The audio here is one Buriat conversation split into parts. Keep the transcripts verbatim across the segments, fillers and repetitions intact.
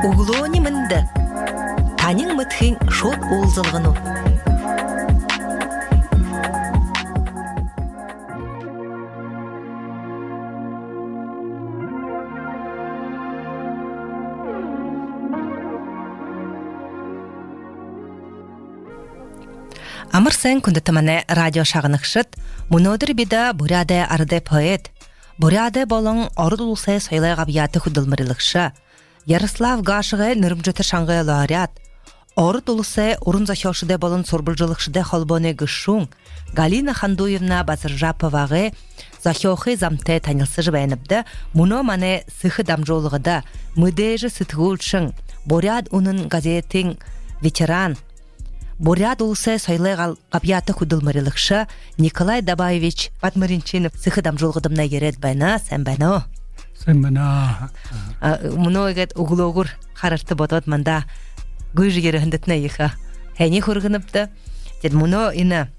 Үглөөнэй мэндэ! Танин мэдэхын шууд уулзалганууд. Амар сайн, хүндэтэ манай радио шагнагшад! Мүнөөдэр бидэ буряадай арадай поэт, Буряадай болон Ород Уласай соёлой габьяата хүдэлмэрилэгшэ, Ярослав Гашевай нэрэмжэтэ шангай лауреат, Ород Уласай уран зохёолшодой болон сурбалжалагшадай холбооной гэшүүн Галина Хандуевна Базаржаповагай зохёохы замтай танилсажа байнабди. Мүнөө манай сэхэ дамжуулгада мэдээжэ сэтгүүлшэн, «Буряад үнэн» газетын ветеран, Буряад Уласай соёлой гал- габьяата хүдэлмэрилэгшэ Николай Дабаевич Бадмаринчинов сэхэ дамжуулгадамнай ерээд байна. Сайн байна. Сайн байна. А, мүнөө иигээд үглөөгүүр харарта бодоод, манда гүйжэ ерэһэндэтнай ехэ һайниие хүргэнэбди. Тиигээд мүнөө энэ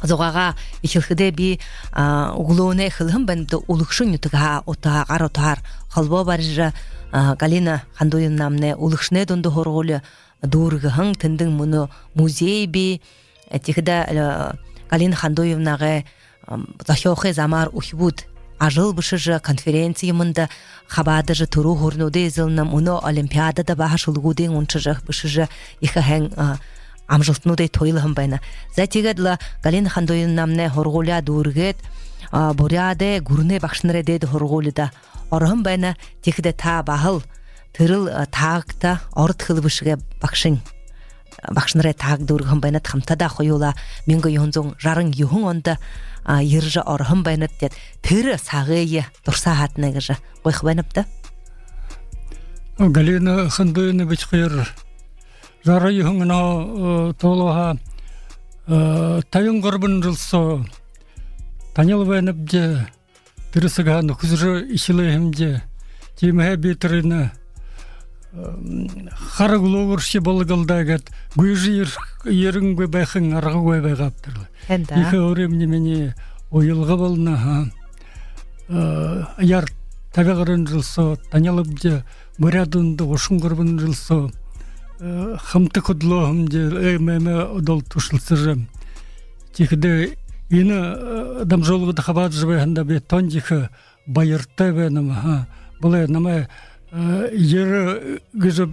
зугаагаа эхилхэдээ би, а, үглөөнэй хэлэһэн байнабди, Үлэгшэн нютагһаа, утаһаа, гар утаһаар холбоо барижа, а, Галина Хандуевнамнай Үлэгшэнэй дунда һургуули дүүргэһэн, тэндэнь мүнөө музей бии. Э, тиихэдэ, э, Галина Хандуевнагай, ам, зохёохы замаар үхибүүд ажал бэшэжэ, конференци юумэндэ хабаадажа, түрүү һүрэнүүдые эзэлнэ, мүнөө олимпиадада баһа шүлэгүүдынь уншажа, бэшэжэ, ехэ һайн, а, амжалтануудые туйлаһан байна. За, тиигээд лэ Галина Хандуевнамнай һургуулияа дүүргээд, а, Буряадай гүрэнэй багшанарай дээдэ һургуулида ороһон байна. Тиихэдэ та баһал тэрэл, а, таагта ород хэлэ бэшэгэй багшань, багшанарай тааг дүүргэһэн байнат, хамтадаа хоюулаа мянга юһэн зуун жаран юһэн ондо, а, ерэжэ ороһон байнат. Тиигээд тэрэ сагые дурсаа һаатнай гэжэ гуйха байнабди. Галина Хандуевна, бидэ хоёр жаран юһэн онһоо, э, тоолоһоо, э, табин гурбан жэл соо танил байнабди. Тэрэ сагһаа нүхэсэжэ эхилээ һэмди. Тиимэһээ би тэрэнээ, м, хара үглөөгүүршье болог лэ даа гээд, гүйжэ ер-, ерэнгүй байхын аргагүй байгааб тэрэл. Һайн даа. Ехэ өөрын минии уялга болоно, ха. Э, яар, таби гаран жэл соо танилбди, «Буряад үнэндэ» гушан гурбан жэл соо, э, хамта хүдэлөө һэмди, э, мэ-, мэ-, удал тушалсажа. Тиихэдэ энэ, э, дамжуулгада хабаадажа байһандаа би тон ехэ баяртай байнам, ха. Болоо намай, э, ерэ гэжэ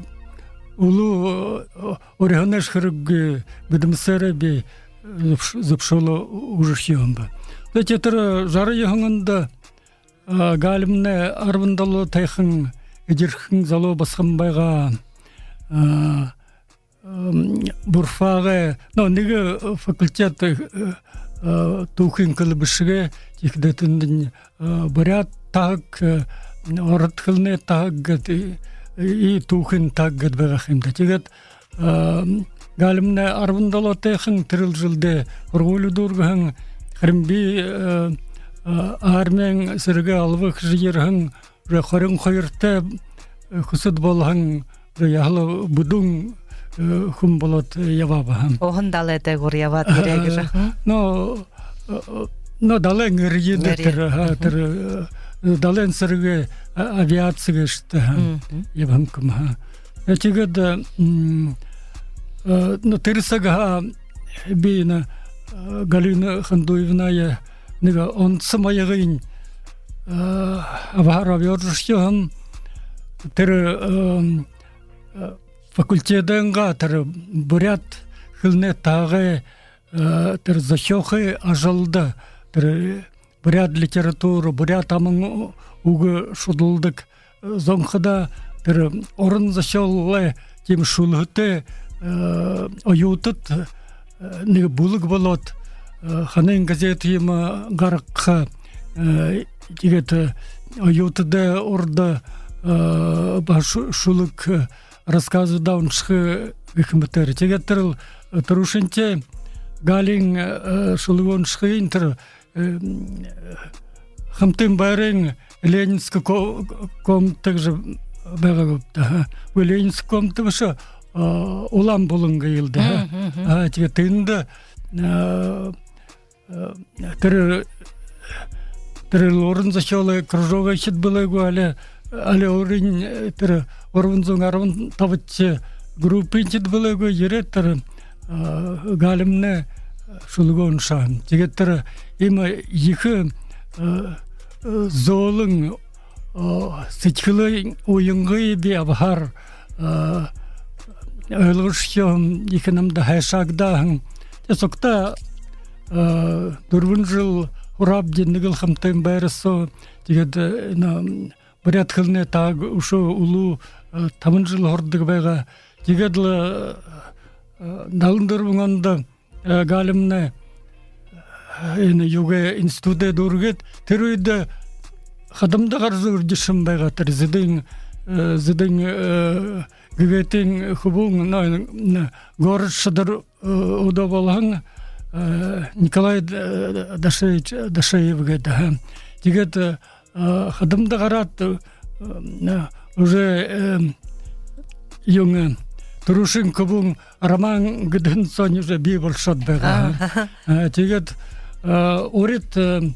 үлүү, э, уряаһанайш хэрэггүй, бэдэмсээрээ би, э, зүбш-, зүбшөөлөө үгэжэрхёо һэм бэ. Тиигээд тэрэ жаран юһэн ондо, а, Галимнай арбан долоотойхон эдирхэн залуу басаган байгаа. А, м, бурфагай, но, нэгэ, э, факультет, э, э, түүхын хэлэ бэшэгээ, тиихэдэ тэндэнь, э, буряад таһаг, э, ород хэлэнэй таһаг гээд, э, и түүхын таһаг гээд байгаа юм даа. Тиигээд, э, Галимнай арбан долоотойхон, тэрэл жэлдээ һургуули дүүргэһэн, харин би, э, э, армиин сэрэгэй алба хэжэ ерэһэн, уже хорин хоёртой, э, хүсэд болоһон, уже яһала бүдүүн, э, хүн болоод, э, ябааб һэм. Уһан далайдаа гүр ябаад ерээ гэжэ, ха? Но, э, но далайн эрьедэ. Эрьедэ. Тэрэ, ха, тэрэ, э, далайн сэрэгэй, а-, авиаци гээшэдэ, ха. Мгм. Ябаһан хүн, ха. Э, тиигээд, э, м, э, но тэрэ сагһаа би энэ, э, Галина Хандуевнае нэгэ онсо маягынь, э, абаһаар абьяаржархёо һэм. Тэрэ, э, э, факультедайнгаа тэрэ буряад хэлэнэй таһагай, э, тэрэ зохёохы ажалда, тэрэ буряад литература, буряад аман үгэ шудалдаг, э, зон хадаа тэрэ уран зохёолой тиимэ шүлэхэтэй, э, оюутад, э, нэгэ бүлэг болоод, э, ханын газетэ юумэ гаргаха, э, тиигээд, э, оюутадай урда, э, ба шу-, шүлэг, э, рассказуудаа уншаха гэхэ мэтээр. Тиигээд тэрэл, э, түрүүшынхиеэ Галиин, э, шүлэгөө уншахын тэрэ, э, м, Хамтын байрын Ленинскэ ко-, комната гэжэ байгаа гүб даа, ха. Үгы, Ленинскэ комната бэшэ, э, Улаан булан гээл даа, ха. Мгм, мгм. А, тиигээд тэндэ, э, э, тэрэ, тэрэл уран зохёолой кружогой хээд бэлэй гү, али али өөрын, э, тэрэ гурбан зуун арбан табадахи группынхид бэлэй гү, ерээд тэрэ, э, Галимнай шүлэгөө уншаа. Тиигээд тэрэ иимэ ехэ, э, э, зөөлэн, э, сэдьхэлэй уянгые би абахаар, э, ойлгожо һэм, ехэ намда һайшаагдаа һэн. Тиигээд сугтаа, э, дүрбэн жэл һураабди, нэгэл хамтын байра соо. Тиигээд, э, на, буряад хэлэнэй таг үшөө үлүү, э, табан жэл һурадаг байгаа. Тиигээд лэ, э, далан дүрбэн ондо, э, Галимнай, э, энэ юугээ, институдаа дүүргээд, тэрэ үедэ хадамда гаража үрдишэн байгаа тэрэ Зэдын, э, Зэдын, э, Гэгээтын хүбүүн, но, н-, город Шадар, э, одоо болоһон, э, Николай, э, Дашеевич, Дашеев гээд, аха. Тиигээд, э, хадамда гараад, э, э, уже, э, юун, э, түрүүшын хүбүүн Роман гэдэһэн соонь уже бии болошоод байгаа. Аа. Э, тиигээд, э, урид, э,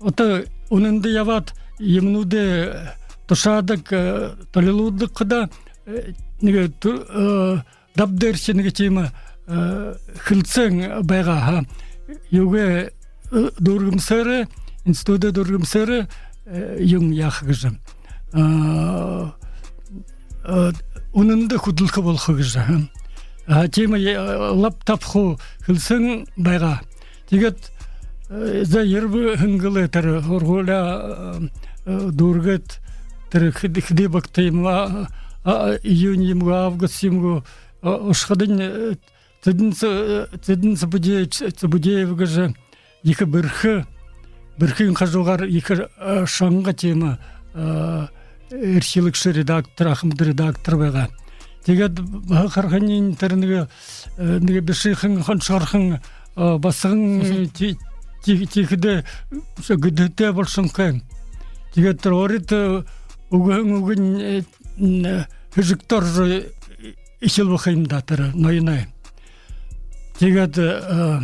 одоо үнэндэ ябаад, юумэнүүдые тушаадаг, э, толилуулдаг хадаа, э, нэгэ тү-, э, даб дээрэшни нэгэ тиимэ, э, хэлсээн байгаа, аха. Юугээ, э, дүүргэмсээрээ, институдаа дүүргэмсээрээ, э, юун яаха гэжэ, э, э, үнэндэ хүдэлхэ болохо гэжэ, аха. А, тиимэ, э, лаб таб хуу хэлсээн байгаа. Тиигээд, э, за, ербэ һэн гэлэй тэрэ һургуулияа, э, э, дүүргээд, тэрэ хэды, хэды багта юм, а, а, июнь юм гү, август юм гү, а, ошоходонь, э, Цэдэн Ц-, э, Цэдэн Цыбудеевич, Цыбудеев гэжэ ехэ бэрхэ, бэрхын хажуугаар ехэ, э, шанга тиимэ, э, эрхилэгшэ редактор, ахамад редактор байгаа. Тиигээд баһа харахадань тэрэ нэгэ, э, нэгэ бишыхан, хоншогорхон, э, басаган, э, ти-, ти-, тиихэдэ, э, гэдэһэтэй болошонхой. Тиигээд тэрэ урид, э, үгэһэн үгэнь, э, н-, э, һэжэгтэ орожо, э, эхилбэ ха юм даа тэрэ ноёной. Тиигээд, э,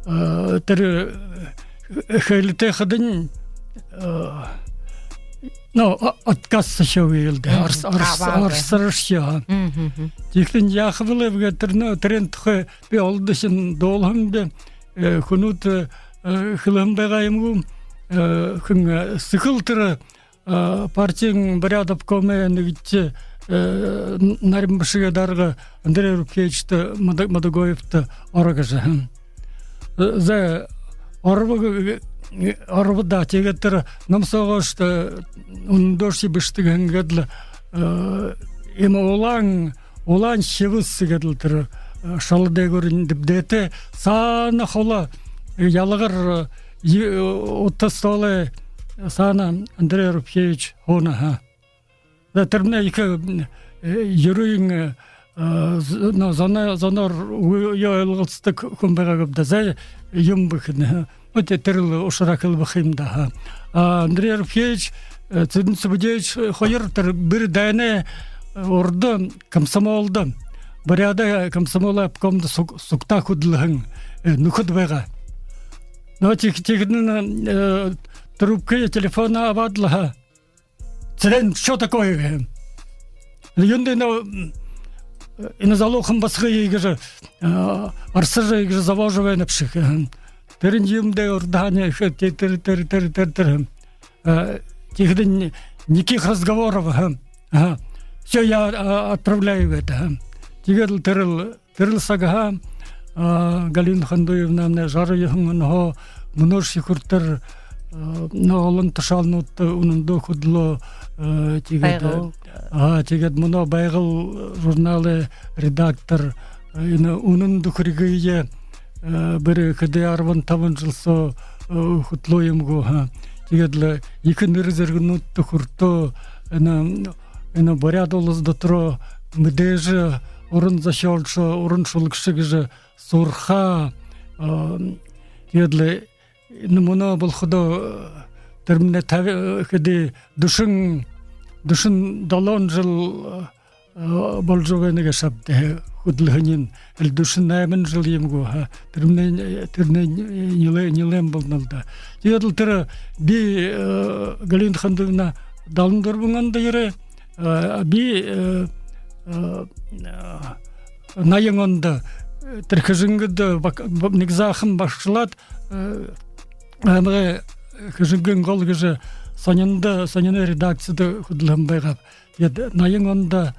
э, тэрэ, э, хэлэтэй хадань, э, ну, о-, отказ сахёо гээл даа. Мгм. Арс-, арс-, Абаа, арсаршье. Мгм. Тиихэдэнь яаха бэлэй бэ гээд, тэрэ, ну, тэрээн тухай би олдошон дуулаһан би, э, хүнүүд, э, хэлэһэн байгаа юм гү, э, хэн, э, сэхэл тэрэ, э, партиин буряад обкомой нэгэдэхи, э, н-, нарин бэшэгэй дарга Андрей Рубхеевичта Мада-, Мадагоевта оро гэжэ, һэм. Э, за, оробо г-, г-, оробо даа, тиигээд тэрэ ном соогоошье, э, үнэндөөшье бэшэдэг һэн гээд лэ, э, иимэ улаан, улаан хибэс гээд лэ тэрэ, э, шала дээгүүрнь дэбдээтэй, саана холо, э, ялагар, э, ю-, э, ута столой саана Андрей Рубхеевич һууна, аха. За, тэрэмнай ехэ, э, юрын, э, з-, но, зоно-, зоноор үе, үе ойлголсодог хүн байгаа гээб даа. За, юм бэ хэнэ, аха. Ну, тэ-, тэрэл ушараа хэлэбэ ха юм даа, аха. А Андрей Рубхеевич, э, Цэдэн Цыбудеевич, э, хоёр тэрэ бэри дайнай, э, урда комсомолдо, Буряадай комсомолой обкомдо суг-, сугтаа хүдэлһэн, э, нүхэд байгаа. Но, тиих-, тиихэдэнь, э, трубкаяа телефоноо абаад лэ, аха. «Цэдэн, чё такое?» — гэһэн. «Юундэ энэ, м, энэ залуухан басагые иигэжэ, а, арсажа, иигэжэ зобоожо байнабши?» — гэһэн. Тэрэнь юумэндэ урдаһаань хэ-, тэ-, тэрэ, тэрэ, тэрэ, тэрэ, тэрэ. А, тиихэдэнь: «Никаких разговоров», — гэһэн. «Ага. Всё, я, а, отправляю это», — гэһэн. Тиигээд лэ тэрэл Тэрэл сагһаа, а, Галина Хандуевнамнай жаран юһэн онһоо мүнөөшье хүрэтэр, а, но, олон тушаалнуудта үнэндөө хүдэлөө, а, тиигээд, «Байгал». А, тиигээд мүнөө «Байгал» журналай редактор, а, энэ «Үнэн дүхэригые», а, бэри хэды, арбан табан жэл соо, а, хүтэлөө юм гү, ха. Тиигээд лэ ехэ нэрэ зэргэнүүдтэ хүртөө, энэ, энэ Буряад Улас дотороо мэдээжэ уран зохёолшо, уран шүлэгшэ гэжэ суурхаа, а, тиигээд лэ энэ мүнөө болоходоо, а, тэрэмнай таби-, а, хэды, дүшэн, дүшэн долоон жэл, а, боложо байна гээшэ ааб даа, хүдэлһэниинь. Али дүшэн найман жэл юм гү, ха. Тэрэмнай, тэрэнэй нилээ-, нилээн болоно лэ даа. Тиигээд лэ тэрэ би, а, Галина Хандуевна, Далан дүрбэн ондо ерээ, э, би, э, э, наян ондо, э, тэрэ Хэжэнгэдэ баг-, б-, нэгэ заахан багшалаад, э, аймагай Хэжэнгын гол гэжэ сониндо, сониной редакцида хүдэлһэн байгааб. Тиигээд наян ондо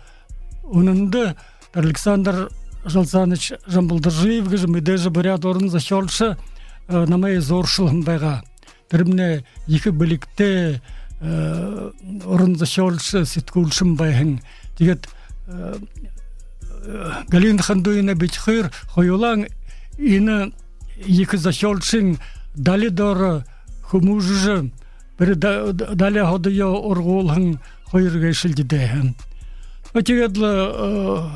үнэндөө тэрэ Александр Жалсанович Жамбалдоржиев гэжэ мэдээжэ буряад уран зохёолшо, э, намайе зууршалһан байгаа. Тэрэмнай ехэ бэлигтэй, э, уран зохёолшо, сэтгүүлшэн байһан. Тиигээд, э, э, Галина Хандуевна, бидэ хоёр хоюулаа энэ ехэ зохёолшын дали доро хүмүүжэжэ, бэри да-, да-, дали ходоёо ургуулһан хоёр гээшэл даа. Но тиигээд лэ, э,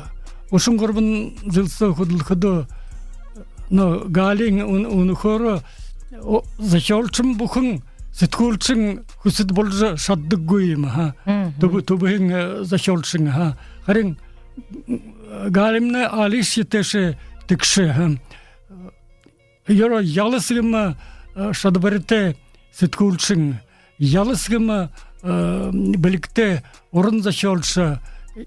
гушан гурбан жэл соо хүдэлхэдөө, но Галиин үн-, үнэхөөрөө, о, зохёолшон бүхэн сэтгүүлшэн хүсэд боложо шададаггүй юм, аха. Мгм. Түб-, түбһэн, э, зохёолшэн, аха. Харин, м, Галимнай алишье тээшээ тэгшэ, аха. Ёро ялас гэмэ, э, шадабаритай сэтгүүлшэн, ялас гэмэ, э, бэлигтэй уран зохёолшо,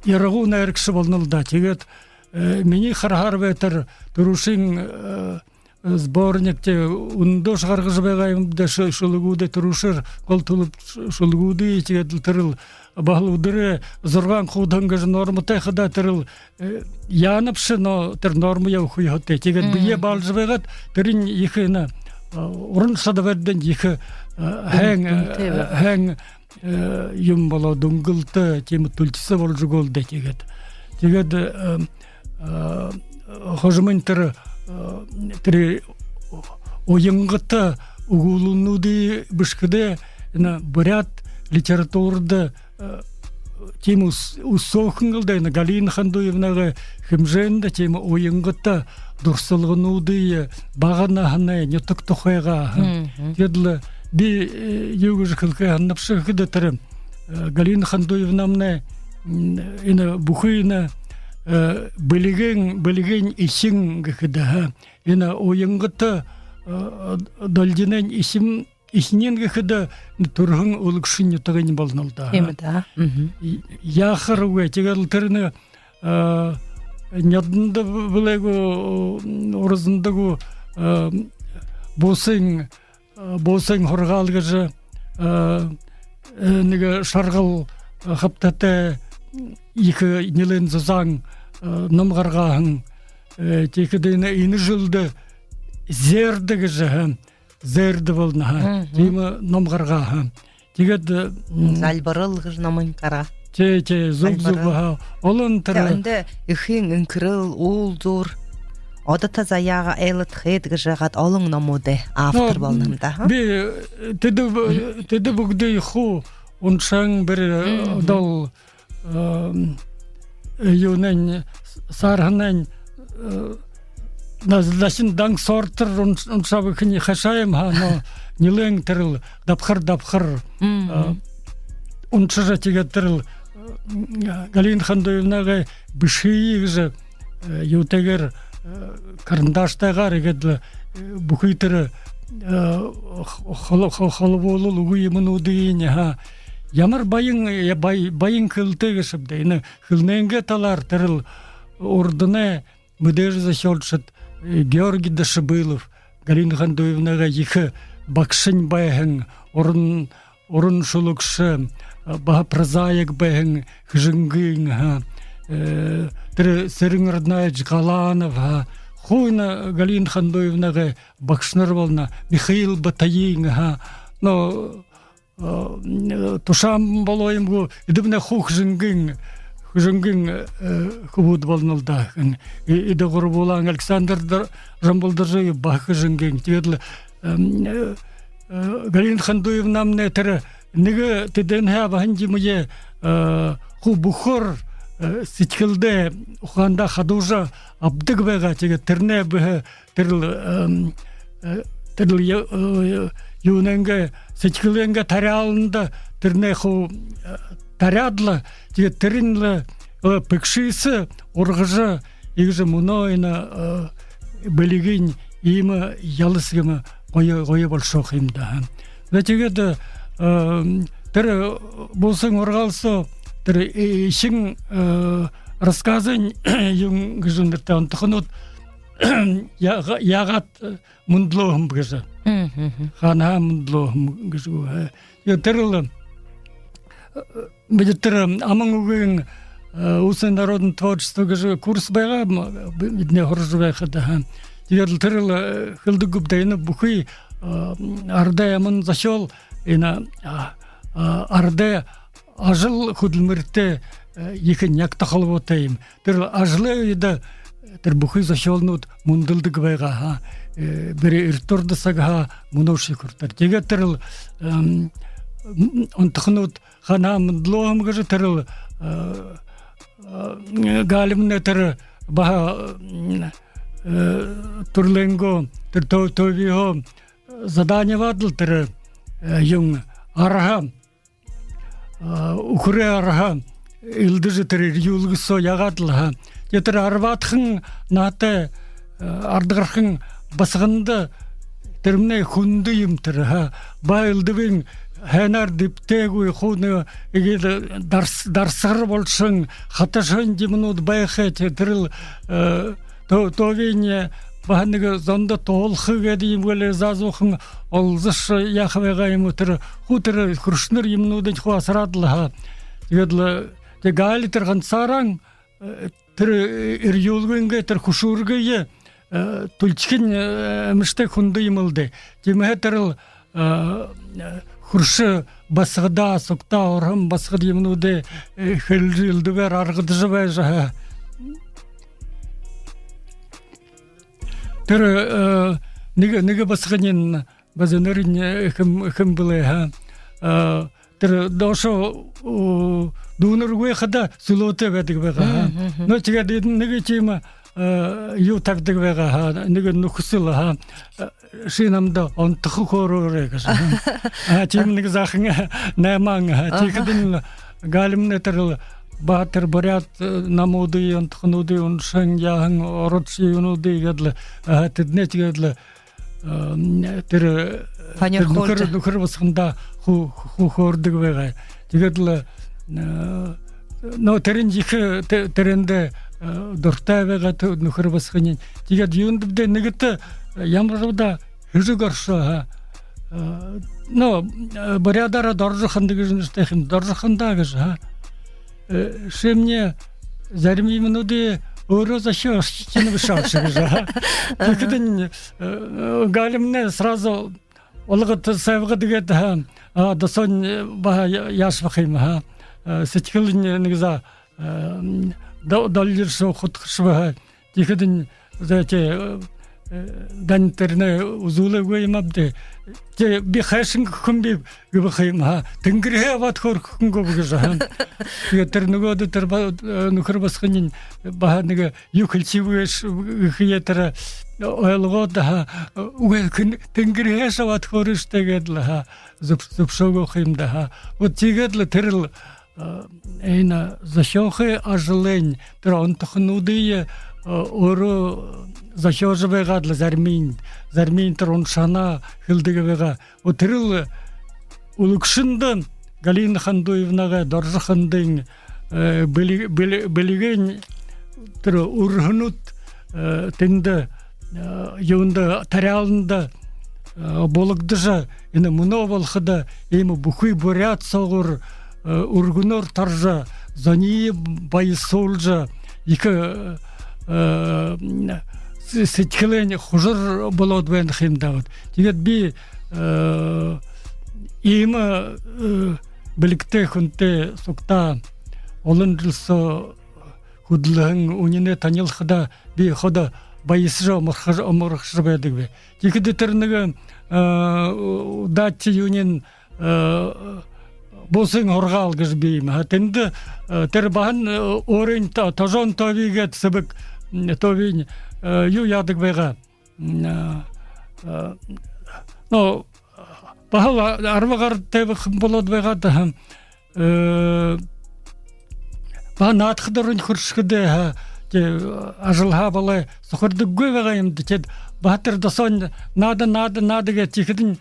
ярагуу найрагша болоно л даа. Тиигээд, э, минии хараһаар байтар түрүүшын, э, сборник тэ үндөөшье гаргажа байгаа юм даа, шү-, шүлэгүүдые, түрүүшээр гол түлэб шү-, шүлэгүүдые, тиигээд лэ тэрэл баһал үдэрөө зургаан хуудаһан гэжэ нормотой хадаа тэрэл, э, яанабши, но тэрэ нормоёо үгэхэ ёһотой. Тиигээд бэеэ баалжа байгаад, тэрэнь ехэ энэ, э, уран шадабаридань ехэ, э, һайн, дүнтэй, э, байгаа, һайн, э, юм болоо, дүнгэлтэ, тиимэ түлхисэ боложо үгөөл даа. Тиигээд, тиигээд, э, э, хожомынь тэрэ, э, тэрэ уянгата үгүүлэлнүүдые бэшэхэдээ, энэ буряад литературада, э, тиимэ үс-, үсөөхэн гээл даа, энэ Галина Хандуевнагай хэмжээндэ тиимэ уянгата дурсалгануудые, бага наһанай, нютаг тухайгаа, аха. Мгм. Тиигээд лэ би, э, юу гэжэ хэлэхэ һанаабши гэхэдэ, тэрэ, э, Галина Хандуевнамнай, м, энэ бүхы энэ, э, бэлигэй, бэлигэй эхин гэхэдэ, аха. Энэ уянгата, э, долгинойнь эхин, эхинынь гэхэдэ, түрэһэн, үлэгшэн нютагынь болоно л даа. Тиимэ даа. Мгм. И-, яахаар үгы. Тиигээд лэ тэрэнь, э, нёдондо бэлэй гү, урзанда гү, э, буусын, э, буусын һургаал гэжэ, э, э, нэгэ шаргал, э, хабтатай ехэ нилээн зузаан, э, ном гаргааһан. Э, тиихэдэ энэ, энэ жэлдэ «Зээрдэ» гэжэ, аха, «Зээрдэ» болоно, аха. Мгм. Тиимэ ном гаргаа, аха. Тиигээд, э, м, «Зальбарал» гэжэ номынь гараа. Тии, тии, зүб, зүб, «Зальбарал», аха. Олон тэрэ. Тии, эндэ «Эхын энхэрэл», «Уулзуур», «Одото заяагаа айладхыт» гэжэ яагаад олон номуудай автор, но, болоно юм даа, аха. Би, э, тэдэ, тэдэ бүгэдые хуу уншаһан, бэри, э, мгм, одоол, э, юунэйнь, саарһанайнь, э, на-, значит, дан сортор ун-, уншааб гэхэнь хайшаа юм, аха, но нилээн тэрэл дабхар-дабхар, мгм, э, уншажа, тиигээд тэрэл, э, Галина Хандуевнагай бэшые гэжэ, э, юутэйгээр, э, карандаштай гаргаад лэ, э, бүхы тэрэ, э, хол-, хол-, холбуулал үгы юумэнүүдынь, аха. Ямар баян, э, бай-, баян хэлэтэй гээшэб даа. Энэ хэлэнэйнгээ талаар тэрэл урданай мэдээжэ зохёолшод, э, Георгий Дашибылов, Галина Хандуевнагай ехэ багшань байһан, уран, уран шүлэгшэ, э, баһа прозаик байһан Хэжэнгын, аха, э, тэрэ Сэрэн Раднаевич Галанов, аха. Хуу энэ Галина Хандуевнагай багшанар болоно, Михаил Батайын, аха. Но, э, тушаан болоо юм гү, эдэмнай хуу Хэжэнгын, Хэжэнгын, э, хүбүүд болоно л даа. Э, эдэ гурбуулаан, Александр Дар-, Жамбалдоржиев баһа Хэжэнгын. Тиигээд лэ, эм, э, э, Галина Хандуевнамнай тэрэ нэгэ тэдэнһээ абаһан юумэеэ, э, хуу бүхөөр, э, сэдьхэлдээ, ухаандаа хадуужа абадаг байгаа. Тиигээд тэрэнээ бү-, тэрэл, эм, э, тэрэл ю-, э, юунэйнгээ, сэдьхэлэйнгээ таряаланда тэрэнээ хуу, э, таряад лэ, тиигээд тэрэнь лэ, э, пэгшыһээ ургажа, иигэжэ мүнөө энэ, э, бэлигынь иимэ ялас гэмэ гоё, гоё болошоһон юм даа. Но тиигээд, э, тэрэ, э, Буусын Һургаал соо тэрэ, э, эхин, э, рассказын юун гэжэ нэрэтэй, онтохонууд яа-, яагаад, э, мүндэлөө һэм гэжэ. Мгм. Хаанаһаа мүндэлөө һэм гэжэ гү, э. Тиигээд тэрэл, э, бидэ тэрэ аман үгын, э, устной народное творчество гэжэ курс байгаа, м, би-, бидэнэй һуража байхада, ха. Тиигээд лэ тэрэл, э, хэлэдэг гүб даа, энэ бүхы, э, арадай аман зохёол, энэ, а, а, арадай ажал хүдэлмэритэй, э, ехэ нягта холбоотой юм. Тэрэл ажалай үедэ тэрэ бүхы зохёолнууд мүндэлдэг байгаа, ха. Э, бүри эртэ урда сагһаа мүнөөшье хүрэтэр. Тиигээд тэрэл, эм, м, онтохонууд хаанаһаа мүндэлөө һэм гэжэ тэрэл, э, э, Галимнай тэрэ баһа, м, э, түрэлэйнгөө тэрэ төө-, төөбиһөө задание абаад лэ тэрэ, э, юун, арһа, а, үхэрэй арһа элдэжэ тэрэ эрьюулгэ соо яагаад лэ, ха. Тиигээд тэрэ арбаадахи наһатай, а, ардагархи басаганда тэрэмнай хүндэ юм тэрэ, ха. Баһа элдэбын һайнаар дэбтээгүй, хуу нэгэ иигээд дарс-, дарсагар болошоһон, хаташаһан юумэнүүд байха, тиигээд тэрэл, э, төө-, төөбиин баһа нэгэ зондо туһалха гээд юм гү, али заазуухан олзошоо яаха байгаа юм гү, тэрэ хуу тэрэ хүршэнэр юумэнүүдынь хуу асараад лэ, ха. Тиигээд лэ, тээ Гали тэрэ гансаараа, э, тэрэ, э, эрьюулгынгээ тэрэ хүшүүргые, э, түлхихэнь, э, эмэштэй хүндэ юм лэ даа. Тиимэһээ тэрэл, э, хүршэ басагадаа, сугтаа ороһон басагад юумэнүүдые, э, хэлэжэ, элдэбээр аргадажа байжа, ха. Тэрэ, э, нэгэ, нэгэ басаганиинь, база нэрэнь, э, хэн, хэн бэлэй, ха. Э, тэрэ доошоо, о, дүүнэргүй хада сүлөөтэй байдаг байгаа, ха. Мгм, мгм. Но тиигээд эдэнь нэгэ тиимэ, э, юу табидаг байгаа, ха. Нэгэ нүхэсэл, ха. Э, ши намда онтохо хөөрөөрэй гэжэ, ха. А, тиимэ нэгэ заахан наймаан, ха. Аха. Тиихэдэнь Галимнай тэрэл баһа тэрэ буряад, э, номуудые, онтохонуудые уншаһан, яаһан, ород шиинүүдые гээд лэ, а, тэдэнээ тиигээд лэ, э, тэрэ, э, тэрэ нүхэр, тонирхуулжа, нүхэр басагандаа ху-, ху-, хөөрдэг байгаа. Тиигээд лэ, э, но тэрэнь ехэ, тэ-, тэрээндэ, э, дуратай байгаа, тэ-, нүхэр басаганиинь. Тиигээд юундэб даа, нэгэтэ, э, ямаршье даа хэжэг оршоо, ха. Э, но, э, буряадаараа Доржо Ханда гэжэ нэрэтэй һэн, Доржо Ханда гэжэ, ха. Э, ши минии зарим юумэнүүдые өөрөө зохёожо шадана бэшэ ааб гэжэ, ха. Аха. Тиихэдэнь, э, Галимнай сразу олгод, сайбагад гээд, ха, а, досоонь, э, баһа я-, яашаба ха юм, ха. Э, сэдьхэлынь нэгэ заа, э, до-, долгиршоо, худхаршоо баһа. Тиихэдэнь, зэ, тэ, э, э, дань тэрэнээ үзүүлээгүй юм ааб даа. Тэ, би хайшан хүнби гэбэ ха юм, ха. Тэнгэриһээ абаад хөөрхэ хүн гүб гэжэ, ха. Тиигээд тэрэ нүгөөдэ тэрэ ба-, э, нүхэр басаганиинь баһа нэгэ юу хэлэхэ гээшэб гэхэеэ тэрэ ойлгоод, ха. Үгы, хэн-, тэнгэриһээшье абаад хөөрыш даа гээд лэ, ха. Зүб-, зүбшөөгөө ха юм даа, ха. Вот тиигээд лэ тэрэл, э, энэ зохёохы ажалынь, тэрэ онтохонуудые, э, өөрөө зохёожо байгаад лэ, заримынь, заримынь тэрэ уншаһанаа хэлэдэг байгаа. Вот тэрэл үлэгшэндэ Галина Хандуевнагай, Доржо Хандын, э, бэлиг-, бэлиг-, бэлигэй тэрэ үрһэнүүд, э, тэндэ, э, юундэ, таряаланда, э, бологдожо, энэ мүнөө болоходо иимэ бүхы буряад соогуур, э, үргэнөөр таржа, зониие баясуулжа, ехэ, э, э, сэ-, сэдьхэлынь хужар болоод байна ха юм даа, вот. Тиигээд би, э, иимэ, э, бэлигтэй хүнтэй сугтаа олон жэл соо хүдэлһэн үнинэй танилхада би ходо баясажа, оморхожо, оморхожо байдагби. Тиихэдэ тэрэ нэгэ, э, дача юуниинь, э, Буусын Һургаал гэжэ бии юм, ха. Тэндэ, э, тэрэ баһан, э, өөрын то-, Тожон төөбии гээд сэбэг, м, төөбиин, э, юу яадаг байгаа. М, э, э, но, баһал арба гаран тээбэри болоод байгаа даа, ха. Э, баһа наадаха дурань хүршэхэдээ, ха, тэ, ажалһаа болой сухардаггүй байгаа юм даа. Тэдэ баһа тэрэ досоонь наада, наада, наада гээд, тиихэдэнь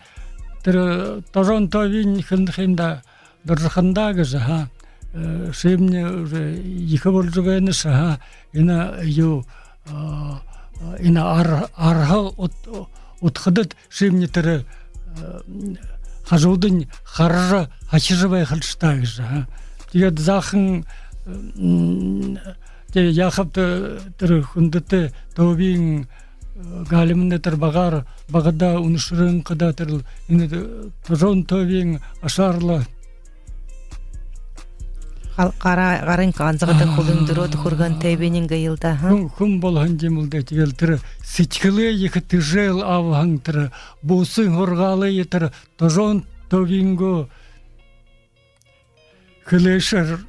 тэрэ, э, Тожон төөбиин хэлэнэ ха юм даа. Доржохондоо гэжэ, ха. Э, шимни уже ехэ болжо байнаш, ха. Энэ юу, а, энэ ар-, арһа ут-, утхадад шимни тэрэ, э, хажуудань хаража, хахижа байхал шта гэжэ, ха. Тиигээд заахан, м, тэ яахаб тэ-, тэрэ хүндэтэ Тооби, э, Галимнай тэрэ багаар, багада үншэрэн хадаа тэрэл энэ, э, Тожон Тообиин ашаар лэ гал-, гара-, гарын ганзагада хүлынь дүрөөд хүргэн тэбэнин гээл даа, ха? Хүн, хүн болоһон юм лэ даа. Тиигээл тэрэ сэдьхэлээ ехэ тэжээл абаһан тэрэ буусын һургаалые тэрэ Тожон Тообиингоо хэлээшээр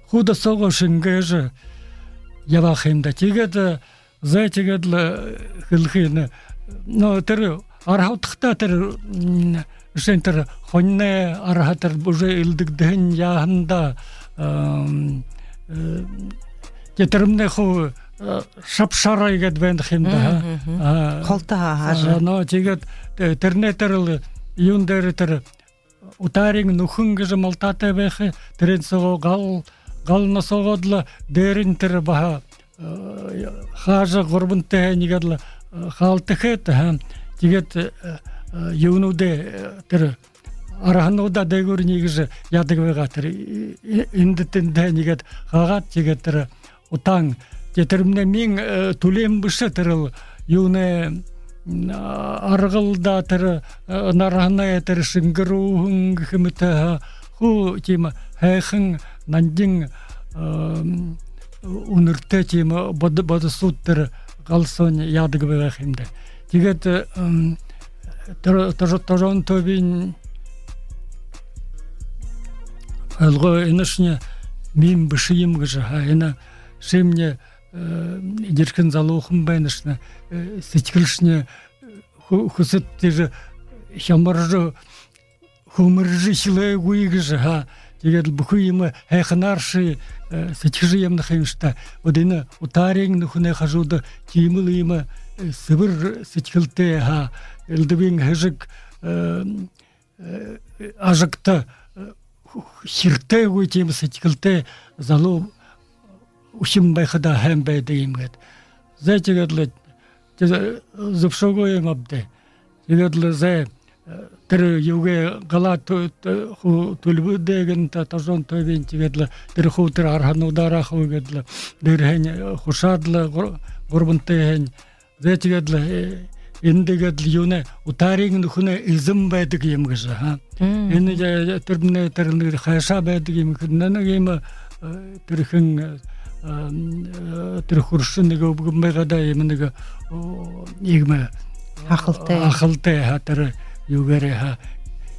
хуу досоогоо шэнгээжэ ябаа ха юм даа. Тиигээд, э, зай, тиигээд лэ, э, хэлэхэ энэ. Но тэрэ арһа утхадаа тэрэ, м, жэшээнь тэрэ хониной арһа тэрэ уже элдэгдэһэн яаһан даа, ам, э, тэ тэрэмнай хуу, э, шабшара иигээд байна ха юм даа, ха. Мгм, мгм. А, холто ха-, хаажа. А, но тиигээд, э, тэрэнэй тэрэл юун дээрэ тэрэ Утаарин нүхэн гэжэ малтаатай байха, тэрээн соогоо гал, гал носоогоод лэ дээрэнь тэрэ баһа, э, хаажа гурбантай иигээд лэ, э, хаалта хээд, ха. Тиигээд, э, э, юунүүдээ, э, тэрэ арһануудаа дээгүүрнь иигэжэ яадаг байгаа тэрэ, э, э, эндэ тэндэ иигээд хаагаад, тиигээд тэрэ утаан. Тэ тэрэмнай миин, э, түлеэн бэшэ, тэрэл юунэй, м, а, аргал даа тэрэ, э, нарһанай тэрэ шэнги рууһан гэхэ мэтэ, ха, хуу тиимэ һайхан нангин, э, м, үнэртэй тиимэ бод-, бодосууд тэрэ гал соонь яадаг байгаа ха юм даа. Тиигээд, э, м, тор-, тор-, Тожон Тообиин ойлгоо, энэшни миин бэшэ юм гэжэ, ха, энэ шимни, э, эдирхэн залуухан байнашни, э, сэдьхэлшни, э, хү-, хүсэд тиижэ хямаржа, хүмэржэ эхилээгүй гэжэ, ха. Тиигээд лэ бүхы юумэ һайханааршье, э, сэдьхэжэ ябана ха юм шта. Вот энэ Утаарин нүхэнэй хажууда тиимэл юумэ, э, сэбэр сэдьхэлтэй, ха, элдэбын хэжэг, э, э, ажагта, э, ху-, хиртээгүй тиимэ сэдьхэлтэй залуу үхибүүн байхада һайн байдаг юм гээд. Зай, тиигээд лэ, тэ-, зүбшөөгөө юм ааб даа. Тиигээд лэ, зай, э, тэрэ юугээ галаа тү-, тү-, хуу түлбэдээ гэнтэ Тожон Тообиин, тиигээд лэ тэрэ хуу тэрэ арһануудаараа хуу иигээд лэ дээрэһээнь, э, хушаад лэ гур-, гурбантайһаань. Зай, тиигээд лэ, э, эндэ иигээд лэ юунэй, Утаарин нүхэнэй эзэн байдаг юм гэжэ, ха. Мм. Энэ, э, тэрэмнай тэрэ нэгэ хайшаа байдаг юм гэхэ, нэ-, нэгэ юумэ, э, тэрэхэн, э, м, э, тэрэ хүршэн нэгэ үбгэн байгаа даа, юумэ нэгэ, о, иимэ, ахалтай. Ахалтай, ха, тэрэ юугээрээ, ха.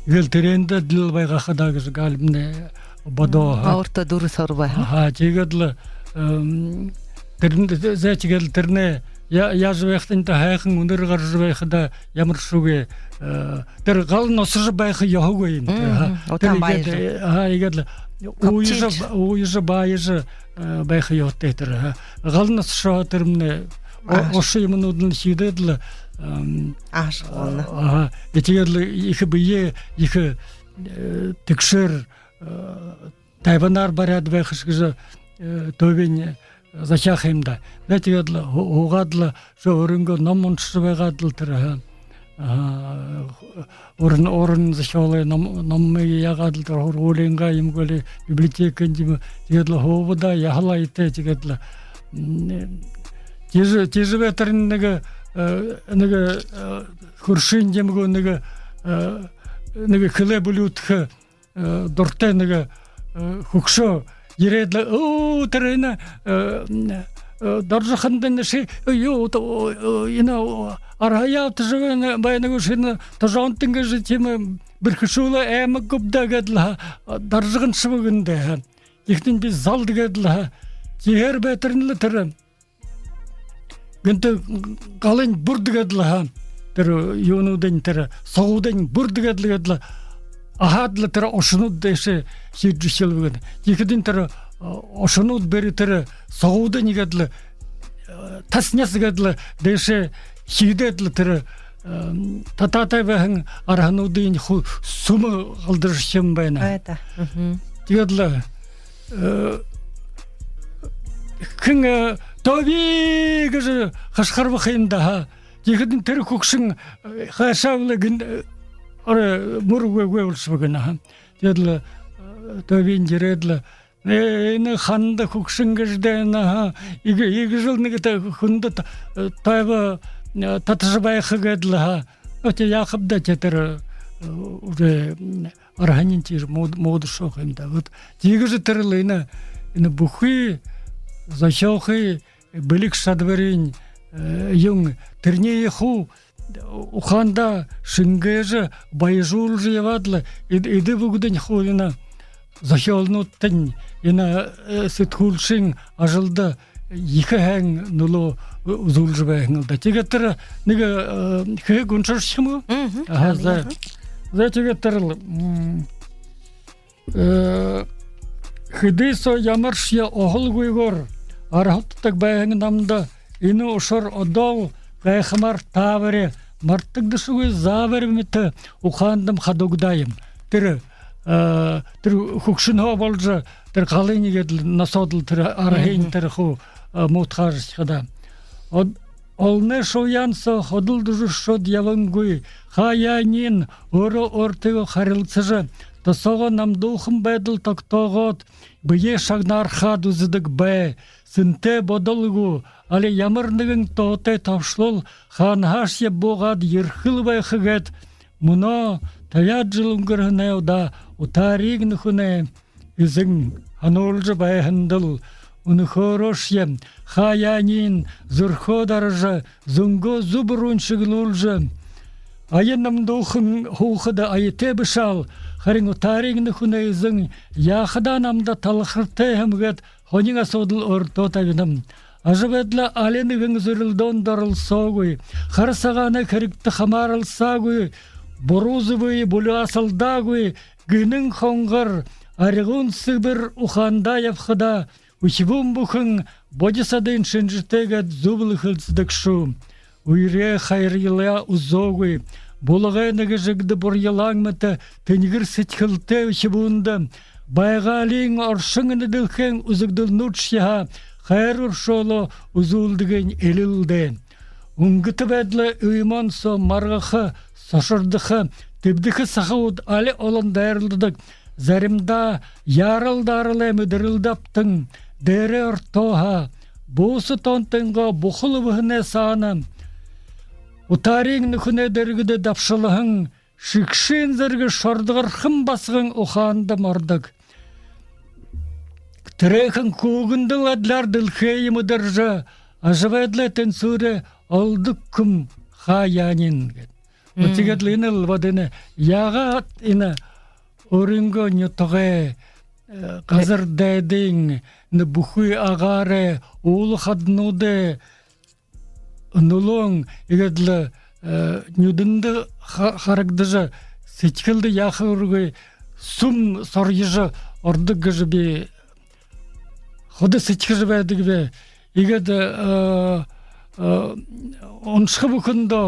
Иигээл тэрээндэ адли байгаа ха даа гэжэ Галимнай бодоо, ха. Өөртөө дүрэ һурба, ха. Аха, тиигээд лэ, эм, тэрэнь, зай, тиигээд лэ тэрэнэй я-, яажа байхадань тэ һайхан үнэр гаража байхада ямаршьегүй, э, тэрэ гал носожо байха ёһогүй юм тэрэ, ха. Мгм. Утаан, тэрэ иигээд, баяжа, э, ха, иигээд лэ уужа, копчиж, уужа, баяжа, э, байха ёһотой тэрэ, ха. Гал носошоо, тэрэмнай о-, ошо юумэнүүдынь хиидээд лэ, эм, аашаг болоно. Аха. Э, тиигээд лэ ехэ бэеэ, ехэ, э, тэгшээр, э, тайбанаар баряад байхаш гэжэ, э, Тообиин захяа ха юм даа. Тэ тиигээд лэ һу-, һуугаад лэ, шо өөрынгөө ном уншажа байгаад лэ тэрэ, ха. Аха, уран, уран зохёолой ном, номые яагаад лэ тэрэ һургуулиингаа юм гү, али библиотекын юм. Тиигээд лэ һууба даа, яһала аятай, тиигээд лэ, м, тиижэ, тиижэ байтарынь нэгэ, э, нэгэ, э, хүршын юм гү, нэгэ, э, нэгэ хэлээ бүлюудхэ, э, дуратай нэгэ, э, хүгшөө ерээд лэ, оо, тэрэ энэ, э, э, Доржо ахандань ши, э, юу, то, э, энэ, о, арһаяа утажа байна, байна гүш, энэ Тожонтон гэжэ тиимэ бэрхэшүүлэй аймаг гүб даа гээд лэ, ха, Доржо ахань шэбэ гэнэ даа, ха. Тиихэдэнь би залаад гээд лэ, ха. Тиихээр байтарынь лэ тэрэ гэнтэ галынь бүрдэ гээд лэ, ха. Тэрэ юунуудынь, тэрэ согуудынь бүрдэ гээд лэ, гээд лэ, аһаад лэ тэрэ ошонууд дээшээ хиидэжэ эхилбэ гэнэ. Тиихэдэнь тэрэ, э, ошонууд бүри тэрэ согуудынь гээд лэ, э, тас няс гээд лэ дээшээ хиидээд лэ, тэрэ э, татаатай байһан арһануудынь ху-, сүмэ галдажархиһан байна. Ай та. Мгм. Тиигээд лэ, э, хэн, э, «Тооби!» гэжэ хашхарба ха юм даа, ха. Тиихэдэнь тэрэ хүгшэн, э, хайшаа бэлэй гэн, э, орой мүр үгы, үгы болошобо гэнэ, ха. Тиигээд лэ, э, Тообинь ерээд лэ: «Э, энэ ханда хүгшэн гэжэ даа, энэ, ха, иигэ-, иигэжэл нэгэ та-, хүндэ та-, э, тайба, э, татажа байха», — гээд лэ, ха. «Ну, тии яахаб даа, тии тэрэ, э, уже, м, арһаниинь тиижэ мууд-, муудашоо ха юм даа». Вот тиигэжэ тэрэл энэ, энэ бүхы зохёохы бэлиг шадабаринь, э, юун, тэрэниие хуу ухаандаа шэнгээжэ, баяжуулжа ябаад лэ, эд-, эдэ бүгэдэнь хуу энэ зохёолнуудтань, энэ, э, сэтгүүлшын ажалда ехэ һайн нүлөө үзүүлжэ байһан лэ даа. Тиигээд тэрэ нэгэ, э, хэһэг уншажархи юм гү? Мгм. Аха, за. Амин. За, тиигээд тэрэл, м, э, хэды соо ямаршье оһолгүйгөөр арһа удадаг байһан намда энэ ушар одоол гайхамаар таабари, мартагдашагүй заабари мэтэ ухаандам хадагдаа юм. Тэрэ, э, тэрэ хүгшэнһөө болжо, тэрэ галынь иигээд лэ носоод лэ, тэрэ арһыень, мгм, тэрэ хуу, э, муудхажархиха даа. Од-, олоной шууяан соо ходол дүжэршөөд ябангүй, хаа яаниинь өөрөө өөртөө харилсажа, досоогоо намдуухан байдал тогтоогоод, бэеэ шагнархаад үзэдэг бай. Сэнтэй бодол гү, али ямар нэгэн тоотой тобшолол хаанаһаашье буугаад ерэхэл байха гээд, мүнөө табяад жэл үнгэрһэнэй удаа Утаариг нүхэнэй эзэн һануулжа байһандал, үнэхөөрөөшье хаа яаниинь зүрхөө даража, зүнгөө зүб руу шэглүүлжэ, ая намдуухан һуухада аятай бэшэ аал, харин Утаариг нүхэнэй эзэн яахадаа намда талархатай һэм гээд, һонин асуудал өөртөө табинам. Ажабайдалай али нэгэн зүрилдөөндэ оролсоогүй, хара сагаанай хэрэгтэ хамааралсаагүй, буруу зүбые буляасалдаагүй, гэнэн хонгор, арьгуун сэбэр ухаандаа ябахадаа, үхибүүн бүхэн бодисадын шэнжэтэй гээд зүб лэ хэлсэдэг шуу. Үерэй хайрыень үзөөгүй, булагай нэгэ жэгдэ бурьялаан мэтэ тэнигэр сэдьхэлтэй үхибүүндэ байгаалиин, оршон энэ дэлхэйн үзэгдэлнүүдшье һаа хайра үршөөлөө үзүүлдэгынь элил даа. Үнгэтэ байдалай үймөөн соо маргаха, сошордохо, тэбдэхэ сахауд али олон дайралдадаг, заримдаа яарал дааралай мэдэрэлдэ абтан, дээрээ ортоо һаа, бууса тоонтойнгоо бухал үбһэнэй саана Утаариг нүхэнэй дэргэдэ дабшалһан шэгшын зэргэ шордогорхон басаган ухаандам ородог. Тэрээхэн хүүгэндэл адляар дэлхэйе мэдэржэ, ажабайдалай тэнсүүрээ олдоггүй юм хаа яаниинь гээд. Мм. Тиигээд лэ энэл бодоно, яагаад энэ өөрынгөө нютагай, э, газар дайдын, энэ бүхы агаарай, уула хадануудай нүлөөн иигээд лэ, э, нюдэндэ ха-, харагдажа, сэдьхэлдэ яахааргүй сүм сорьёжо ородог гэжэ би ходо сэдьхэжэ байдагби. Иигээд, э, э, уншаха бүхэндөө,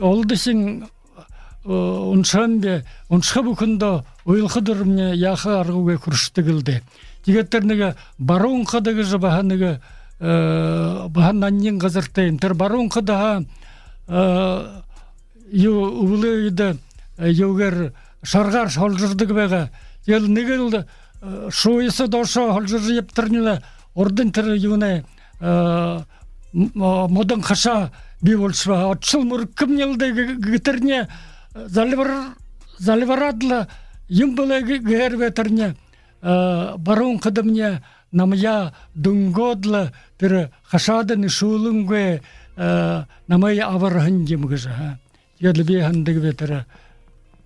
олдохин, э, уншаһан би, уншаха бүхэндөө уйлахадаа мүнөө яаха аргагүй хүршэдэг лэ даа. Тиигээд тэрэ нэгэ Баруун хада гэжэ баһа нэгэ, э, баһа нангин газартай юм. Тэрэ Баруун хада һаа, э, юу, үбэлэй үедэ, э, юугээр, шаргаар һолжордог байгаа. Тиигээл нэгэл, э, шууяса доошоо һолжоржо ябатарнилаа, урдань тэрэ юунэй, э, м-, м-, модон хашаа бии болошобо. Одошол мүргэхэмни лэ даа гэ-, гэтэрни, э, зальбар-, зальбараад лэ, юун бэлэй гэ-, гэһээр байтарни, э, Баруун хадамни намайе дүнгөөд лэ, тэрэ хашаада нэшүүлэнгүй, э, намайе абарһан юм гэжэ, ха. Тиигээд лэ би һанадагби, тэрэ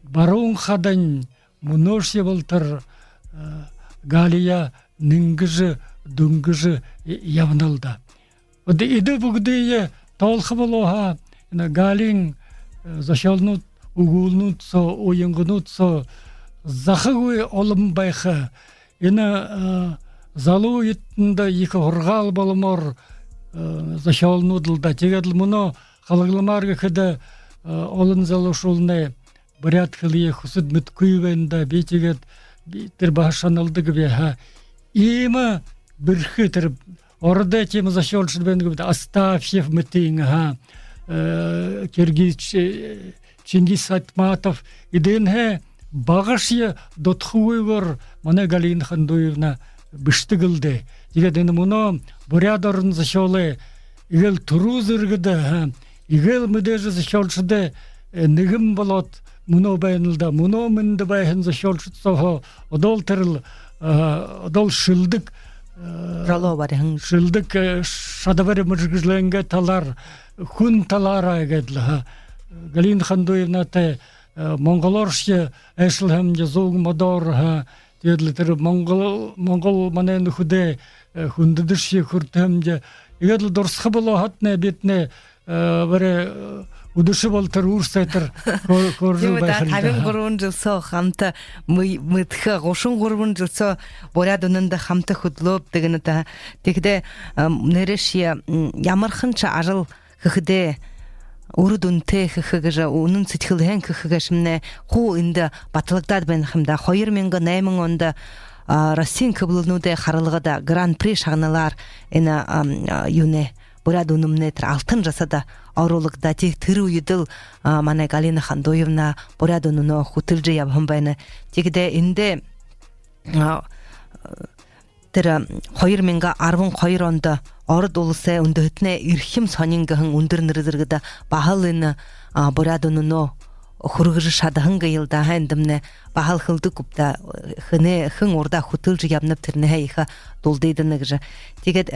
Баруун хадань мүнөөшье болотор, э, Галияа нэнгэжэ, дүнгэжэ ябана лэ даа. Одо эдэ бүгэдые тоолохо болоо һаа, энэ Галиин, э, зохёолнууд, үгүүлэлнүүд соо, уянганууд соо захагүй олон байха. Энэ, э, залуу үетэндэ ехэ һургаал боломоор, э, зохёолнууд лэ даа. Тиигээд лэ мүнөө халагламаар гэхэдэ, олон залуушуулнай буряад хэлые хүсэд мэдэхэгүй байна даа. Би тиигээд, би тэрэ баһа шаналдаг байһан. Иимэ бэрхэ тэрэ ородой тиимэ зохёолшод байна гээбди, Астафьев мэтын, аха, Киргиз, Чингис Айтматов, эдэнһээ багашье дутахагүйгөөр манай Галина Хандуевна бэшэдэг лэ даа. Тиигээд энэ мүнөө Буряад орон зохёолой эгээл түрүү зэргэдэ, аха, эгээл мэдээжэ зохёолшодой нэгэн болоод мүнөө байна лэ даа. Мүнөө мэндэ байһан зохёолшод сооһоо одоол тэрэл, одоол шэлдэг, жолоо бариһан, шэлдэг шадабари мэргэжэлэйнгээ талаар, хүн талаараа гээд лэ, аха. Галина Хандуевнатай монголооршье айлшалһамди, зүүн модоор, аха. Тиигээд лэ тэрэ монгол, монгол манай нүхэдэй хүндэдэшье хүртэһэмди. Иигээд лэ дурсаха болоо һаатнай, бидэнэй бари үдэшэ болотор үүр сайтар хө-, хөөржэл байха лэ даа. Табин гурбан жэл соо хамта мэ-, мэдэхэ, гушан гурбан жэл соо «Буряад үнэндэ» хамта хүдэлөөбди гэнэ даа. Тиихэдээ нээрээшье ямарханшье ажал хэхэдээ, үрэ дүнтэй хэхэ гэжэ, үнэн сэдьхэлһээн хэхэ гээшэмнай хуу эндэ баталагдаад байна ха юм даа. Хоёр мянга найман ондо Россиин хэблэлнүүдэй харалгада гран-при шагналаар энэ юунэй, «Буряад үнэмнай» тэрэ алтан жасада оруулагдаа. Тиигээд тэрэ үедэл манай Галина Хандуевна «Буряад үнэнөө» хүтэлжэ ябаһан байна. Тиихэдээ эндэ тэрэ хоёр мянга арбан хоёр ондо Ород Уласай үндэһэтэнэй эрхим сонин гэһэн үндэр нэрэ зэргэдэ баһал энэ «Буряад үнэнөө» хүргэжэ шадаһан гээл даа. Һайн, эндэмнай баһал хэлэдэг гүб даа, хэнэй, хэн урдаа хүтэлжэ ябанаб, тэрэнһээ ехэ дулдыдана гэжэ. Тиигээд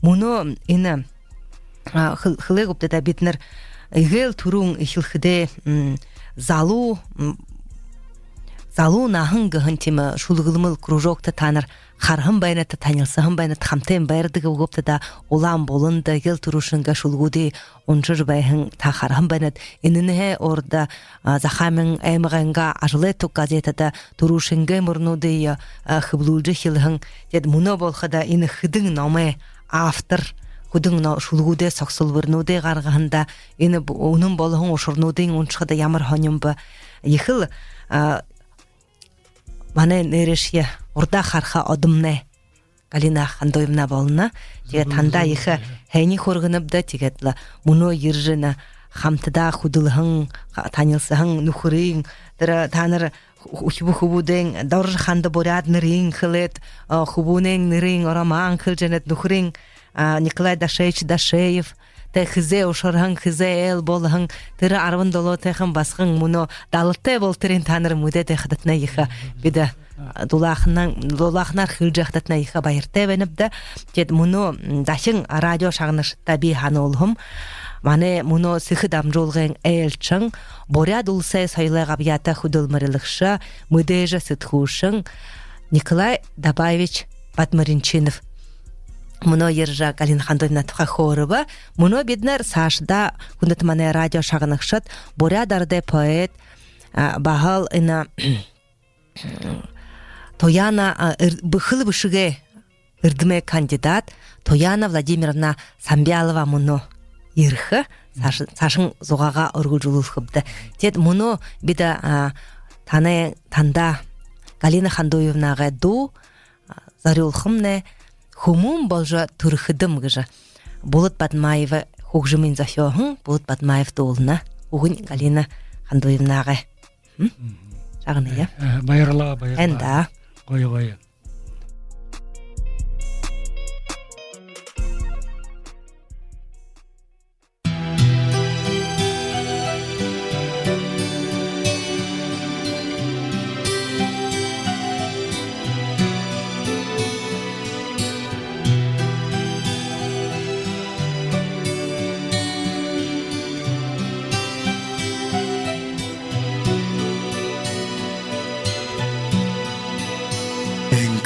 мүнөө энэ хэл-, хэлээ гүб даа, бидэнэр эгээл түрүүн эхилхэдээ залуу, залуу наһан гэһэн тиимэ шүлэглэмэл кружогто таанар хараһан байнат, танилсаһан байнат, хамтын байрадаг үгөөбта даа. Улаан буланда эгээл түрүүшынгээ шүлэгүүдые уншажа байһан та хараһан байнат. Энэнһээ урда Захаамин аймагайнгаа «Ажалай туг» газетэдэ түрүүшынгээ мүрнүүдые хэблүүлжэ эхилһэн. Тиигээд мүнөө болоходо энэ хэдэн номой автор, хэдэн но-, шүлэгүүдэй согсолборинуудые гаргаһан даа. Энэ б-, үнэн болоһон ушарнуудыень уншахада ямар һонин бэ. Ехэл манай нээрээшье урдаа хараха одомнай Галина Хандуевна болоно. Тиигээд танда ехэ һайниие хүргэнэбди. Тиигээд лэ мүнөө ерэжэ, энэ хамтадаа хүдэлһэн, ха-, танилсаһан нүхэрынь, тэрэ таанар хү-, хүбүү-, хүбүүдынь Доржо Ханда буряад нэрыень хэлээд, хүбүүнэйнь нэрыень роман хэлэжэ байнат, нүхэрынь Николай Дашеевич Дашеев. Тэ хэзээ ушарһан, хэзээ айл болоһон, тэрэ арбан долоотойхон басаган мүнөө далатай болоторынь таанар мэдээд байхадатнай ехэ, бидэ дулааханаар, дулааханаар хэлэжэ байхадатнай ехэ баяртай байнабди. Тиигээд мүнөө дахин радио шагнагшадта би һануулхам: манай мүнөө сэхэ дамжуулгын айлшан, Буряад Уласай соёлой габьяата хүдэлмэрилэгшэ, мэдээжэ сэтгүүлшэн Николай Дабаевич Бадмаринчинов мүнөө ерэжэ, Галина Хандуевна тухай хөөрэбэ. Мүнөө бидэнэр саашадаа, хүндэтэ манай радио шагнагшад, буряад арадай поэт, баһал энэ Туяна, эр-, бэхэл бэшэгэй эрдэмэй кандидат Туяна Владимировна Самбялова мүнөө ерэхэ. Сааш-, саашань зугаагаа үргэлжэлүүлхэбди. Тиигээд мүнөө бидэ танай, танда Галина Хандуевнагай дуу зорюулхамнай: «Хүмүүн боложо түрэхэдэм» гэжэ. Болот Бадмаев хүгжэмынь зохёоһон, Болот Бадмаев дуулана. Үгэнь Галина Хандуевнагай. Шагная. Баярлаа, баярлаа. Һайн даа. Гоё, гоё.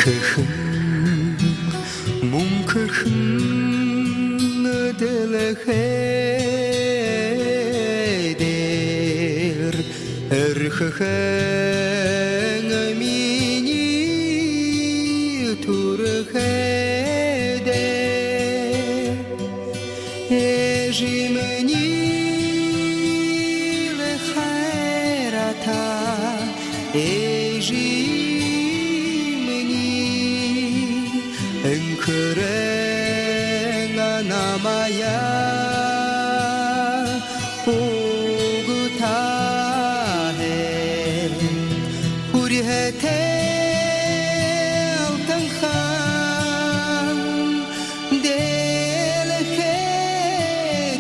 Энхэрхэн, мүнхэрхэн дэлхэй дээр эрхэхэн минии түрэхэдэ, эжымни Түрэн намайе угтаа һэн, хүрьһэтэ алтанхан дэлхэй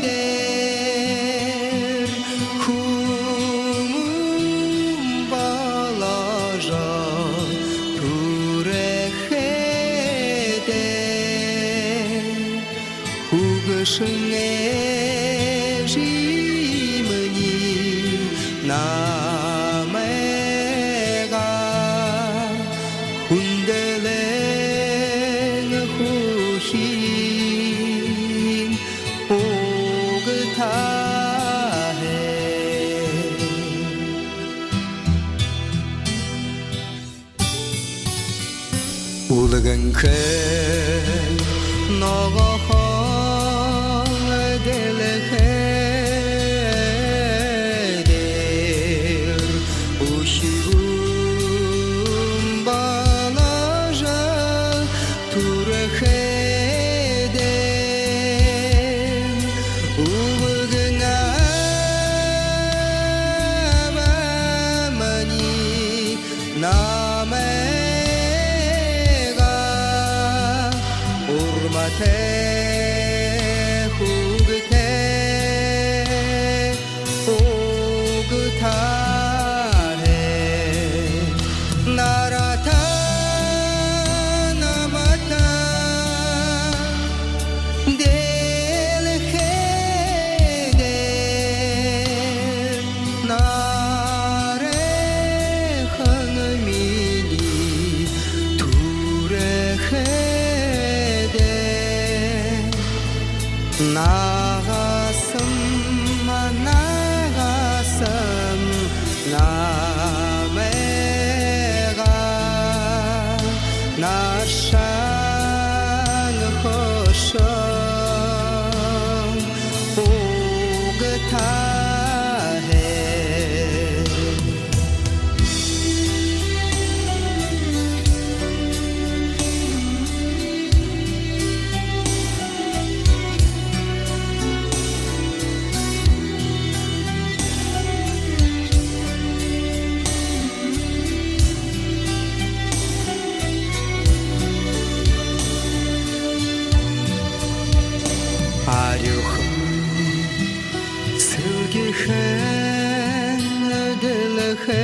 дээр хүмүн боложо түрэхэдээ, хүгшэн эжымни намайгаа хүндэлэн хүхин угтаа һэн. Үлгэнхэ ногохон дэлхэй дээр үхибүүн боложо түрэхэдээ, үбгэн абамни намайгаа урматай хүүгэдтэй угтаа һэн. Нараатан, намаатан дэлхэй дээр нарайхан минии түрэхэдээ, нагасам, нагасам намайгаа наршаан хүшэн угтаа һэн. Арюухан сэлгихэн дэлхэй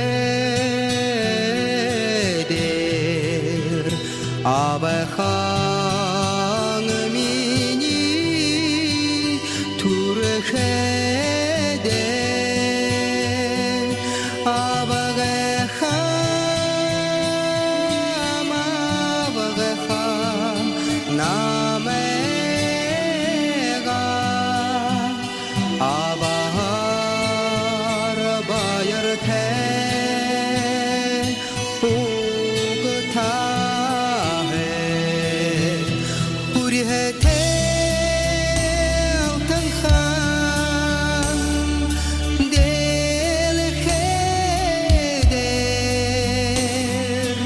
дээр абгайхан минии түрэхэдээ, абгайхан, абгайхан намайгаа абахаар баяртай угтаа һэн. Хүрьһэтэ алтанхан дэлхэй дээр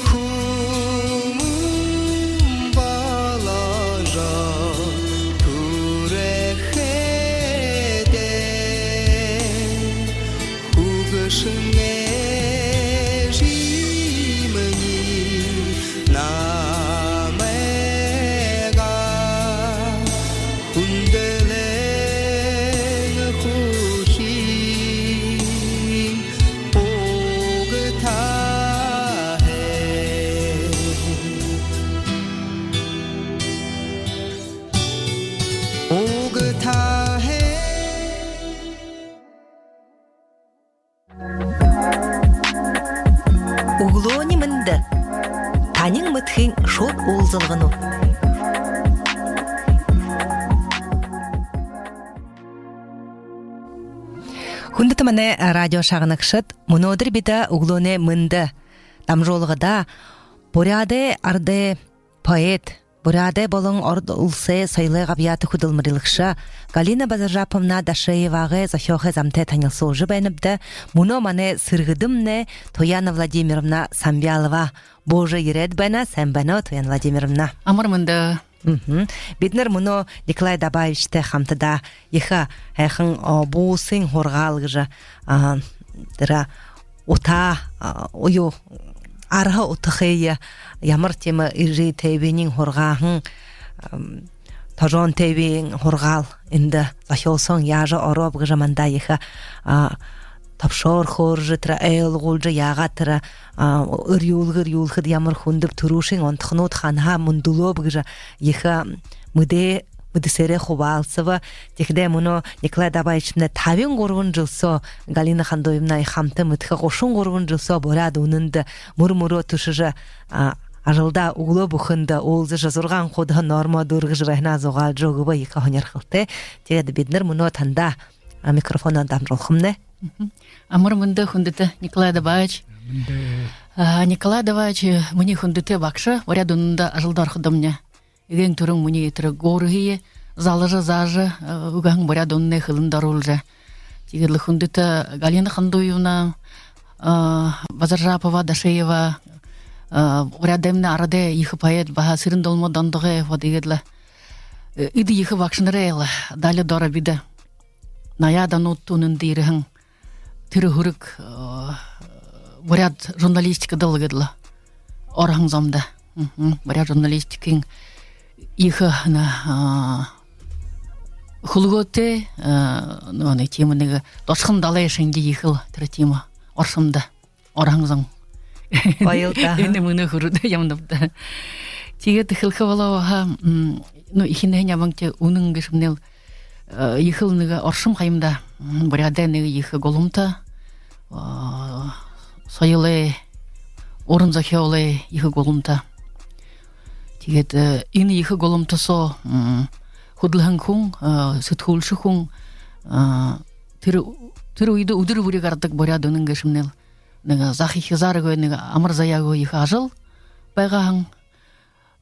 хүмүн боложо түрэхэдээ, хүгшэн эжымни намайгаа хүндэлэн хүхин угтаа һэн. Угтаа һэн. Үглөөнэй мэндэ! Танин мэдэхын шууд уулзалганууд. Хүндэтэ манай радио шагнагшад, мүнөөдэр бидэ «Үглөөнэй мэндэ» дамжуулгада буряадай арадай поэт, Буряадай болон Ород уласай соёлой габьяата хүдэлмэрилэгшэ Галина Базаржаповна Дашеевагай зохёохы замтай танилсуулжа байнабди. Мүнөө манай сэргэдэмнай Туяна Владимировна Самбялова буужа ерээд байна. Сайн байна, Туяна Владимировна. Амар мэндэ. Мгм. Бидэнэр мүнөө Николай Дабаевичтай хамтадаа ехэ һайхан, а, буусын һургаал гэжэ, а, тэрэ утаа, а, юу, арһа утахые, ямар тиимэ эрэ тээбэниинь һургааһан, ам, тожоон тээбэниинь һургаал эндэ зохёолсоонь яажа орооб гэжэ манда ехэ, а, тобшоор хөөрэжэ, тэрэ ойлгуулжа, яагаад тэрэ, а, эрьюулгэ, эрьюулхэдэ ямар хүндэб, түрүүшын онтохонууд хаанаһаа мүндэлөөб гэжэ ехэ мэдээ, мэдэсээрээ хубаалсаба. Тиихэдээ мүнөө Николай Дабаевичнай табин гурбан жэл соо Галина Хандуевнай хамта мэдэхэ, гушан гурбан жэл соо Буряад үнэндэ мүр мүрөө түшэжэ, а, ажалдаа үглөө бүхэндэ уулзажа, зургаан хуудаһан нормо дүүргэжэ байһанаа зугаалжа үгэбэ, ехэ һонирхолтой. Тиигээд бидэнэр мүнөө танда, а, микрофоноо дамжуулхамнай. Мгм. Амар мэндэ, хүндэтэ Николай Дабаевич. Мэндэ. А, Николай Дабаевич, э, минии хүндэтэ багша, Буряад үнэндэ ажалда ороходомни эгээн түрүүн минии тэрэ гуурһые залажа, заажа, э, үгэһэн Буряад үнэнэй хэлэндэ оруулжа. Тиигээд лэ хүндэтэ Галина Хандуевна, э, Базаржапова, Дашеева, э, Буряадаймнай арадай ехэ поэт, баһа Сэрэн Долмо Дондогоев, вот иигээд лэ, э, эдэ ехэ багшанарай лэ далида ороо бидэ. Наяад онуудта үнэндэ ерэһэн тэрэ һүрэг, э, буряад журналистикада лэ гээд лэ ороһон зомда. Мгм. Буряад журналистикын ехэ, на, а, хүлгөөтэй, а, ну, нэгэ тиимэ нэгэ досхон далай шэнги ехэл тэрэ тиимэ оршомдо ороһон зон. Баял даа. Энэ мүнөө хүрэтэр ябанабди. Тиигээд хэлэхэ болоо һаа, м, ну, эхинһээнь абанхи үнэн гээшэмнай лэ, э, ехэл нэгэ оршом ха юм даа. М, Буряадай нэгэ ехэ гуламта, а, соёлой, уран зохёолой ехэ гуламта. Тиигээд, э, энэ ехэ гуламта соо, м, хүдэлһэн хүн, э, сэтгүүлшэ хүн, э, тэрэ, тэрэ үедэ үдэр бүри гарадаг Буряад үнэн гээшэмнай лэ нэгэ захаһаа хизааргүй, нэгэ амар заяагүй ехэ ажал байгаа һэн.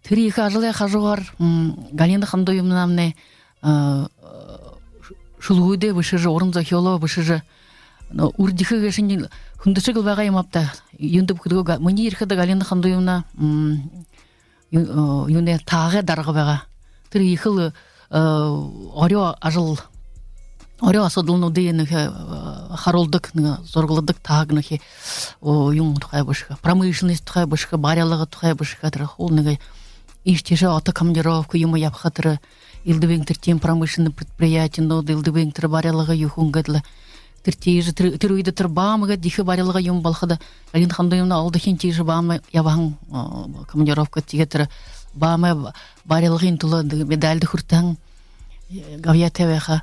Тэрэ ехэ ажалай хажуугаар, м, Галина Хандуевнамнай, а, шүлэгүүдээ бэшэжэ, уран зохёолоо бэшэжэ, ну, үрдихэ гээшэнь хүндэшэг лэ байгаа юм аабза. Юундэб гэхэдэ, га-, минии ерэхэдэ Галина Хандуевна, м, ю-, э, юунэй, таагай дарга байгаа. Тэрэ ехэл, э, орёо ажал, орёо асуудалнуудые нэгэ, э, харуулдаг, нэгэ зурагладаг тааг нэгэ, о, юун тухай бэшэхэ, промышленность тухай бэшэхэ, барилга тухай бэшэхэ, тэрэ хуу нэгэ иишэ тиишээ ото командировка юумэ ябаха, тэрэ элдэбын тэрэ тиимэ промышленный предприятинууд, элдэбын тэрэ барилга юухэн гээд лэ. Тэрэ тиижэ, тэрэ, тэрэ үедэ тэрэ БАМ гээд ехэ барилга юумэ болоходо, Галина Хандуевна олдохинь тиижэ БАМ ябаһан, а, командировка, тиигээд тэрэ БАМ-ай барилгын түлөө медальда хүртэһэн, э, габьяатай байха.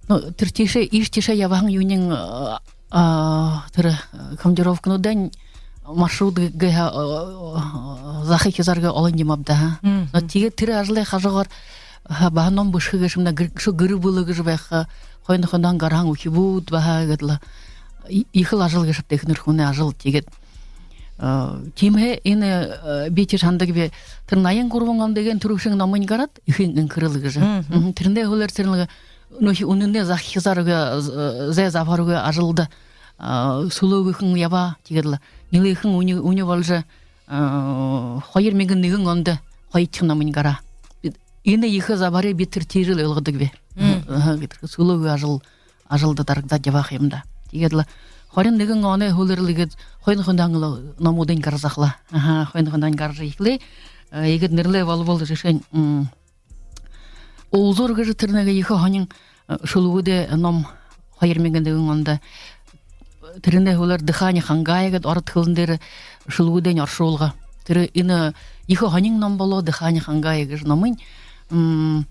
Ну, тэрэ тиишээ, иишэ тиишээ ябаһан юуниинь, а, а, тэрэ, э, командировкануудынь маршрут гэ-, гэ-, а, а, захаһаа хизааргүй олон юм аабза, ха. Мгм. Но тиигээд тэрэ ажалай хажуугаар, ха, баһа ном бэшэхэ гээшэмнай, гэр-, шо гэр бүлэ гэжэ байха, хойно хойноһоонь гараһан үхибүүд баһа гээд лэ. И-, ехэл ажал гээшэ аабза, эхэнэр хүнэй ажал. Тиигээд, а, тиимэһээ энэ, а, би тиижэ һанадагби, тэрэ наян гурбан ондо эгээн түрүүшын номынь гараад, «Эхын энхэрэл» гэжэ. Мгм. Мгм. Тэрэнэй һүүлээр тэрэ нэгэ, ну, хи-, үнэнэй захаһаа хизааргүй, а, з-, зай забһаргүй ажалда, а, сүлөөгүйхэн ябаа. Тиигээд лэ нилээхэн үни, үни боложо, а, хоёр мянга нэгэн ондо хоёрдохи номынь гараа. Би-, энэ ехэ забһарые би тэрэ тиижэл ойлгодогби. Мгм. Аха, гээд тэрэ сүлөөгүйхэн ажал, ажалда дарагдаад ябаа ха юм даа. Тиигээд лэ хорин нэгэн оной һүүлээр лэ иигээд хойно хойноһоонь лэ номуудынь гаража эхилээ. Аха, хойно хойноһоонь гаража эхилээ. Э, иигээд нэрлэхэ болбол, жэшээнь, м, «Уулзуур» гэжэ тэрэ нэгэ ехэ һонин, э, шүлэгүүдэй ном хоёр мянга нэгэн ондо. Тэрэнэй һүүлээр «Дыхание Хангая» гээд ород хэлэн дээрэ шүлэгүүдэйнь оршуулга. Тэрэ энэ ехэ һонин ном болоо, «Дыхание Хангая» гэжэ номынь. М,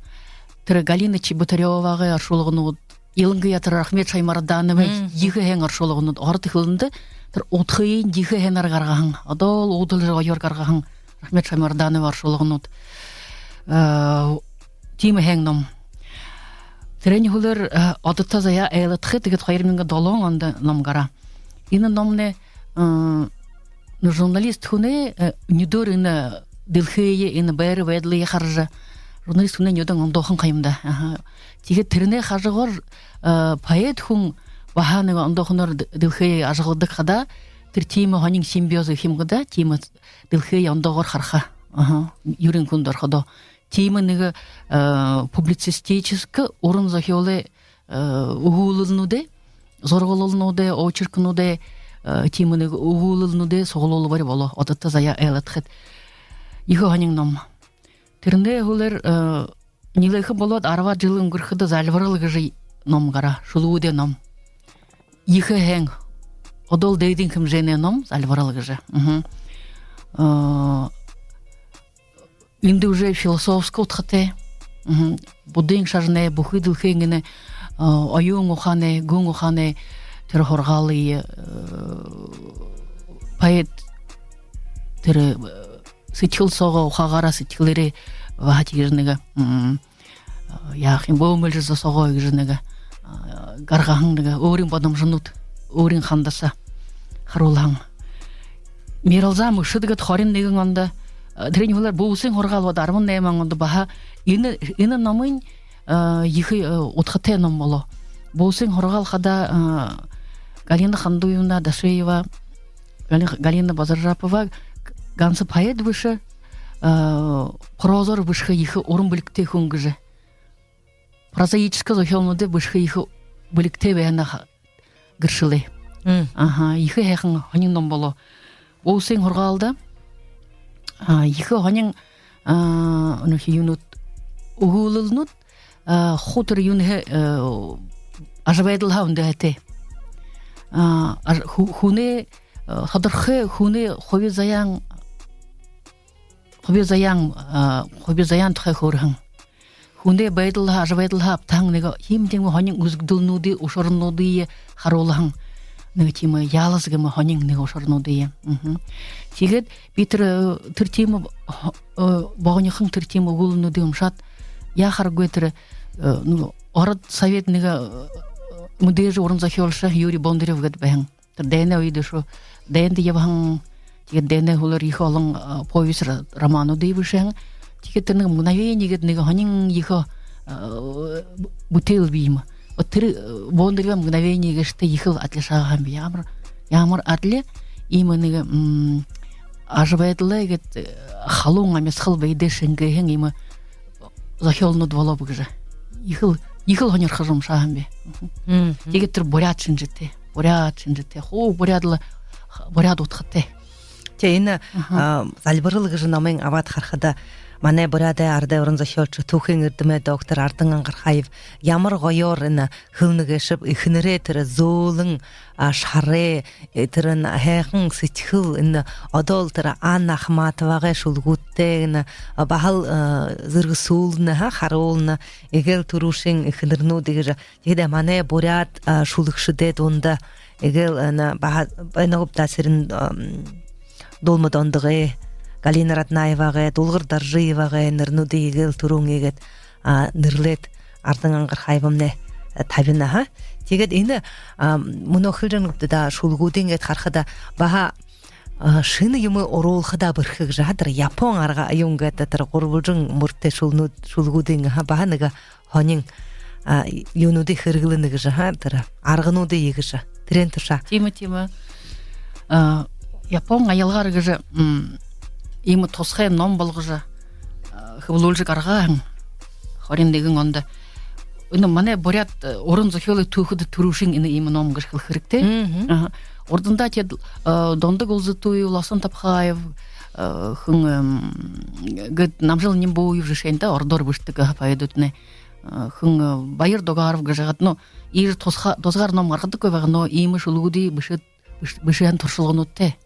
тэрэ Галина Чеботарёвагай оршуулганууд, илангаяа тэрэ Рахмет Шаймардановай, мгм, ехэ һайн оршуулганууд. Ород хэлэндэ тэрэ удхыень ехэ һайнаар гаргаһан, одоол уудалжа гоёор гаргаһан Рахмет Шаймардановай оршуулганууд. Э, тиимэ һайн ном. Тэрэнэй һүүлээр, э, «Одото заяа айлтхы» гээд хоёр мянга долоон ондо ном гараа. Энэ номнай, э, ну, журналист хүнэй, э, нюдөөр энэ дэлхэйе, энэ байра байдалые хаража, журналист хүнэй нюдэн ондоохон ха юм даа. Аха. Тиигээд тэрэнэй хажуугаар, э, поэт хүн баһа нэгэ ондоохоноор д-, дэлхэйе ажалладаг хадаа, тэрэ тиимэ һонин симбиоз гэхэ юм гү даа, тиимэ дэлхэйе ондоогоор хараха. Аха. Юрын хүндэ орходоо. Тиимэ нэгэ, э, публицистическэ уран зохёолой, э, үгүүлэлнүүдэй, зураглалнуудые, очеркнуудые, э, тиимэ нэгэ үгүүлэлнүүдые суглуулбари болоо. Одото заяа айлтахад. Ехэ һонин ном. Тэрэнэй һүүлээр, э, нилээхэн болоод арбаад жэл үнгэрхэдэ «Зальбарал» гэжэ ном гараа, шүлэгүүдэй ном. Ехэ һайн. Одоол дээдын хэмжээнэй ном «Зальбарал» гэжэ. Мгм. Э, эндэ уже философско удхатай. Мгм. Буддын шажанай, бүхы дэлхэйн энэ, э, оюун ухаанай, гүн ухаанай тэрэ һургаалые, э, поэт тэрэ, э, сэдьхэл соогоо, ухаагаараа, сэдьхэлээрээ баһа тиигэжэ нэгэ, м, э, яахим, бөөмэлжэ зосоогоо гэжэ нэгэ, э, гаргаһан нэгэ өөрын бодомжонууд, өөрын хандаса харуулһан. Миралза Мүшэд гээд хорин нэгэн ондо, э, тэрэнэй һүүлээр Буусын һургаал бодо арбан найман ондо баһа энэ, энэ номынь, э, ехэ, э, удхатай ном болоо. Буусын һургаал хадаа, э, Галина Хандуевна Дашиева, Гали-, Галина Базаржапова ганса поэт бэшэ, э, прозоор бэшэхэ ехэ уран бэлигтэй хүн гэжэ. Прозаическа зохёолнуудые бэшэхэ ехэ бэлигтэй байһанаа гэршэлээ. Мм. Аха, ехэ һайхан һонин ном болоо. Буусын һургаалда, а, ехэ һонин, а, нүхи юунүүд, үгүүлэлнүүд, а, хуу тэрэ юунһээ, э, ажабайдалһаа үндэһэтэй. А, аж-, хү-, хүнэй, э, ходорхой хүнэй хуби заяан, хуби заяан, а, хуби заяан тухай хөөрэһэн. Хүнэй байдалһаа, ажабайдалһаа абтаһан нэгэ тиимэ тиимэ һонин үзэгдэлнүүдые, ушарнуудые харуулһан нэгэ тиимэ яалас гэмэ һонин нэгэ ушарнуудые. Мгм. Тиигээд би тэрэ, э, тэрэ тиимэ, э, богонихон тэрэ тиимэ үгүүлэлнүүдые уншаад, яахаргүй тэрэ, э, ну, Ород совет нэгэ, э, мэдээжэ уран зохёолшо Юрий Бондарев гээд байһан. Тэрэ дайнай үедэ шүү. Дайнда ябаһан, тиигээд дайнай һүүлээр ехэ олон, а, повесть, ро-, романуудые бэшэһэн. Тиигээд тэрэ нэгэ «Мгновение» гээд нэгэ һонин ехэ, а, бүтээл бии юм. Вот тэрэ, э, Бондаревай «Мгновение» гээшэтэй ехэл адлишаагаа һэм би. Ямар, ямар адли, иимэ нэгэ, м, ажабайдалай гээд, э, халуун амисхал бэедээ шэнгээһэн иимэ зохёолнууд болоо бэ гэжэ. Ехэл, ехэл һонирхожо уншаа һэм би. Мгм. Тиигээд тэрэ буряад шэнжэтэй. Буряад шэнжэтэй. Хуу буряад лэ, буряад удхатай. Тэ, энэ, аха, а, «Зальбарал» гэжэ номые абаад харахада, манай Буряадай арадай уран зохёолшо, түүхын эрдэмэй доктор Ардан Ангархаев ямар гоёор энэ хэлэнэ гээшэб, эхэнэрээ тэрэ зөөлэн, а, шарай, э, тэрэ һайхан сэдьхэл, энэ одоол тэрэ Анна Ахматовагай шүлэгүүдтэй энэ, а, баһал, э, зэргэсүүлнэ, ха, харуулна, эгээл түрүүшын эхэнэрнүүд гэжэ. Тиихэдэ манай буряад, а, шүлэгшэдэй дунда эгээл, а, энэ баһа, байна гүб даа, Сэрэн, ам, Дулма Дондогой, Галина Раднаевагай, Дулгар Доржиевагай нэрэнүүдые эгээл түрүүн иигээд, а, нэрлээд, Ардан Ангархаевамнай, а, табина, ха. Тиигээд энэ, а, мүнөө хэлэжэ байнабди даа, шүлэгүүдынь гээд харахада баһа, а, шэнэ юумэ оруулхада бэрхэ гэжэ, ха, тэрэ япон арга юун гээд, тэрэ гурбалжан мүртэй шүлэнүүд, шүлэгүүдынь, ха, баһа нэгэ һонин, а, юунуудые хэрэглэнэ гэжэ, ха, тэрэ аргануудые гэжэ. Тэрээн тушаа. Тиимэ, тиимэ. А, япон аялгаар гэжэ, м, иимэ тусхай ном болгожо, а, хэблүүлжэ гаргаа һэн. Хорин нэгэн ондо. Энэ манай буряад, э, уран зохёолой түүхэдэ түрүүшын энэ иимэ ном гэжэ хэлэхэ хэрэгтэй. Мгм. Аха. Урдандаа тэдэ, э, Дондог Улзытуев, Лосон Тапхаев, э, хэн, эм, гээд, Намжил Нимбуев жэшээнь даа, ородоор бэшэдэг, аха, поэдүүднай. Э, хэн, э, Баяр Дугаров гэжэ аад, ну, иигэжэ тусха-, тусгаар ном гаргадаггүй байгаа, но иимэ шүлэгүүдые бэшэ-, бэш-, бэшэһэн туршалгануудтай.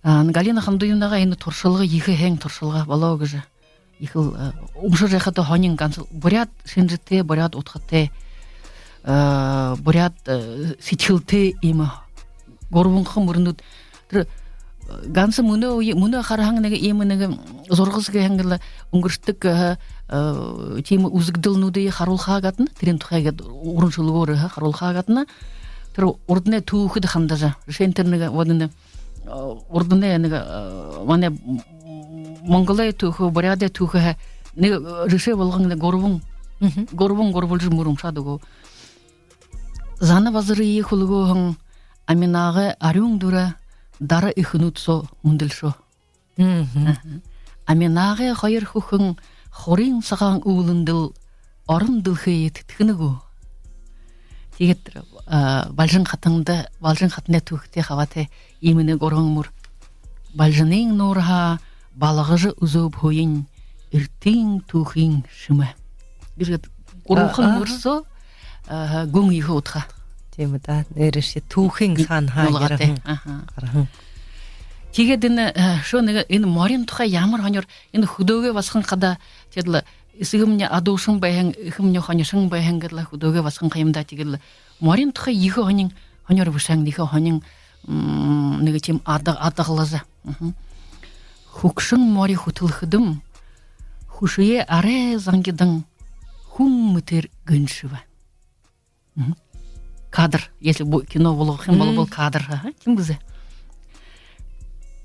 А, Галина Хандуевнагай энэ туршалга ехэ һайн туршалга болоо гэжэ. Ехэл, э, уншажа байхада һонин, ганса буряад шэнжэтэй, буряад удхатай, э, буряад, э, сэдьхэлтэй иимэ гурбанхан мүрнүүд. Тэрэ, э, ганса мүнөө үе, мүнөө хараһан нэгэ иимэ нэгэ зурагас гэһэн лэ үнгэршэдэг, э, э, тиимэ үзэгдэлнүүдые харуулхаа гадна, тэрээн тухай гээд уран шүлэгөөр, э, харуулхаа гадна. Тэрэ урданай түүхэдэ хандажа. Жэшээнь, тэрэ нэгэ, вот, нэгэ, э, урданай нэгэ, э, манай Монголой түүхэ, буряадай түүхэһээ нэгэ, э, жэшээ болгон нэгэ гурбан, Мгм. гурбан гурбалжа мүр уншаад үгөө. Зана Базарые хүлгөөһэн Аминаагай арюун дүрэ дара эхэнүүд соо мүндэлшөө. Мгм. Аха. Аминаагай хоёр хүхэн хурин сагаан үүлэндэл орон дэлхэйе тэдхэнэ гү. Тиигээд, а, Балжан хатанда, Балжан хатанай түүхэтэй хабаатай иимэ нэгэ гурбан мүр. Балжанын нуурһаа балгажа үзөөб һүниинь эртын түүхын шэмэ. Гэжэ гээд гурбахан А, а. мүр соо, а, гүн ехэ удха. Тиимэ даа, нээрээшье түүхын Ю-, санаһаа юулгаатай. Ерэһэн. Аха. Гараһан. Тиигээд энэ, э, шоо нэгэ энэ морин тухай ямар һонир, энэ хүдөөгэй басаган хадаа, тиигээд лэ эсэгэмни адуушан байһан, эхэмни хонишон байһан гээд лэ хүдөөгэй басаган ха юм даа, тиигээд лэ морин тухай ехэ һонин, һонир бэшэһэн, ехэ һонин, м, нэгэ тиимэ ада-, адаглажа. Мгм. Хүгшэн мори хүтэлхэдэм, хүшөө арай зангидан, хүн мэтээр гэншэбэ. Мгм. Кадр, если бу-, кино болгохо юм бол, Мм. бол кадр, аха, тиимэ бэзэ.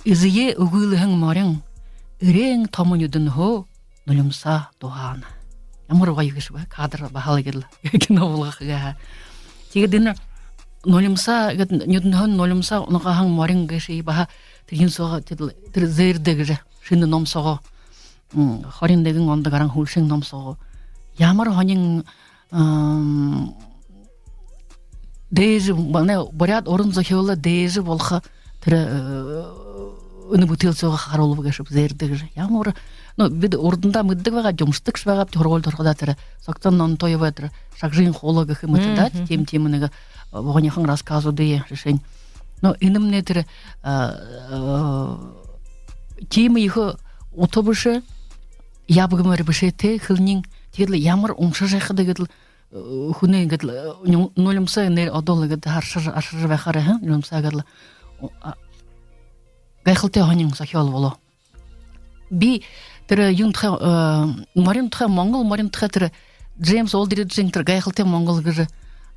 Эзэеэ үгылэһэн морин эреэн томо нюдэнһөө нулимсаа дуһаана. Ямар гоё гээшэб, кадр баһал гээд лэ кино болгохо гээ. Тиигээд энэ нулимсаа гээд, нюдэнһөө нулимсаа унагаһан морин гээшые баһа тэрэ юун соогоо, тэрэ, тэрэ Зээрдэ гэжэ шэнэ ном соогоо, м, хорин нэгэн ондо гараһан һүүлшын ном соогоо. Ямар һонин, ам, дээжэ, манай буряад уран зохёолой дээжэ болохо тэрэ, э, энэ бүтээл соогоо харуулба гээшэб Зээрдэ гэжэ. Ямар, ну, бидэ урдандаа мэдэдэг байгаабди, уншадагшье байгаабди, һургуулида һурахадаа, тэрэ Согтон Нонтоевай тэрэ Шагжын хуулаа гэхэ мэтэ даа, Мгм. тиимэ, тиимэ нэгэ, э, богонихон рассказуудые, жэшээнь. Но энэмнай тэрэ, э, э, тиимэ ехэ ута бэшэ, ябагмаар бэшээтэй хэлэниинь. Тиигээд лэ ямар уншажа байхада гээд лэ, э, хүнэй ингээд лэ, э, ню-, нулимсаа нэрэ одоол иигээд аршажа, аршажа байхаар, аха, нулимсаа гээд лэ, о, а, гайхалтай һонин зохёол болоо. Би тэрэ юун тухай, э, морин тухай, монгол морин тухай тэрэ Джеймс Олдриджын тэрэ «Гайхалтай Монгол» гэжэ, э,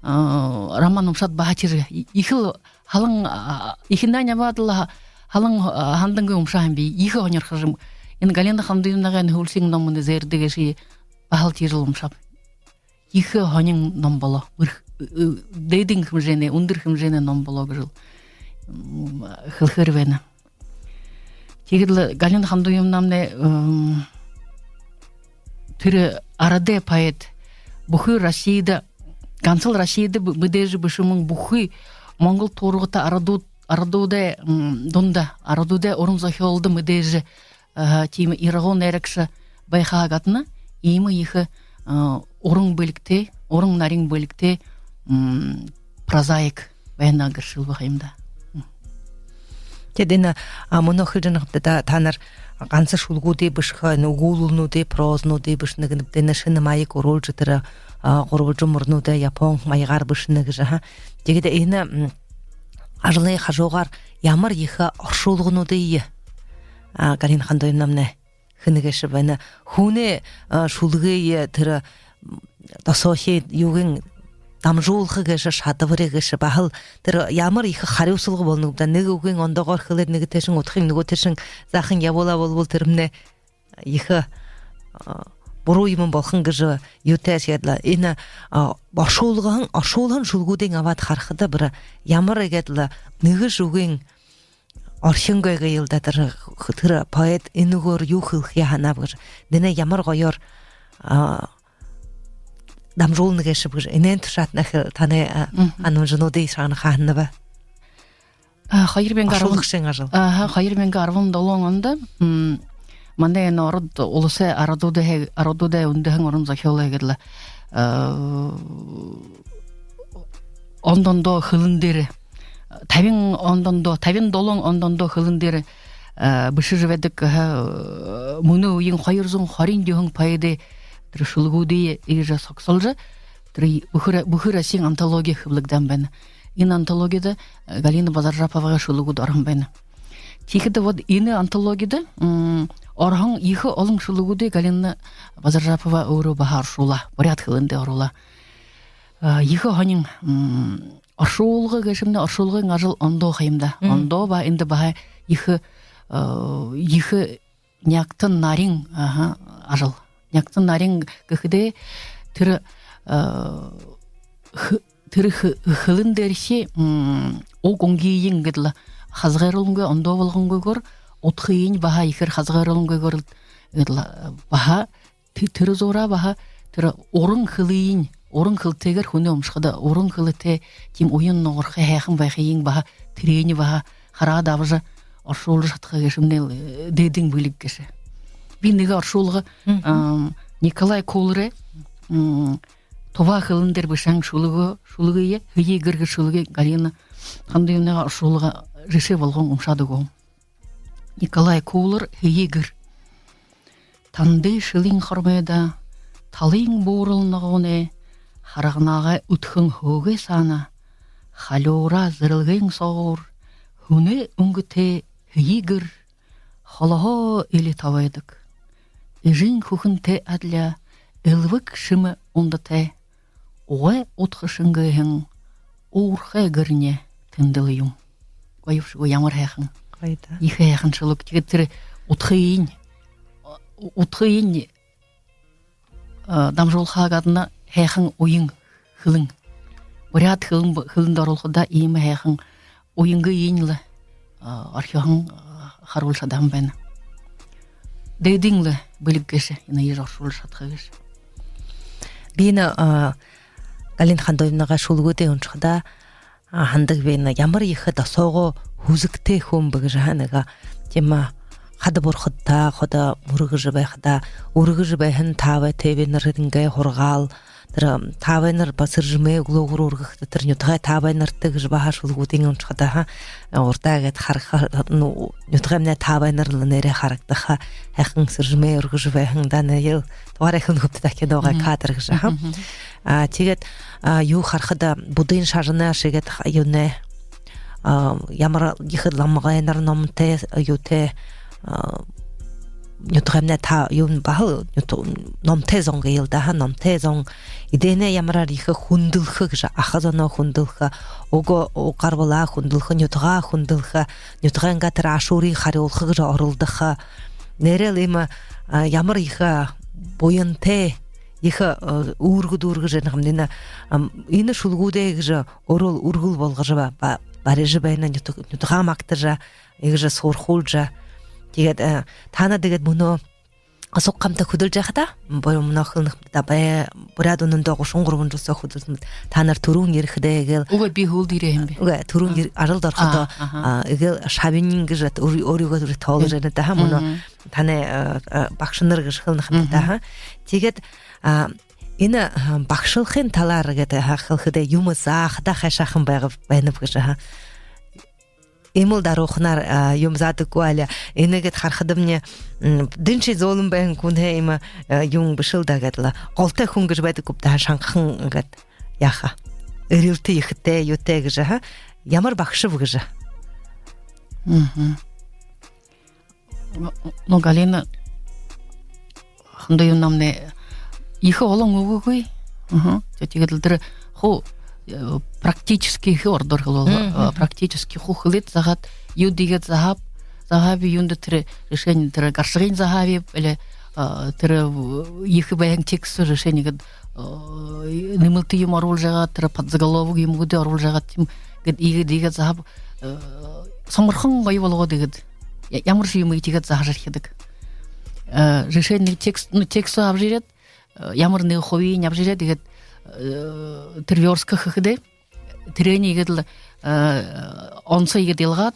роман уншаад, баһа тэрэ ехэл һалан, а, эхинһээнь абаад лэ һа-, һалан, а, һандангүй уншаа һэм би. Ехэ һонирхожо юм. Энэ Галина Хандуевнагай энэ һүүлшын ном, энэ «Зээрдэ» гээшые баһал тэрэл уншааб. Ехэ һонин ном болоо. Бэрх-, э, э, дээдын хэмжээнэй, үндэр хэмжээнэй ном болоо гэжэл, м, хэлэхээр байна. Тиигээд лэ Галина Хандуевнамнай, м, тэрэ арадай поэт, бүхы Россида, гансал Россида б-, мэдээжэ бэшэ юм, бүхы монгол туургата арадууд-, арадуудай, м, дунда, арадуудай уран зохёолдо мэдээжэ, аха, тиимэ ирагуу найрагша байхаһаа гадна, иимэ ехэ, а, уран бэлигтэй, уран нарин бэлигтэй, м, прозаик байна гэжэ хэлэбэ ха юм даа. М. Тиигээд энэ, а, мүнөө хэлэжэ байнабди даа, таанар ганса шүлэгүүдые бэшэхэ, энэ үгүүлэлнүүдые, прозануудые бэшэнэ гэнэбди, энэ шэнэ маяг оруулжа, тэрэ, а, гурбалжа мүрнүүдээ япон маягаар бэшэнэ гэжэ, аха. Тиигээд энэ, м, ажалай хажуугаар ямар ехэ оршуулгануудые, а, Галина Хандуевнамнай хэнэ гээшэб, энэ хүнэй, а, шүлэгые, тэрэ, м, досоохи юугыень дамжуулха гээшэ, шадабари гээшэ, баһал тэрэ ямар ехэ харюусалга болоно гээб даа. Нэгэ үгыень ондоогоор хэлээд, нэгэ тээшэнь удхынь, нүгөө тээшэнь заахан ябуулаа болбол, тэрэмнай ехэ, а, буруу юумэн болохонь гэжэ юутэй. Тиигээд лэ энэ, а, оршуулгаһан, оршуулһан шүлэгүүдыень абаад харахада, бүри ямар иигээд лэ нэгэшье үгыень орхингүй гээл даа, тэрэ, тэрэ поэт энэ үгөөр юу хэлэхэеэ һанааб гэжэ. Энээнээ ямар гоёор, а, дамжуулна гээшэб гэжэ. Энээн тушаатнай хэ-, танай, а, Мгм. һанамжануудые шагнаха һанааб. А, хоёр мянга арбан, Оршуулагшын ажал. Аха, хоёр мянга арбан долоон ондо, м, манай энэ Ород уласай арадуудай, арадуудай үндэһэн уран зохёолой гээд лэ, а, ондо ондоо хэлэн дээрэ, табин ондо ондоо, табин долоон ондо ондоо хэлэн дээрэ, а, бэшэжэ байдаг, а, мүнөө үеын хоёр зуун хорин юһэн поэдэй тэрэ шүлэгүүдые иигэжэ согсолжо, тэрэ бүхы, бүхы Россиин антологи хэблэгдэһэн байна. Энэ антологида, э, Галина Базаржаповагай шүлэгүүд ороһон байна. Тиихэдэ вот энэ антологида, м, ороһон ехэ олон шүлэгүүдые Галина Базаржапова өөрөө баһа оршуулаа, буряад хэлэндээ оруулаа. А, ехэ һонин, м, оршуулга гээшэмнай, оршуулгын ажал ондоо ха юм даа. Мгм. Ондоо ба эндэ баһа ехэ, э, ехэ нягтан нарин, аха, ажал. Нягтан нарин гэхэдээ тэрэ, э, х-, тэрэ х-, хэлэн дээрэхи, м, уг үнгыень гэдэл хазгайруулангүй, ондоо болгонгүйгөөр, удхыень баһа ехээр хазгайруулангүйгөөр гэдэл, баһа тэ-, тэрэ зуураа баһа тэрэ уран хэлыень, уран хэлэтэйгээр хүнэй уншахада, уран хэлэтэй тиимэ уян нугархай һайхан байхыень баһа, тэрэниие баһа хараад абажа, оршуулжа шадаха гээшэмнай, э, дээдын бэлиг гээшэ. Би нэгэ оршуулга, Мгм. ам, Николай Кууларай, м, тува хэлэн дээрэ бэшэһэн шүлэгөө, шүлэгые, «Һэеы гэр» гэжэ шүлэгые Галина Хандуевнагай оршуулга жэшээ болгон уншаад үгөөм. Николай Куулар, «Һэеы гэр». Тандын шэлын хормойдо, талын буурал ногоонай, харганаагай үдхэн һөөгэй саана, халюураа зэрэлгээн соогуур, һүнэй үнгэтэй һэеы гэр холоһоо эли табайдаг. Эжын хүхэнтэй адли элбэг шэмэ ундатай, угай удха шэнгээһэн уурхай гэрни тэндэл юм. Гоё бшуу гү, ямар һайхан. Гоё даа. Ехэ һайхан шүлэг. Тиигээд тэрэ удхыень, удхыень, а, дамжуулхаа гадна һайхан уян хэлэн. Буряад хэлэн б-, хэлэндэ оруулхада иимэ һайхан уянгыень лэ, а, орхиһон, а, харуулжа шадаһан байна. Дээдын лэ бэлиг гээшэ, энээниие оршуулжа шадаха гээшэ. Би энэ, а, Галина Хандуевнагай шүлэгүүдые уншахада, а, һанадаг би энэ ямар ехэ досоогоо һүзэгтэй хүн бэ гэжэ, ха, нэгэ, тиимэ, хада бурхадта, хада мүргэжэ байхада, үргэжэ байһан таабай тээбэйнэрынгээ һургаал, тэрэ таабайнар баһа сэржэмэй үглөөгүүр үргэхэдэ, тэрэ нютагай таабайнарта гэжэ баһа шүлэгүүдынь уншахада, ха, урдаа гээд хараха, ну, нютагаймнай таабайнар лэ нээрээ харагдаха, һайхан сэржэмэй үргэжэ байһан даа, нээл тугаарай хэлэнэ һэбта даа, киногой Мгм. кадр гэжэ, ха. Мгм. А, тиигээд, а, юу харахада, буддын шажанай шигээд ха-, юунэй, а, ямар ехэ ламагайнар номтой, юутэй, а, нютагаймнай та-, юун баһал нют-, номтой зон гээл даа, ха, номтой зон. Эдээнээ ямараар ехэ хүндэлхэ гэжэ, аха зоноо хүндэлхэ, уг, уг гарбалаа хүндэлхэ, нютагаа хүндэлхэ, нютагайнгаа тэрэ ашуурые харюулха гэжэ оролдохо. Нээрээ лэ иимэ, а, ямар ехэ буянтай, ехэ, э, үүргэ дүүргэжэ байна һэмди энэ, ам, энэ шүлэгүүдээ гэжэ өөрөө лэ үргэл болгожо ба-, ба-, барижа байна, нюта-, нютагаа магтажа, иигэжэ суурхуулжа. Тиигээд, э, таанад иигээд мүнөө суг хамта хүдэлжэ байхадаа, бу-, мүнөө хэлэнэ һэм даа, бай-, Буряад үнэндөө гушан гурбан жэл соо хүдэлһэн. Таанар түрүүн ерэхэдээ эгээл... Үгы, би һүүлдэ ерээ һэм би. Үгы, түрүүн А. ер-, ажалда орходоо, А, аха. а, эгээл шабинь гэжэ үр-, өөрыгөө түрүү тоолжо Мгм. байна даа, ха, мүнөө Мгм. танай, э, э, багшанар гэжэ хэлэнэ һэм даа, Мгм. ха. Тиигээд, а, энэ, а, багшалхын талаар гээд, ха, хэлэхэдээ юумэ заахадаа хайшаахан байгааб, байнаб гэжэ, ха. Иимэл дарууханаар, а, юумэ заадаг гү, али энэ гээд харахадамни, м, дэншье зөөлэн байһан хүнһөө иимэ, а, юун бэшэл даа гээд лэ. Голтой хүн гэжэ байдаг гүб даа, шангахан гээд яаха. Эрилтэ ехэтэй, юутэй гэжэ, ха. Ямар багшаб гэжэ. Мгм. Ну, ну, Галина Хандуевнамнай ехэ олон үгэгүй. Мгм. Тэ, тиигээд лэ тэрэ хуу, э, практически ехэ ородоор хэлээ бол, Мгм. э, практически хуу хэлээд заагаад, юу дээгээд заһааб, заһааб, юундэ тэрэ жэшээнь, тэрэ гаршагынь заһааб, или, э, тэрэ, э, ехэ байһан текст жэшээнь гээд, э, нэмэлтэ юумэ оруулжа байгаа, тэрэ подзаголовок юумэ гээд оруулжа байгаа, тиимэ гээд иигээд, иигээд заһааб, э, сонорхон гоё болгоод иигээд. Я-, ямаршье юумэ тиигээд заһажархидаг. Э, жэшээнь, нэгэ текст, ну, текст абажа ерээд, э, ямар нэгэ хубиень абажа ерээд, иигээд, э, тэрэ вёрстка хэхэдээ, тэрэниие иигээд лэ, э, онсо иигээд илгаад,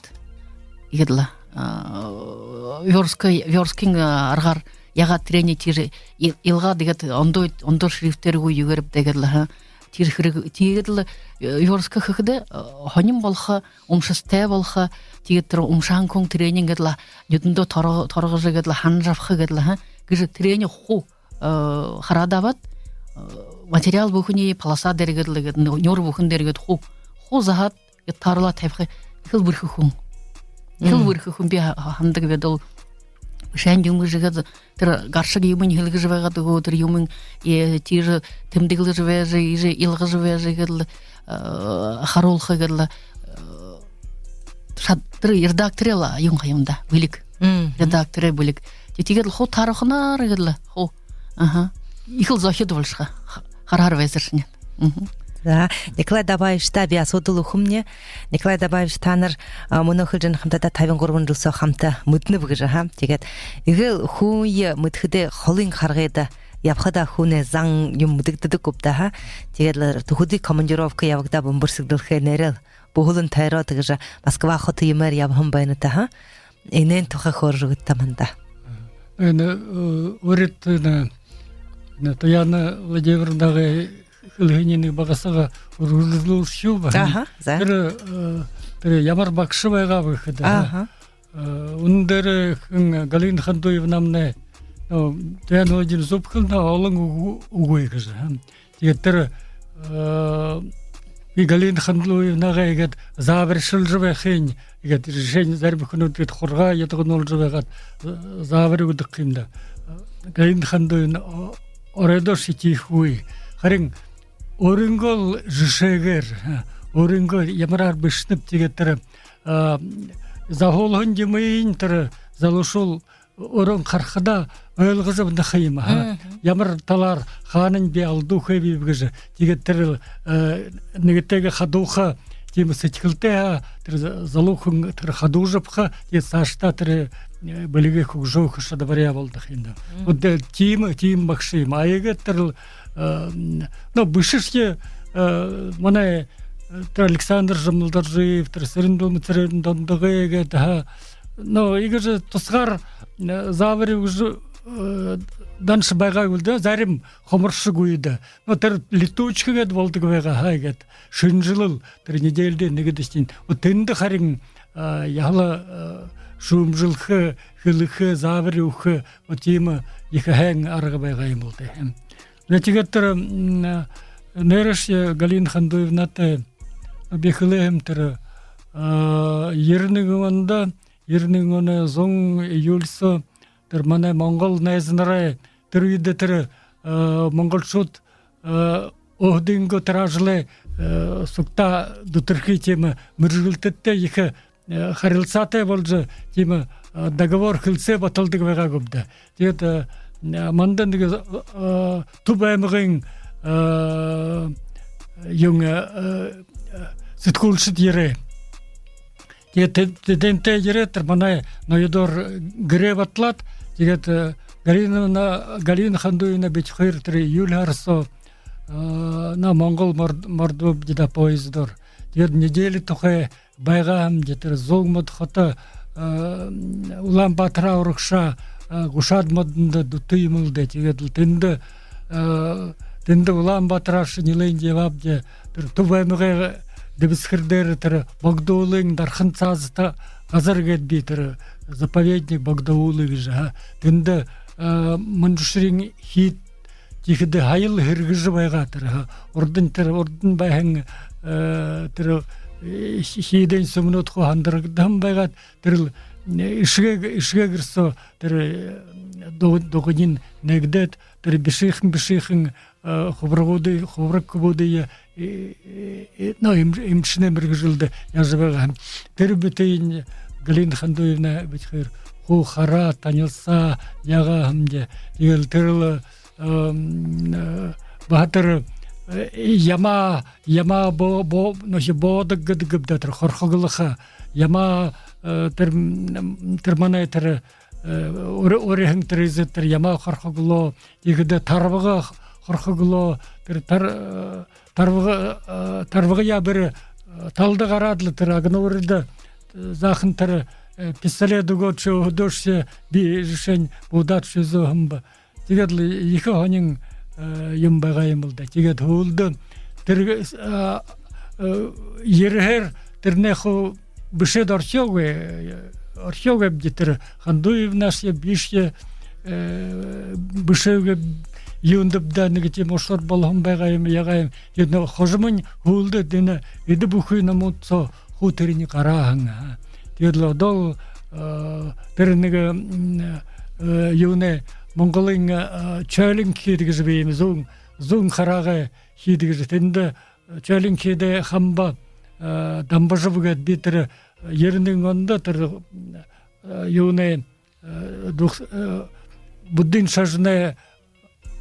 иигээд лэ, э, вёрстка, вёрсткын, э, аргаар яагаад тэрэниие тиижэ ил-, илгаад, иигээд ондоо, ондоо шрифтээр гү, юугээрб даа, иигээд лэ, ха. Тиижэ хэрэг, тиигээд лэ, э, вёрстка хэхэдээ, э, һонин болохо, уншасатай болохо, тиигээд тэрэ уншаһан хүн тэрэниие иигээд лэ нюдэндөө торо-, торгожо, иигээд лэ һанажа абаха, иигээд лэ, ха. Гэжэ тэрэниие хуу, э, хараад абаад, э, материал бүхэниие полоса дээрэ иигээд лэ, иигээд ню-, нюур бүхэн дээрэ иигээд хуу, хуу заһаад, иигээд тааруулаа табиха, ехэл бэрхэ хүн. Ехэл Мм. бэрхэ хүн би ха-, ха-, һанадаг би даа. Шэн юм гэжэ иигээд тэрэ гаршаг юумыень һэлгэжэ байгаад гү, тэрэ юумыень, э, тиижэ тэмдэглэжэ байжа, иижэ илгажа байжа, иигээд лэ, э, харуулха, иигээд лэ, э, шад-, тэрэ редакторай лэ юун ха юм даа, бэлиг. Мгм. Редакторай бэлиг. Тиигээд лэ хуу таараханаар гээд лэ хуу. Аха. Ехэл зохид болошохо. Ха-, харахаар байзаршни. Мгм. За, Николай Дабаевичта би асуудал үгэхэмни. Николай Дабаевич, таанар, а, мүнөө хэлэжэ байһан хамтадаа табин гурбан жэл соо хамта мэдэнэб гэжэ, аха. Тиигээд эгээл хүнэй мэдэхэдээ холын харгыда ябахада хүнэй зан юм мэдэгдэдэг гүб даа, аха. Тиигээд лэ түхэдэй командировка ябагдаа, бүмбэрсэгдэлхэ нээрээ л бүһэлэн тойроод гэжэ Москва хото юумээр ябаһан байнат, аха. Энээн тухай хөөрэжэ үгыт даа манда. Энэ, э, урид, энэ, энэ Туяна Владимировнагай хэлэһэниинь нэгэ бага саг үргэлжэлүүлшэб. Аха, за. Тэрэ, э, тэрэ ямар багша байгааб гэхэдэ, аха. Аха. Э, үнэн дээрээ хэн, Галина Хандуевнамнай, ну, Туяна Владимировна зүб хэлэнэ, олон үгы, үгы гэжэ, аха. Тиигээд тэрэ, э, би Галина Хандуевнагай иигээд заабаришалжа байхыень, иигээд жэшээнь зарим хүнүүд гээд хургаа ядагнуулжа байгаад, э, заабари үгэдэг юм даа. Галина Хандуевна о-, оройдоошье тиихэ үгы. Харин өөрынгөө л жэшээгээр, э, өөрынгөө ямараар бэшэнэб, тиигээд тэрэ, э, заһуулһан юумыень тэрэ залуушуул өөрынгөө харахада ойлгожо абаха юм, аха. Мгм. Ямар талаар, хаанань би алдууха байб гэжэ. Тиигээд тэрэ, э, нэгэтэйгээ хадууха тиимэ сэдьхэлтэй, аха, тэрэ за-, залуу хүн тэрэ хадуужа абаха, тиигээд саашадаа тэрэ, э, бэлигээ хүгжөөхэ шадабаряа болодог юм даа. Мгм. Вот, э, тиимэ, тиимэ багша юм. А иигээд тэрэл, э, ну, бэшэшье, э, манай, э, тэрэ Александр Жамбалдоржиев, тэрэ Сэрэн-Дулма Цырен-Дондогой гээд, аха, ну, иигэжэ тусгаар, э, заабари үгэжэ, э, даншье байгаа гээл даа, зарим хоморшог үедэ. Ну, тэрэ летучка гээд болодог байгаа, аха, иигээд. Шэнжэлэл, тэрэ неделидэ нэгэ дахин. Вот тэндэ харин, э, яһала, э, шүүмжэлхэ, хэлэхэ, заабари үгэхэ, вот тиимэ ехэ һайн арга байгаа юм бол даа. За, тиигээд тэрэ, м, нээрээшье Галина Хандуевнатай би хэлэһэм, тэрэ, а, ерэн нэгэн ондо, ерэн нэгэн оной зун июль соо тэрэ манай монгол найзанарай, тэрэ үедэ тэрэ, а, монголшууд, а, өөһэдынгөө тэрэ ажалай, а, сугтаа дүтэрхы тиимэ мэргэжэлтэдтэй ехэ, э, харилсаатай боложо, тиимэ, э, договор, хэлсээ баталдаг байгаа гүб даа. Тиигээд, э, манда нэгэ, э, Түб аймагай, э, юун, э, э, сэтгүүлшэд ерээ. Тиигээд тэ-, тэдэнтэй ерээд, тэрэ манай ноёдоор гэрээ баталаад, тиигээд, э, Галина, Галина Хандуевна бидэ хоёр тэрэ июль һара соо, э, на Монгол морд-, мордобди даа поездоор. Тиигээд недели тухай байгаа һэмди, тэрэ Зүүн модо хото, э, Улаан-Баатарһаа урагшаа, э, Гушаад модондо дүтэ юм лэ даа. Тиигээд лэ тэндэ, э, тэндэ Улаан-Баатарһаашье нилээн ябаабди, тэрэ Түб аймагай дэбисхэр дээрэ тэрэ Богдуулын Дархан цаазата газар гээд бии, тэрэ заповедник Богдоулы гэжэ, аха. Тэндэ, э, мүнжэшэрынь хии тиихэдэ һаял һэргэжэ байгаа тэрэ, аха. Урдань тэрэ, урдань байһан, э, тэрэ, э, хи-, хиидэй сүмэнүүд хуу һандарагдаһан байгаад, тэрэл, э, эшэгэ, эшэгэ гэр соо тэрэ, э, ду-, дуганиинь нээгдээд, тэрэ бишыхан, бишыхан, э, хубарагуудые, хубараг хүбүүдые, э, э, э, ну, эм-, эмшэнэй мэргэжэлдэ ябажа байгаа һэн. Тэрэ бүтэйень Галина Хандуевна бидэ хоёр хуу хараа, танилсаа, яагаа һэмди. Тиигээл тэрэл, эм, э, баһа тэрэ, э, ямаа, ямаа бо-, бо-, ну, хи-, боодог гэдэг гүб даа, тэрэ хорхоглохо. Ямаа, э, тэрэ, м, тэрэ манай тэрэ, э, уры-, урыһан тэрэ эзэд тэрэ ямаа хорхоглоо. Тиихэдэ тарбага хорхоглоо, тэрэ тар-, э, тарбага, э, тарбагаяа бүри, э, талада гараад лэ, тэрэ агнуурида, э, заахан тэрэ, э, пистолет үгөөд, ши өөһэдөөшье, би жэшээнь, буудаад ши үзөө һэм бэ. Тиигээд лэ ехэ һонин, э, юм байгаа юм лэ даа. Тиигээд һүүлдэ тэрэ, э, э, ерэһээр тэрэнээ хуу бэшээд орхёогүй, орхёогүйбди, тэрэ Хандуевнашье, бишье, э, бэшээгүйбди, юундэб даа, нэгэ тиимэ ушар болоһон байгаа юм, яагаа юм. Тиигээд лэ хожомынь һүүлдэ дэнэ эдэ бүхы номууд соо хуу тэрэниие гараа һэн, аа. Тиигээд лэ одоол, э, тэрэ нэгэ, м, э, юунэй, Монголой, э, чойлинг хиид гэжэ бии юм, зүүн, зүүн хараагай хиид гэжэ, тэндэ чойлинг хиидэй хамба, э, Дамбажаб гээд бии, тэрэ ерэн нэгэн ондо тэрэ, э, юунэй, э, Дүх- буддын шажанай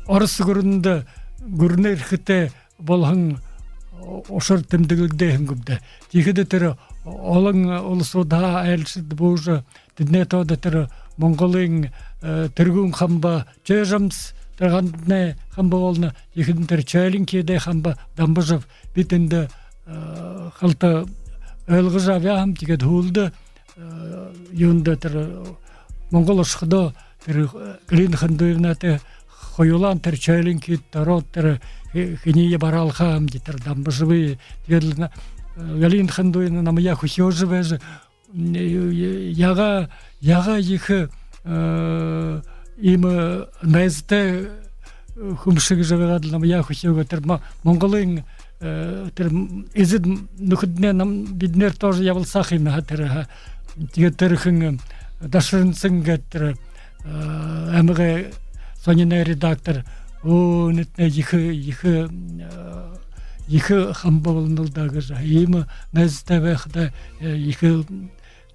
Ород гүрэндэ гүрэнэй эрхэтэй болоһон ушар тэмдэглэгдээ һэн гүбди. Тиихэдэ тэрэ олон уласуудһаа айлшад буужа, тэдэнэй тоодо тэрэ Монголой тэргүүн хамба Чойжамс, тэрэ гандын хамба болоно. Тиихэдэнь тэрэ Чойлинкиидэй хамба Дамбажаб, би тэндэ халта ойлгожо абяа һэм. Тиигээд һүүлдэ юундэ тэрэ Монгол ошоходоо тэрэ Галина Хандуевнатай хоюулан тэрэ Чойлинкиидтэ ороод, тэрэ хэниие бараалхаа һэмди, тэрэ Дамбажабые. Тиигээд лэ Галина Хандуевна намайе хүхеэжэ байжа, яагаа, яагаа ехэ иимэ найзатай хүмши гэжэ байгаад лэ намайе хүхеэгээ. Тэрэ Монголой тэрэ эзэд нүхэднай нам- бидэнээр тоже ябалсаа һэмди, ха, тэрэ, ха. Тиигээд тэрэ хэн, Даширинцэн гээд тэрэ аймагай сониной редактор, өө, энэтнай ехэ, ехэ, ехэ хамба болоно л даа гэжэ, иимэ найзатай байхада ехэ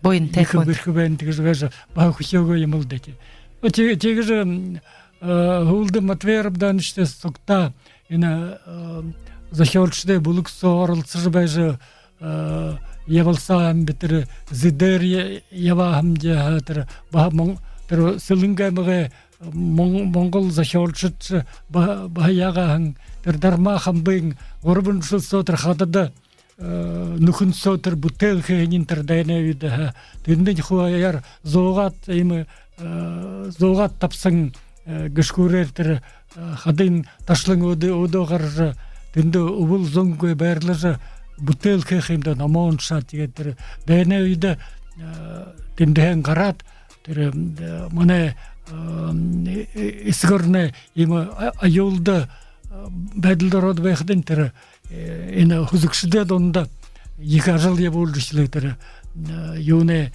буянтай ехэ бэрхэ байна гэжэ байжа, баһа хүхеэгээ юм л даа, тии. Тиигэжэ һүүлдэ Матвей Рабдановичтай сугтаа энэ зохёолшодой бүлэг соо оролсожо байжа ябалсаа һэмди, тэрэ зэдээр ябаа һэмди, ха, тэрэ баһа Мон- тэрэ Сэлэнгэ аймагай монгол зохёолшод баһа яагаа һэн, тэрэ Дарма хамбын гурбан жэл соо тэрэ хадада нүхэн соо тэрэ бүтээл хэһэниинь тэрэ дайнай үедэ, ха. Тэндэнь хуу аяар зуугаад, иимэ зуугаад табиһан гэшхүүрээр тэрэ хадын ташлан өөдөө, өөдөө гаража, тэндэ үбэл зунгүй байрлажа, бүтээл хэһэн юм даа, номоо уншаад. Тиигээд тэрэ дайнай үедэ тэндэһээнь гараад, тэрэ манай Эсэгэ оронай иимэ аюулда байдалда ороод байхадань, тэрэ энэ һүзэгшэдэй дунда ехэ ажал ябуулжа эхилээ. Тэрэ юунэй,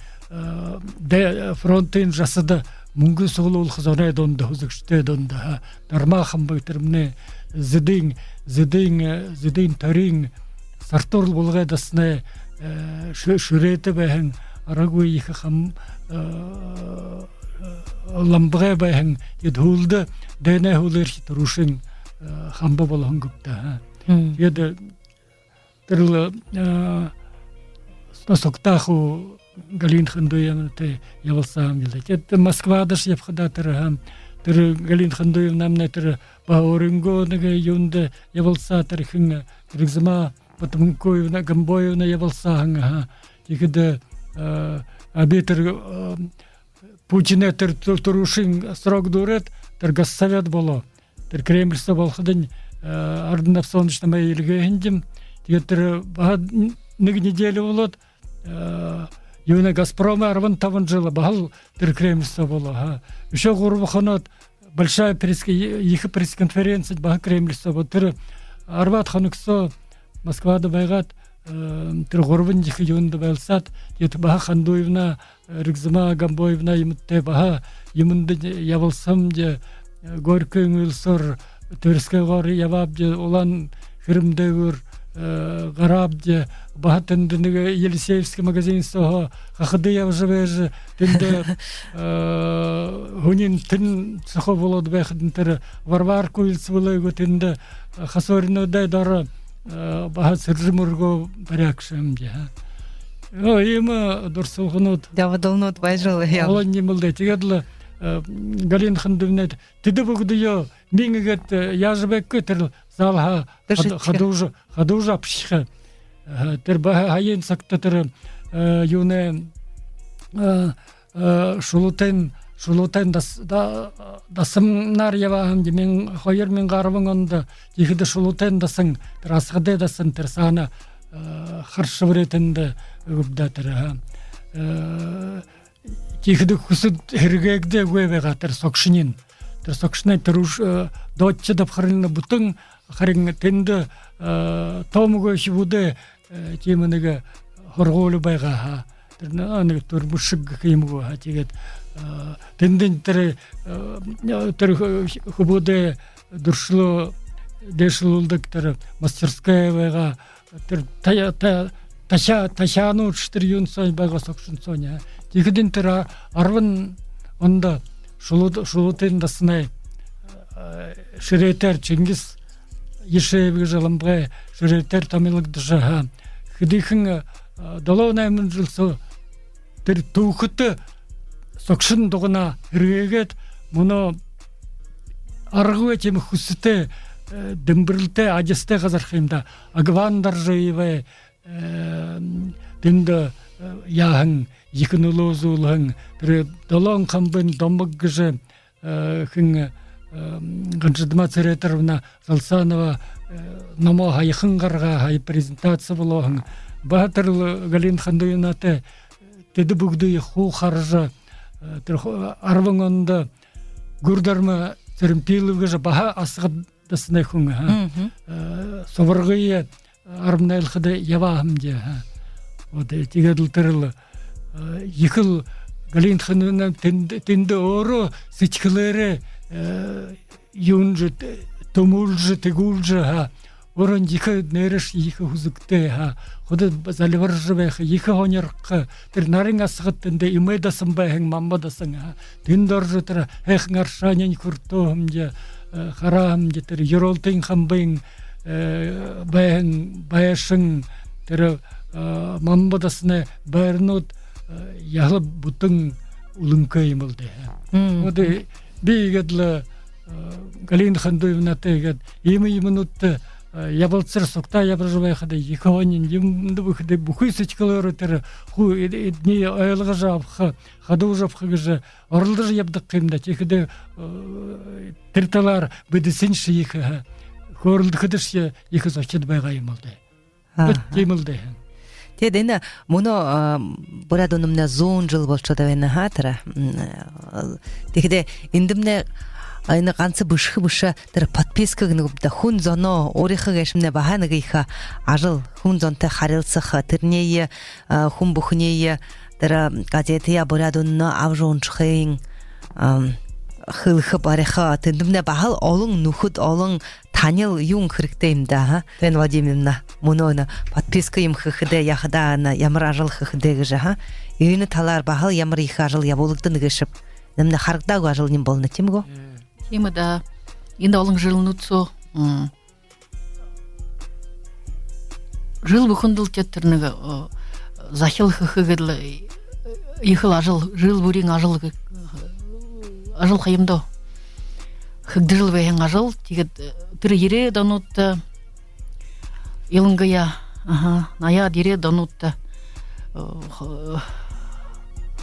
фронтын жасада мүнгэ суглуулха зоной дунда, һүзэгшэдэй дунда, ха. Дарма хамба тэрэмнай зэдын, зэдын, зэдын торин, Сартуур Булагай дасанай шү- шүрээтэй байһан, аргагүй ехэ хам- ламбагай байһан. Тиигээд һүүлдэ дайнай һүүлээрхи түрүүшын хамба болоһон гүбди, ха. Тиигээд тэрэл сугтаа хуу Галина Хандуевнатай ябалсаа һэмди. Тиигээд Москвадашье ябахадаа тэрэ, ха, тэрэ Галина Хандуевнамнай тэрэ баһа өөрынгөө нэгэ юундэ ябалсаа, тэрэ хэн, Ригзама Батомункуевна Гомбоевна ябалсаа һэн, ха. Тиихэдэ а би тэрэ Путинай тэрэ тү- түрүүшын срок дүүрээд, тэрэ Госсовет болоо. Тэрэ Кремль соо болоходонь, Арданов Солныч намайе эльгээһэн юм. Тиигээд тэрэ баһа нэгэ неделя болоод, юунэй, Газпромай арбан табан жэл баһал тэрэ Кремль соо болоо, ха. Үшөө гурба хоноод большая пресс- ехэ пресс-конференци баһа Кремль соо болоо. Тэрэ арбаад хоног соо Москвада байгаад, тэрэ гурбан ехэ юундэ байлсаад, тиигээд баһа Хандуевна, Ригзама Гомбоевна юумэдтэй баһа юумэндэ ябалсаабди, Горькойн үйлсөөр Тверскойгоор ябаабди, Улаан Хэрэмдээгүүр гараабди, баһа тэндэ нэгэ Елисеевский магазин сооһоо хахад ябажа байжа, тэндэ һүниин тэн сохоо болоод байхадань, тэрэ Варварка үйлсэ бэлэйгөө, тэндэ хасууринуудай доро баһа сэржэм үргөө баряагша һэмди, ха. Иимэ дурсалганууд, дабадалнууд байжал ябаа. Олон юм л даа. Тиигээд лэ Галина Хандуевнай тэдэ бүгэдэеэ мин иигээд яажа байхагүй, тэрэ залһаа хад- хадуужа, хадуужа абашаха. Тэрэ баһа һаяын сагта тэрэ юунэй, Шулуутайн, Шулуутайн дас- да- дасанаар ябаа һэмди, мин- хоёр мянга арбан ондо. Тиихэдэ Шулуутайн дасан, тэрэ Асагадай дасан, тэрэ саана хара шэбэрээ тэндэ үгөөбди, ха, тэрэ, ха. Тиихэдэ хүсэд һэргээгдээгүй байгаа тэрэ согшонь. Тэрэ согшонь тэрэ уж дооджо дабхарна бүтэн, харин тэндэ томо үгы хүбүүдэй тиимэ нэгэ һургуули байгаа, ха. Тэрэ нэ- нэгэ түрмэ шэг гэхэ юм гү, ха. Тиигээд тэндэнь тэрэ, тэрэ хүбүүдэй дүршэлөө дээшэлүүлдэг тэрэ мастерская байгаа. Тэрэ та- та- тахяа- тахяанууд тэрэ юун соонь байгаа, согшон соонь, ха. Тиихэдэнь тэрэ арбан ондо Шулуу-, Шулуутын дасанай, э, шэрээтээр, Чингис Ешиев гэжэ ламбагай шэрээтээр томилогдожо, ха, хэдыхэн, э, долоо-найман жэл соо тэрэ түүхэтэ согшон дуганаа һэргээгээд, мүнөө аргагүй тиимэ хүсэтэй, э, дэмбэрэлтэй, адистай газар ха юм даа. Агван Доржиевай, э, тэндэ, э, яаһан, ехэ нүлөө үзүүлһэн, тэрэ Долоон Хамбын домог гэжэ, э, хэн, э, Ганжадма Цыреторовна Жалсанова, э, номоо һаяхан гаргаа, һая презентаци болоо һэн. Баһа тэрэл Галина Хандуевнатай тэдэ бүгэдые хуу хаража, э, тэрэ ху-, арбан ондо Гүрдэрмэ Цыремпилов гэжэ баһа Асагад дасанай хүн, ха. Мгм. Э, субаргые арбанайлхада ябаа һэмди, ха. Вот, э, тиигээд лэ тэрэл, э, ехэл Галина Хандуевна тэндэ, тэндэ өөрөө сэдьхэлээрээ, э, юунжэ, тэ-, түмүүлжэ, тэгүүлжэ, ха. Өөрөө ехэ нээрээшье, ехэ һүзэгтэй, ха. Ходо зальбаржа байха, ехэ һонирхохо. Тэрэ Нарин Асагад тэндэ эмэй дасан байһан, Мамба дасан, ха. Тэндэ орожо тэрэ һайхан аршаанинь хүртөө һэмди, э, хараа һэмди, тэрэ Юралтын Хамбын, э, байһан байшан, тэрэ, э, Мамба дасанай байранууд, э, яһала бүтэн үлэнхэй юм лэ даа. Мм. Вот, э, би иигээд лэ, э, Галина Хандуевнатай иигээд иимэ юумэнүүдтэ, э, ябалсаар сугтаа ябажа байхада, ехэ һонин юм даа, бүхэдэ, бүхы сэдьхэлээрээ тэрэ хуу эд-, эдэнээ ойлгожо абаха, хадуужа абаха гэжэ оролдожо ябадаг юм даа. Тиихэдэ, э, тэрэ талаар бидэшэнь ехэ, ха, хөөрэлдэхэдэшье ехэ зохид байгаа юм лэ даа. Аха. Вот тиимэл даа. Тиигээд энэ мүнөө, а, буряад үнэмнай зуун жэл болошоод байна, ха, тэрэ, м, э, тиихэдэ эндэмнай, а, энэ ганса бэшэхэ бэшэ, тэрэ подписка гэнэ гүб даа, хүн зоноо уряха гээшэмнай баһа нэгэ ехэ ажал, хүн зонтой харилсаха, тэрэнээ, а, хүн бүхэниие тэрэ газетэ, а, буряад үнэнөө абажа уншахыень, ам, хэлэхэ, бариха. Тэндэмнай баһал олон нүхэд, олон танил юун хэрэгтэй юм даа, ха. Тэн Владимировна, мүнөө энэ подписка юм хэхэдээ, яахадаа, энэ ямар ажал хэхэдээ гэжэ, ха. Энэ талаар баһал ямар ехэ ажал ябуулагдана гээшэб. Энэмнай харагдаагүй ажалнай болоно, тиимэ гү? Тиимэ даа. Энэ олон жэлнүүд соо, м, жэл бүхэндэл тэрэ нэгэ, э, захил хэхэ гээд лэ, э, ехэл ажал, жэл бүриин ажал гэ-, ажал ха юм даа. Хэгдэжэл байһан ажал. Тиигээд, э, тэрэ ерээд онуудта, илангаяа, аха, наяад ерээд онуудта, э, хо-,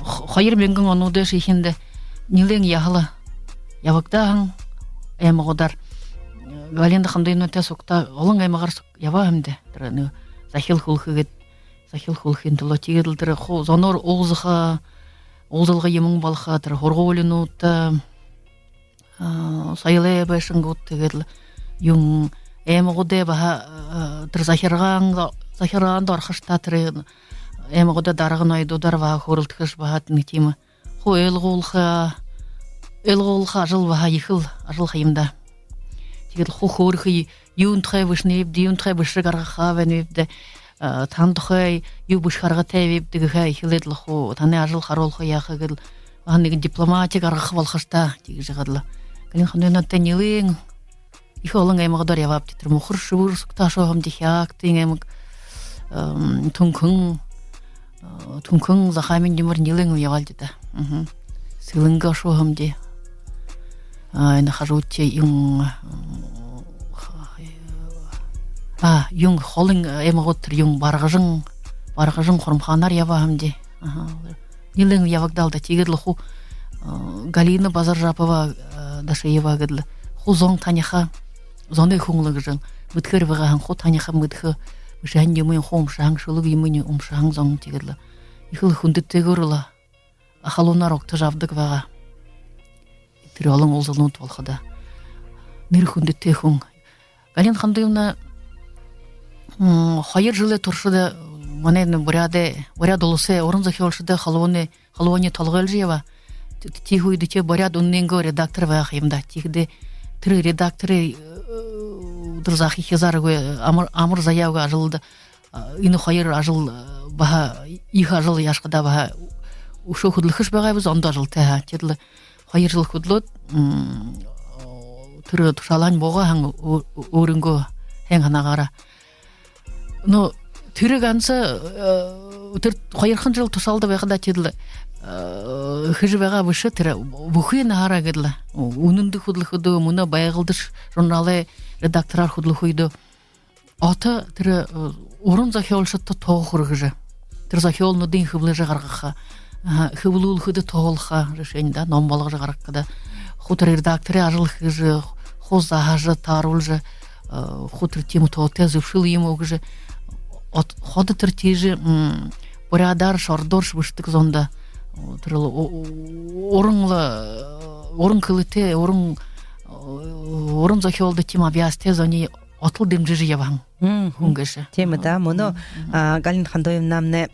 хо-, хоёр мянган онуудай эхиндэ нилээн яһала ябагдаа һэн аймагуудаар. Галина Хандуевнатай сугтаа олон аймагаар суг-, ябаа һэмди. Тэрэ нэгэ захил хүлхэ гээд, захил хүлхын түлөө. Тиигээд лэ тэрэ хуу зоноор уулзаха, уулзалга юумэн болохо, тэрэ һургуулинуудта, а, соёлой байшангуудта, тиигээд лэ юун, аймагуудай баһа, а, тэрэ захиргаан, захиргаанда орохо ш даа, тэрэ аймагуудай даргын оюутадаар баһа хөөрэлдэхэш, баһа нэгэ тиимэ хуу ойлгуулха, ойлгуулха ажал баһа ехэл ажал ха юм даа. Тиигээд лэ хуу хөөрэхэ, юун тухай бэшэнэбибди, юун тухай бэшэг гаргаха байнабибди, а, тан тухай юу бэшэхэ аргатайбибди гэхэ эхилээд лэ хуу танай ажал харуулха, яаха гээд лэ, баһа нэгэ дипломати гаргаха болохо ш даа, тиигэжэ яагаад лэ. Галина Хандуевнатай нилээн ехэ олон аймагуудаар ябаабди. Тэрэ Мухар-Шэбэр сугтаа ошоо һэмди, Хяагтын аймаг, эм, Түнхэн, э, Түнхэн, Захааминай нюмэр нилээн ябаалди даа. Мгм. Сэлэнгэ ошоо һэмди. А, энэ хажуудта юун, м, а, юун, холын аймагууд тэрэ юун, Баргажан, Баргажан, Хурамхаанаар ябаа һэмди. Аха. Нилээн ябагдаал даа. Тиигээд лэ хуу, э, Галина Базаржапова, э, Дашиева гээд лэ хуу зон таниха, зоной хүн лэ гэжэ мэдэхээр байгаа һэн, хуу таниха, мэдэхэ, бэшэһэн юумыень хуу уншаһан, шүлэг юумыень уншаһан зон. Тиигээд лэ ехэл хүндэтэйгөөр лэ халуунаар угтажа абадаг байгаа. Тэрэ олон уулзалганууд болоходо нэрэ хүндэтэй хүн. Галина Хандуевна, м, хоёр жэлэй туршада манай энэ Буряадай, Буряад Уласай уран зохёолшодой холбооной, холбоониие толгойлжо ябаа. Т-, т-, тиихэ үедэ тээ «Буряад үнэнэйнгөө» редактор байгаа юм даа. Тиихэдэ тэрэ редакторай, э, тэрэ захи хизааргүй, амар, амар заяагүй ажалда, а, энэ хоёр ажал, э, баһа, ехэ ажал яашхадаа баһа үшөө хүдэлхэш байгаа бэзэ, ондоо ажалтай һаа. Тиигээд лэ хоёр жэл хүдэлөөд, м, тэрэ тушаалаань буугаа һэн, өө-, өөрынгөө һайн һанаагаараа. Но тэрэ ганса, э, тэрэ хоёрхон жэл тушаалда байхадаа тиигээд лэ, э, хэжэ байгаа бэшэ, тэрэ бүхы наһаараа гээд лэ. Үнэндэ хүдэлхэдөө, мүнөө «Байгалда» журналай редактораар хүдэлхэ үедөө ото тэрэ, э, уран зохёолшодто туһа хүргэжэ, тэрэ зохёолнуудыень хэблэжэ гаргаха, аха, хэблүүлхэдэ туһалха, жэшээнь даа, ном болгожо гаргахада, хуу тэрэ редакторай ажал хэжэ, хуу заһажа, тааруулжа, э, хуу тэрэ тиимэ туһатай зүбшэл юумэ үгэжэ, от-, ходо тэрэ тиижэ, м, буряадааршье, ородооршье бэшэдэг зондо, э, тэрэ лэ у-, у-, уран лэ, э, уран хэлэтэй, уран, э, уран зохёолдо тиимэ абьяастай зониие отол дэмжэжэ ябаһан хүн гээшэ. Тиимэ даа. Мүнөө, мгм, а, Галина Хандуевнамнай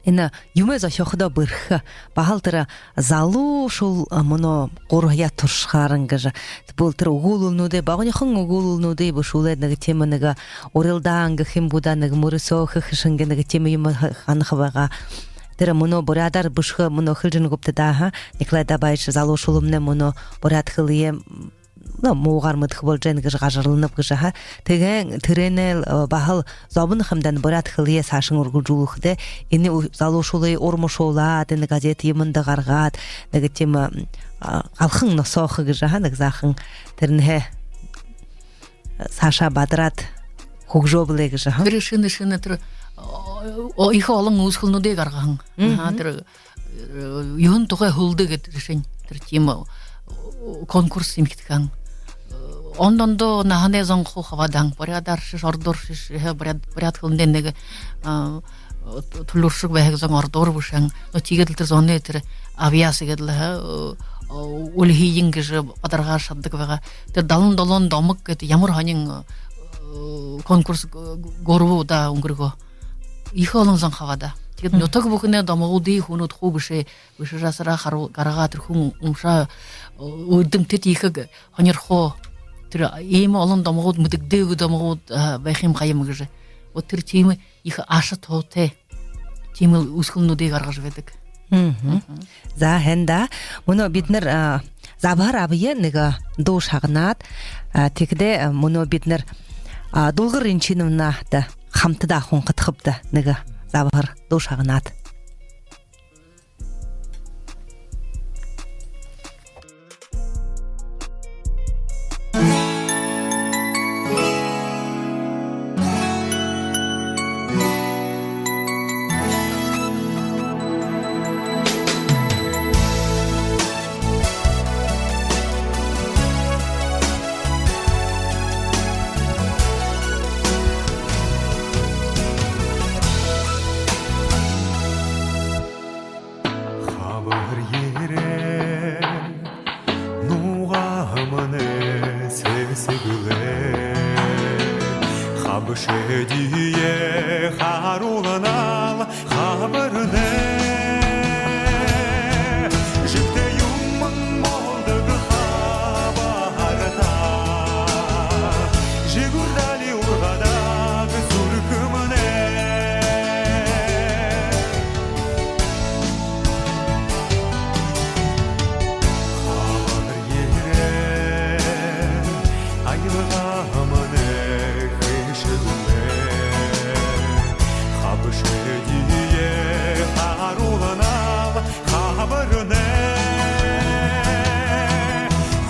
энэ юумэ зохёоходоо бэрхэ. Баһал тэрэ залуушуул, а, мүнөө гурбаяа туршахаарнь гэжэ. Бүл тэрэ үгүүлэлнүүдые, богонихон үгүүлэлнүүдые бэшүүлээд, нэгэ тиимэ нэгэ урилдаан гэхэ юм гү даа, нэгэ мүрысөө хэхэ шэнги нэгэ тиимэ юумэ ха-, ханаха байгаа. Тэрэ мүнөө буряадаар бэшэхэ, мүнөө хэлэжэ үгөөбта даа, аха. Николай Дабаевич, залуушуулнай мүнөө буряад хэлэеэ, ну, муугаар мэдэхэ болжо байна гэжэ гажарланаб гэжэ, аха. Тиигээд тэрээнээл, э, баһал зобоно хэмдэн буряад хэлэеэ саашань үргэлжэлүүлхэдээ, энэ у-, залуушуулые урмашуулаад, энэ газетэ юумэндэ гаргаад, нэгэ тиимэ, м, а, галхан носоохо гэжэ, аха, нэгэ заахан тэрэнһээ саашаа бадараад хүгжөө бэлэй гэжэ, аха. Тэрэ шэнэ, шэнэ тэрэ, о, о, ехэ олон үүсхэлнүүдые гаргаһан. Мгм. Аха, тэрэ, э, юун тухай һүлдэ гээд, жэшээнь, тэрэ тиимэ, э, конкурс эмхидхэһэн. Э, ондо ондоо наһанай зон хуу хабаадаһан. Буряадааршье, ородооршье, э, буряад, буряад хэлэндээ нэгэ, э, түлеэршэг байһан зон ородоор бэшэһэн. Но тиигээд лэ тэрэ зоной тэрэ абьяас гээд лэ, э, э, үльгыень гэжэ бадаргаа шададаг байгаа. Тэрэ далан долоон домог гээд ямар һонин, э, конкурс г-, гурба удаа үнгэргөө. Ехэ олон зон хабаадаа. Тиигээд нютаг бүхэнэй домогуудые хүнүүд хуу бэшээ, бэшэжэ асараа, харуу-, гаргаа, тэрэ хүн уншаа, э, үрдимтэд ехэ г-, һонирхоо. Тэрэ иимэ олон домогууд, мэдэгдээгүй домогууд, а, байха юм ха юм гэжэ. Вот тэрэ тиимэ ехэ аша туһатай тиимэл үүсхэлнүүдые гаргажа байдаг. Мгм. Мгм. За, һайн даа. Мүнөө бидэнэр, а, забһар абая, нэгэ дуу шагнаад, а, тиихэдээ, а, мүнөө бидэнэр, а, Дулгар Ринчиновнатай хамтадаа хунхадхабди, нэгэ забһар дуу шагнаад. Хабар ерээ, нугамни сэсэглээ. Хабшидые харуулнал хабарнай. Жэгтэй юумэн болодог хабарта. Жэгүүр дали ургадаг зүрхэмни. Хабар ерээ, аялгамни хэшэглээ. Хабшидые харуулнал хабарнай.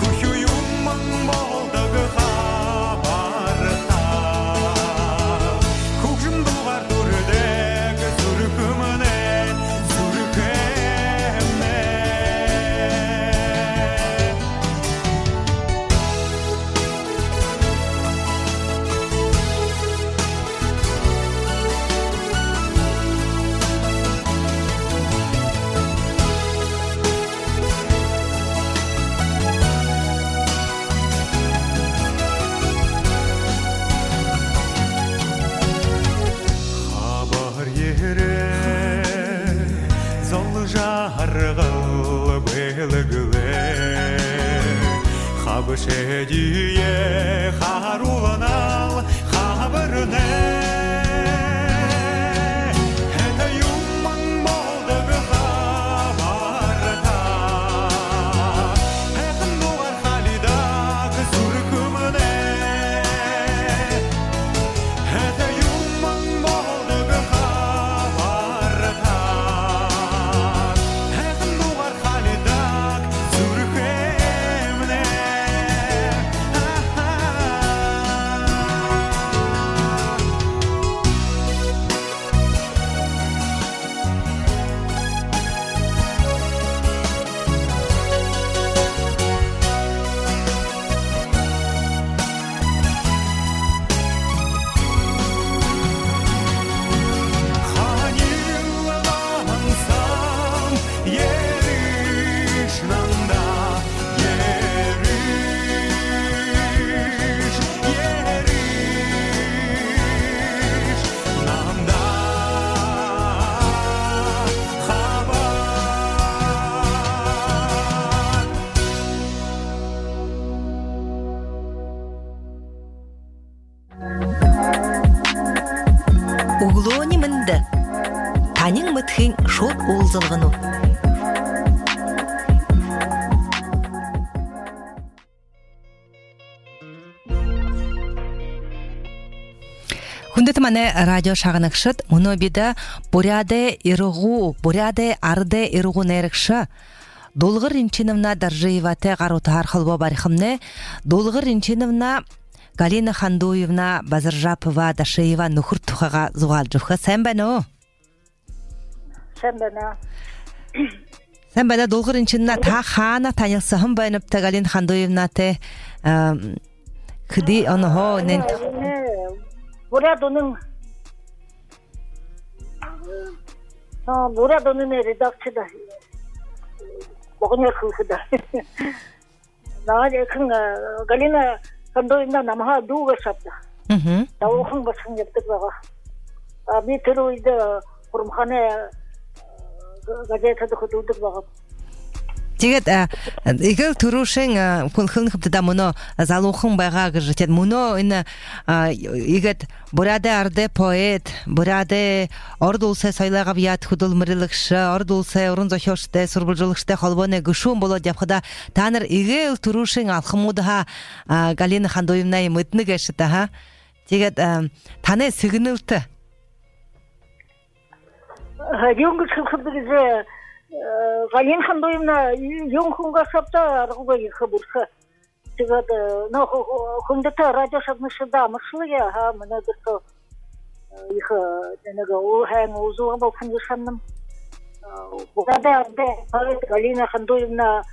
Хүхюу юумэн болодог хабарта. Хүгжэм дуугаар дүрдэг зүрхэмни, зүрхэмни. Хабар ерээ, зол жаргал бэлэглээ. Хабшидые харуулнал хабарнай. Хэды юумэн болодог Зуни мэндэ! Танин мэдэхын шууд уулзалганууд. Хүндэтэ манай радио шагнагшад, мүнөө бидэ Буряадай ирагуу, Буряадай арадай ирагуу найрагша Дулгар Ринчиновна Доржиеватай гар утаһаар холбоо барихамнай. Дулгар Ринчиновна Галина Хандуевна Базаржапова-Дашиева нүхэр тухайгаа зугаалжа үгэхэ. Сайн байна уу? Сайн байна. Сайн байна, Дулгар Ринчиновна, та хаана танилсаһан байнабта Галина Хандуевнатай, а, хэды онһоо, нэн... Буряад үнэн. А, Буряад үнэнэй редакцида. Богониор хэлэхэдэ. Наа, ехэ, э, Галина Хандуевна намһаа дүү гээшэ ааб даа. Мгм. Залуухан басаган ябадаг байгаа. А, би тэрэ үедэ Хурамхаанай, э, газетэдэ хүдэлдэг байгааб. Тиигээд, а, эгээл түрүүшын, а, хүн хэлэнэ хэбта даа, мүнөө залуухан байгаа гэжэ. Тиигээд мүнөө энэ, а, иигээд Буряадай арадай поэт, Буряадай, Ород Уласай соёлой габьяата хүдэлмэрилэгшэ, Ород Уласай уран зохёолшодой, һурбалжалагшадай холбооной гэшүүн болоод ябахадаа, таанар эгээл түрүүшын алхамуудһаа, а, Галина Хандуевнае мэдэнэ гээшэт, аха. Тиигээд, а, танай сэгнэлтэ? А, юун гэжэ хэлэхэб гэжэ, э, Галина Хандуевна юун хүн гээшэб даа, аргагүй ехэ бэрхэ. Тиигээд, э, нөө, ху-, ху-, хүндэтэ радио шагнагшадта амаршалнаб, аха, мүнөөдэр тоо, э, ехэ, э, нэгэ уһан уулзалга болохо юм гэжэ һананам. Э, Буряадай арадай поэт Галина Хандуевна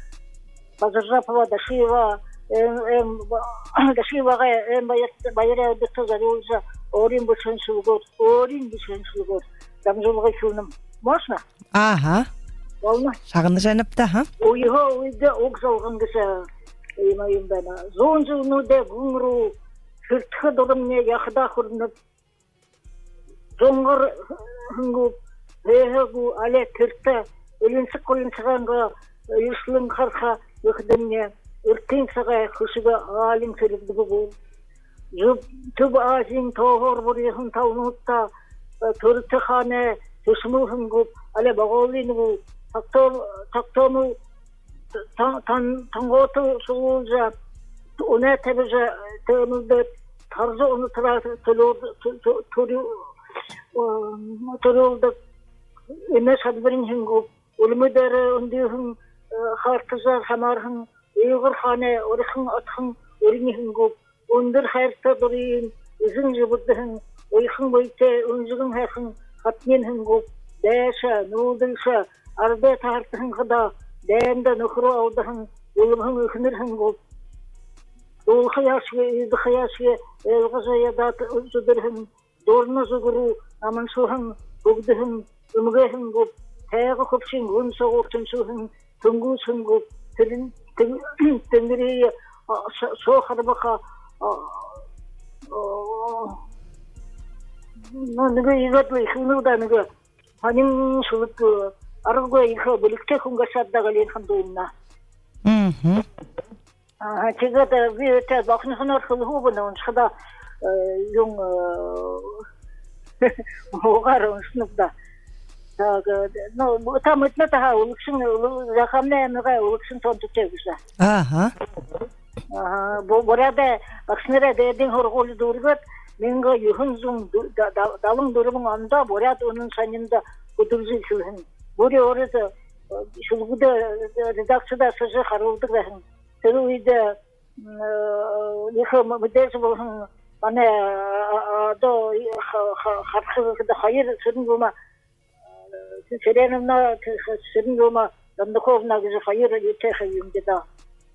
Базаржапова-Дашиева, эм, эм, Дашиевагай эм баяр-, баярай үдэртэ зорюулжа, өөрын бэшэһэн шүлэгөөр, өөрын бэшэһэн шүлэгөөр дамжуулга эхилнэм. Можно? Аха. Болно. Шагнажа байнаб даа, аха. Үеһөө үедэ уг залган гэжэ иимэ юм байна. Зуун жэлнүүдэй гүн руу хэртэхэ дурамни яахадаа хүрэнэб. Зунгар һэн гүб, һээһээ гү, али тэртэ элинсэг хулинсагайнгаа элшэлэн хараха гэхэдэмни, эртын сагай хэшэг аалин сэрэгдэбэ гү. Зүб-, Түб Азиин тооһоор буриһан талануудта, э, Түрэтэ хаанай шэшэмэл һэн гүб, али Боголиин гү, тогтоо-, тогтоомол тон-, тон-, тонгоотол шулуулжа, унаа табижа, тээмэлдээд, таржа унатараа түрю-, ту-, ту-, түрю-, э, түрюулдэг энэ шадабаринь һэн гүб, үлимэ дээрээ үндыһэн, э, хаартажа хамаарһан Уйгар хаанай урихан отхон уринь һэн гүб, үндэр хайрата дурын эзэн зүбэрдэһэн, уйхан бэетэй, үнжэгэн һайхан хатаниинь һэн гүб, дайша, нүүдэлшэ, арадай таһартаһан хадаа дайнда нүхэрөө алдаһан, үлэбһэн эхэнэр һэн гүб. Дуулахаяашье, иидэхэяашье ойлгожо ядаад зүдэрһэн, дурна зүг руу наманшалһан, үгдэһэн, эмгээһэн гүб, тайга хүбшын гүн соогуур тэншүүлһэн, тэнгүүшэн гүб, тэрэн, тэн-, тэнгэриие, а, со-, соо харбаха, а, а, ну, нэгэ иигээд лэ эхилнэл даа, нэгэ һонин шүлэг, э, аргагүй ехэ бэлигтэй хүн гээшэ ааб даа Галина Хандуевна. Мгм. Аха, тиигээд, э, би тэрэ богонихоноор хэлэхэ гүб, но уншахадаа, э, юун, э, муугаар уншанаб даа. Так, э, ну, та мэдэнэт, аха, Үлэгшэн, Үлэг-, Захааминай аймагай Үлэгшэн тоонтотой гэжэ. Аха. Аха, бу-, Буряадай багшанарай дээдын һургуули дүүргээд, мянга юһэн зуун да-, да-, далан дүрбэн ондо Буряад үнэн сониндо хүдэлжэ эхилһэн. Бүри өөрынгөө, э, шүлэгүүдые, э, редакцида асаржа харуулдаг байһан. Тэрэ үедэ, м, э, ехэ мэ-, мэдээжэ болоһон манай, а, а, одоо, э, ха-, ха-, хараха гэхэдэ, хоёр Цырен-Жуума, э, Цыреновна, Ц-, Цырен-Жуума Дондоковна гэжэ хоёр юутэй ха юм даа.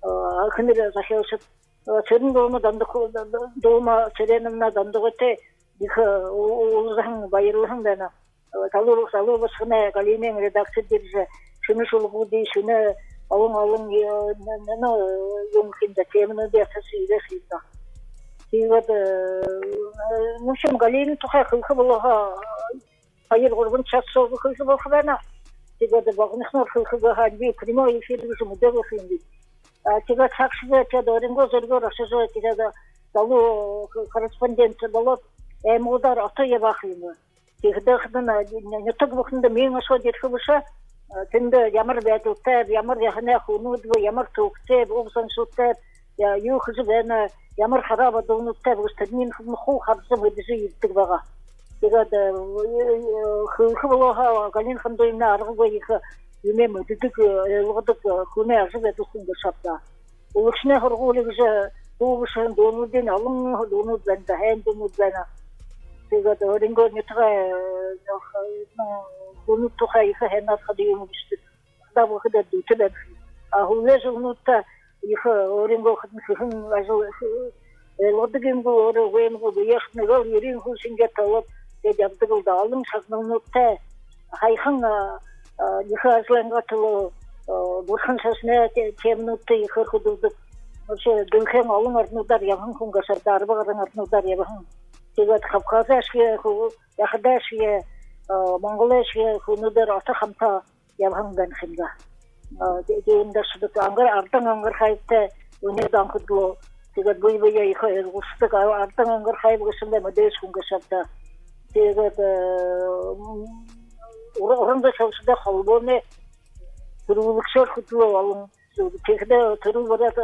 Э, эхэнэр зохёолшод, э, Цырен-Жуума Дондоко-, Д-, Д-, Жуума Цыреновна Дондоготой ехэ, э, у-, у-, уулзаһан, баярлаһан байна. Залуу, залуу басаганай Галинын редакцида ерэжэ, шэнэ шүлэгүүдые, шэнэ олон, олон, э, н-, н-, н-, юун хэндэ, темэнүүдые асаржа ерэһэн юм даа. Тиигээд, э, э, в общем, Галина тухай хэлэхэ болоо һаа, хоёр-гурбан час соо хэлэхэ болохо байна. Тиигээд богонихоноор хэлэхэ һаа, би прямой эфир гэжэ мэдээгүй ха юм би. А, тиигээд сагшаа, тиигээд өөрынгөө зэргээр ошожо, тиигээд залуу корреспондент болоод, аймагуудаар ото ябаха юм. Тиихэдэ хадаа нютаг бүхэндэ миин ошоод ерэхэ бэшэ, тэндэ ямар байдалтай, ямар яһанай хүнүүд бэ, ямар түүхэтэй бэ, уг заншалтай, юу хэжэ байна, ямар хараа бодолнуудтай бэ гэжэ тэрэниие хуу хаража мэдэжэ ерэдэг байгаа. Тиигээд хэлэхэ болоо һаа, Галина Хандуевна аргагүй ехэ юумэ мэдэдэг, ойлгодог хүнэй ажабайдал хүн гээшэ ааб даа. Үбгэшэнэй һургуули гэжэ хуу бэшэ һэн, дуунуудынь олон дуунууд байна даа, һайн дуунууд байна. Тиигээд өөрынгөө нютагай хүнүүд тухай ехэ һайнаар хадаа юумэ бэшэдэг. Хадаа бүхэндэ дүтэ байна. А һүүлэй жэлнүүдтэ ехэ өөрынгөө хэһэн ажал, ойлгодог юм гү, өөрөө үгы юм гү, бэеэ хадаа нэгэл ерэн хүн шэнги толоод, тиигээд ябадаг лэ даа. Олон шагналнуудтай, һаяхан ехэ ажалайнгаа түлөө бурхан шашанай темэнүүдтэ ехээр хүдэлдэг. Вообще дэлхэйн олон орнуудаар ябаһан хүн гээшэ ааб даа, арба гаран орнуудаар ябаһан. Тиигээд Кавказай ашагые, Яхадай ашагые, Монголой ашагые хүнүүдээр ото хамта ябаһан байна ха юм даа. Тиигээд ошодог, Ангар, Ардан Ангархаевтай үнэн даа хүдэлөө. Тиигээд бэе бэеэ ехэ ойлгуулдаг. Ардан Ангархаев гээшэмнай мэдээжэ хүн гээшэ ааб даа. Тиигээд уран зохёолшодой холбооной түрүүлэгшээр хүдэлөө олон. Тиихэдэ түрэл бариад,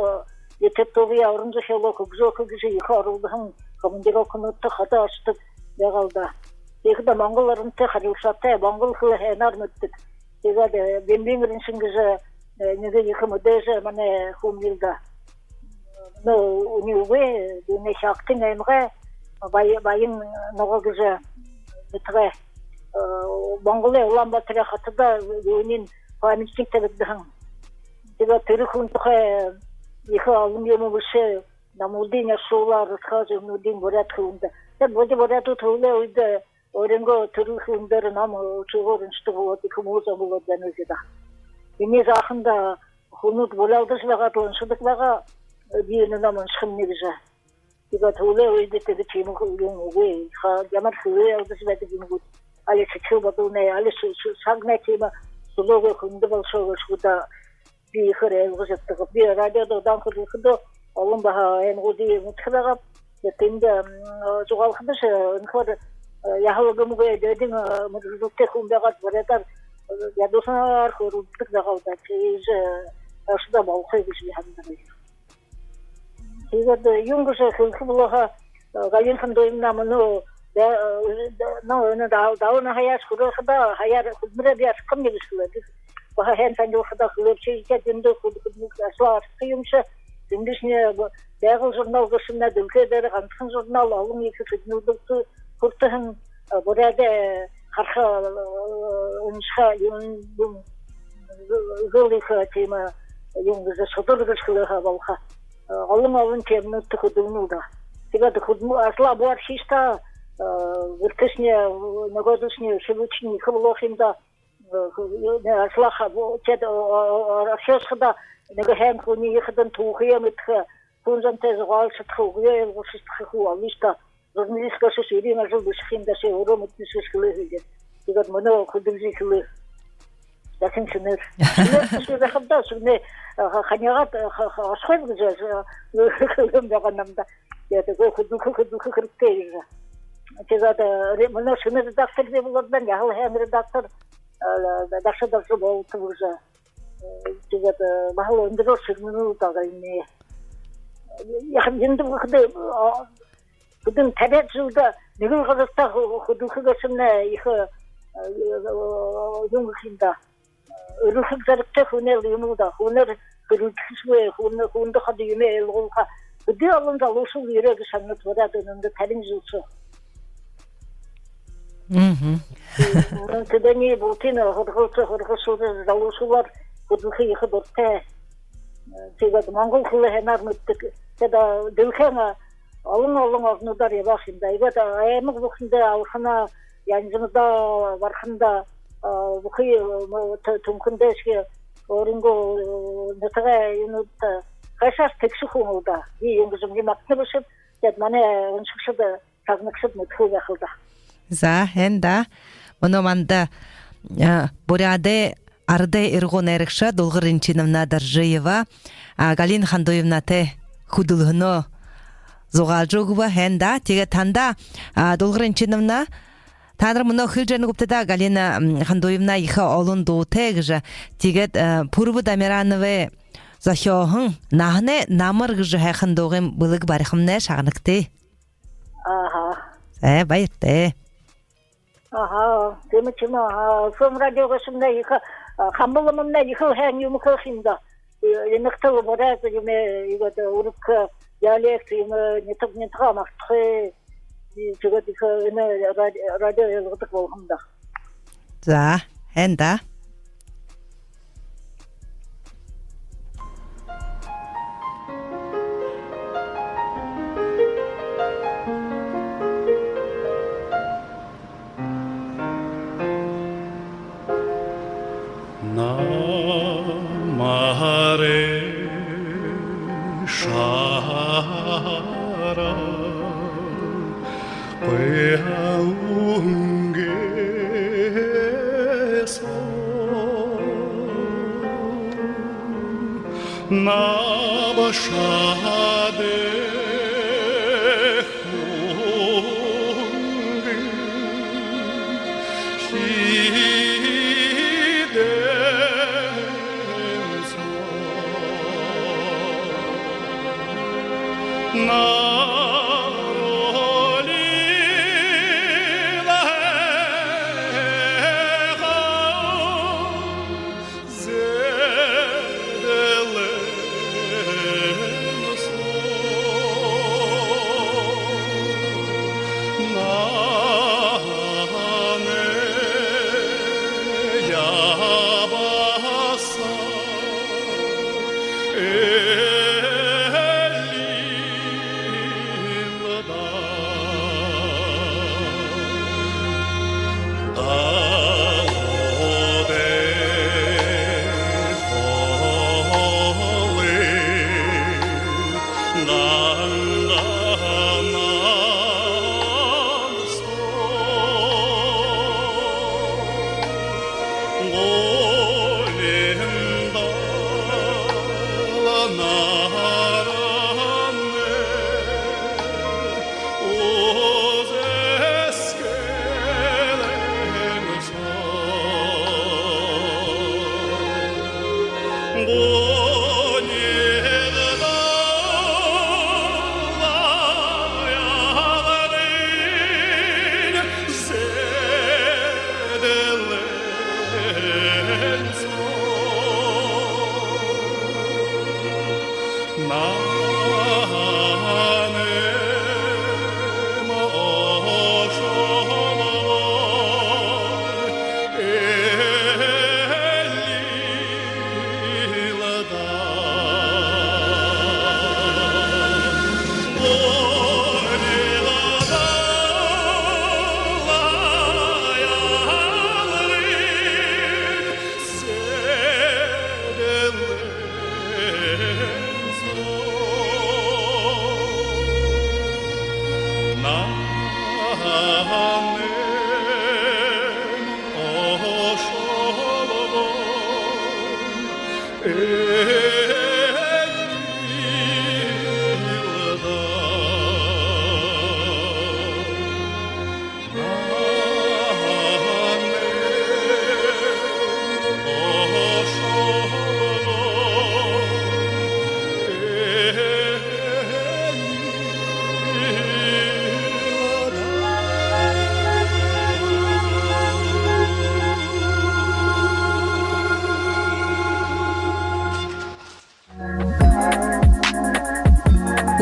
литературые, уран зохёолоо хүгжөөхэ гэжэ ехэ оролдоһон, командировкануудта ходо ошодог байгаа лэ даа. Тиихэдэ Монгол оронтой харилсаатай, монгол хэлэ һайнаар мэдэдэг. Тиигээд Бимбин Ринчен гэжэ нэгэ ехэ мэдээжэ манай хүн лэ даа. Ну, үни үгы, энэ Хяагтын аймагай Бай-, Баян-Нуга гэжэ нютагай, Монголой Улаан-Баатарай хотодо юунэй памятник табигдаһан. Тиигээд тэрэ хүн тухай ехэ олон юумэ бэшээ, номуудынь, оршуулаа, рассказ, юумэнүүдынь буряад хэлэндэ. Тиигээд бидэ буряадууд һүүлэй үедэ өөрынгөө түрэл хэлэн дээрэ ном үхибүүр уншадаг болоод, ехэ муу зон болоод байна гээшэ даа. Энээ жаахан даа хүнүүд болёолдожо байгаад лэ уншадаг байгаа, би энэ ном уншахамни гэжэ. Тиигээд һүүлэй үедэ тиимэ хүн үгы, ямар хэлэ алдажа байдаг юм гү, али сэдьхэл бодолнай, али шагнай тиимэ сүлөөгэй хүндэ болошоо гээшэ гү даа. Би ехээр ойлгожо ябадаг. Би радиодо удаан хүдэлхэдөө, олон баһа аймагуудые мэдэхэ байгааб. Тэндэ зугаалхадашье, үнөөхи яһала гэмгүй дээдын мэргэжэлтэй хүн байгаад, буряадаар ядуусанаар хөөрэлдэдэг байгаа лэ даа. Тиижэ ошоходоо болохо гэжэ би һанадаг. Тиигээд юун гэжэ хэлэхэ болоо һаа, Галина Хандуевна мүнөө, ну, энэ далан наһаяа хүрөөд, һаяар хүдэлмэреэ би архихамни гэжэ хэлээ. Баһа һайн танилхада, хэлээбши, тиигээд эндэ хүдэлмэреэ, ажалаа архиха юмши. Тиигэжэ Байгал журнал гээшэмнай дэлхэй дээрэ гансахан журнал, олон ехэ шагналда хүртэһэн, буряадай хараха, уншаха юм, юм, жэл ехэ тиимэ юм гэжэ, шудар гэжэ хэлэхэ болохо. Олон-олон темэнүүдтэ хүдэлнэ даа. Тиигээд хүдэлмэ, ажалаа бү архишта, гэртэшни, нүгөөдэшни, үхибүүшни ехэ болохо юм даа. Ажалаа ха-, бу-, тиигээд орхёо һаа даа, нэгэ һайн хүниие хадаа түүхэеэ мэдэхэ, хүн зонтой зугаалшадаха, үгыеэ ойлгуулшадаха хүн олништа. Журналист гээшэшье ерэн ажал бэшэхэ юм даа, ши өөрөө мэдэнэш гэжэ хэлээ һэн. Тиигээд мүнөө хүдэлжэ эхилээ. Дахин шэнээр. Шэнээр ши захабда, шэнэ, ханигаад, ошохо гэжэ хэлэһэн байгаа намда. Тиигээд хүдэлхэ, хүдэлхэ хэрэгтэй гэжэ. Тиигээд мүнөө шэнэ редактор даа болоод байна, яһала һайн редактор, дашаад, дашаад болтогой гэжэ. Тиигээд баһал үндэрөөр шэгнэнэ даа энэ. Яаха юм, эндэ бүхэндэ, хэдэн табяад жэлдэ нэгэл газарта хүдэлхэ гээшэмнай ехэ, юун гэхэ юм даа, эрхэлэг зоригтой хүнэй юм лэ даа. Хүнөөр хэрэлдэхэшьегүй, хүндэ ходо юумэ ойлгуулха. Хэды олон залуушуул ерээ гэжэ һананат буряад үнэндэ, табин жэл соо. Мгм. Тэдэниие бултыень һургалсаа, һургалсуулжа, залуушуулаар хүдэлхэ ехэ дуратай. Тиигээд монгол хэлэ һайнаар мэдэдэг. Тиигээд дэлхэйн олон-олон орнуудаар ябаха юм даа. Иигээд аймаг бүхэндэ, Алханаа, Янжамда, Барханда, бүхы Түнхэндэ, ши өөрынгөө нютагай юунүүдтэ хайшаашье тэгшэ хүн лэ даа. Би юун гэжэ юм, магтана бэшэб. Тиигээд манай уншагшад, шагнагшад мэдэхэ байха лэ даа. За, һайн даа. Мүнөө манда буряадай арадай ирагуу найрагша Дулгар Ринчиновна Доржиева Галина Хандуевнатай хүдэлһэнөө зугаалжа үгэбэ. Һайн даа. Тиигээд танда, Дулгар Ринчиновна, Таанар мүнөө хэлэжэ байнагүйбта даа, Галина, м, Хандуевна, ехэ олон дуутай гэжэ. Тиигээд, э, Пурба Дамирановай зохёоһон «Наһанай намар» гэжэ һайхан дуугайм бэлэг барихамнай, шагнагты. Аха. Зай, баяртай. Аха, тиимэ шэнги, аха, Улаан-Үдэ радиогайшни ехэ, а, хамбалмнай ехэл һайн юумэ хэлэхэ юм даа. Э, инагтал буряад юумэ, иигээд, э, ураг, э, диалект юумэ, нютаг нютагаа мартахагүй. Тиигээд ехэ, э, энэ ради-, радио ойлгодог болоһон даа. За, һайн даа. Намарай шара гүнгээ соо набшаад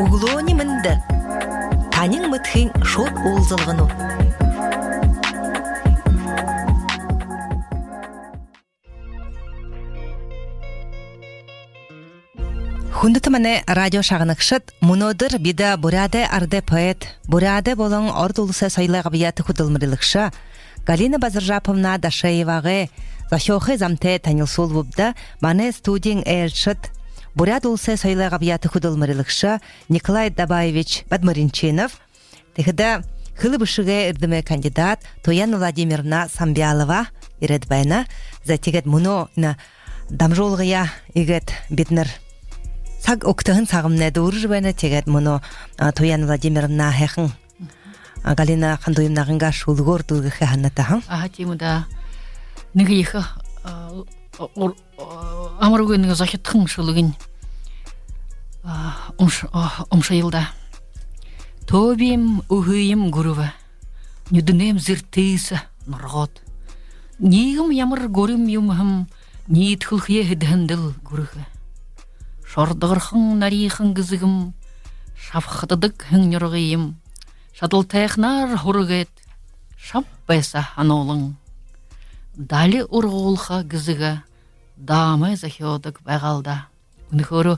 Үглөөнэй мэндэ! Танин мэдэхын шууд уулзалганууд. Хүндэтэ манай радио шагнагшад, мүнөөдэр бидэ Буряадай арадай поэт, Буряадай болон Ород Уласай соёлой габьяата хүдэлмэрилэгшэ Галина Базаржаповна Дашеевагай зохёохы замтай танилсуулбабди. Манай студиин айлшад: Буряад Уласай соёлой габьяата хүдэлмэрилэгшэ Николай Дабаевич Бадмаринчинов, тиихэдэ хэлэ бэшэгэй эрдэмэй кандидат Туяна Владимировна Самбялова ерээд байна. За, тиигээд мүнөө энэ дамжуулгаяа иигээд бидэнэр саг үгтэһэн сагамнай дүүрэжэ байна. Тиигээд мүнөө, а, Туяна Владимировна һайхан А, Галина Хандуевнагайнгаа шүлэгөөр дүүргэхэ һанаатай һэн. Аха, тиимэ даа. Нэгэ ехэ, а, ур-, а, амаргүй нэгэ зохидхон шүлэгынь, а, унш-, а, уншаял даа. Төөбиим, үһыем гүрэбэ. Нюдэнэйм зэртыһээ норгоод. Ниигэм ямар гүрим юм һэм, ниидэхэлхэеэ хэдыхэндэл гүрэхэ. Шордогорхон нариихан гэзэгэм, шабхададаг һэн нюргыем. Шадалтайханаар һүргээд, шаб байса һануулан. Дали ургуулха гэзэгэ даамай зохёодог байгаал даа. Үнэхөөрөө,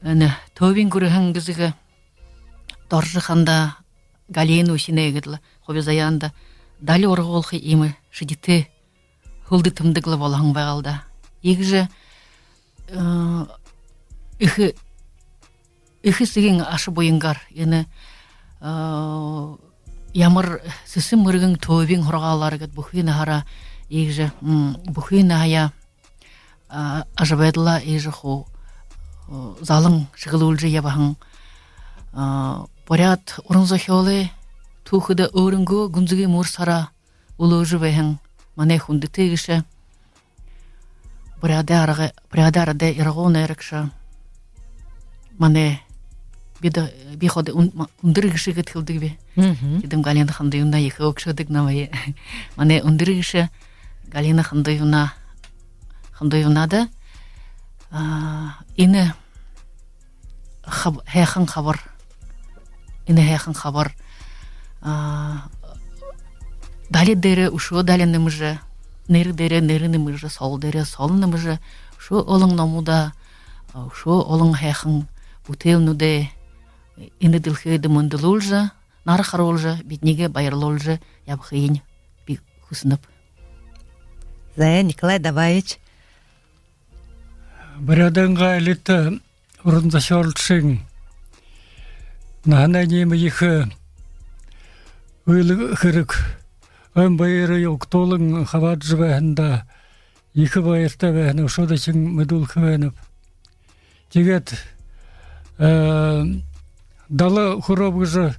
энэ төөбиин гүрэһэн гэзэгэ Доржо хандаа, Галина үхинэй гээд лэ хуби заяанда дали ургуулха иимэ шэдитэй хүлдэ тэмдэг лэ болоһон байгаал даа. Иигэжэ, э, эхэ, эхэ эсэгын аша буянгаар энэ, э, ямар сэсэн мэргэн төөбиин һургаалаар гээд бүхы наһаараа иигэжэ, м, бүхы наһаяа, а, ажабайдалаа иигэжэ хуу, э, залан шэглүүлжэ ябаһан, а, буряад уран зохёолой түүхэдэ өөрынгөө гүнзэгы мүр сараа үлөөжэ байһан манай хүндэтэ эгэшэ, буряадай арга-, буряадай арадай ирагуу найрагша, манай, би даа, би ходо үн-, ма-, үндэр эгэшэ гээд хэлэдэгби. Мгм. Тиигээд Галина Хандуевна ехэ үгшөөдэг намайе. Манай үндэр эгэшэ Галина Хандуевна, Хандуевнада, а, энэ хаб-, һайхан хабар, энэ һайхан хабар, а, дали дээрээ үшөө дали нэмэжэ, нэрэ дээрээ нэрэ нэмэжэ, сол дээрээ сол нэмэжэ, үшөө олон номуудаа, а, үшөө олон һайхан бүтээлнүүдээ энэ дэлхэйдэ мэндэлүүлжэ, нара харуулжа, бидэнэйгээ баярлуулжа ябахыень би хүсэнэб. Зай, Николай Дабаевич. Буряадайнгаа элитэ уран зохёолшын наһанайнь иимэ ехэ үйлэ хэрэг, ойн баярые угтуулан хабаадажа байһандаа ехэ баяртай байһан, үшөө дахин мэдүүлхэ байнаб. Тиигээд, э, дала хүрөөб гэжэ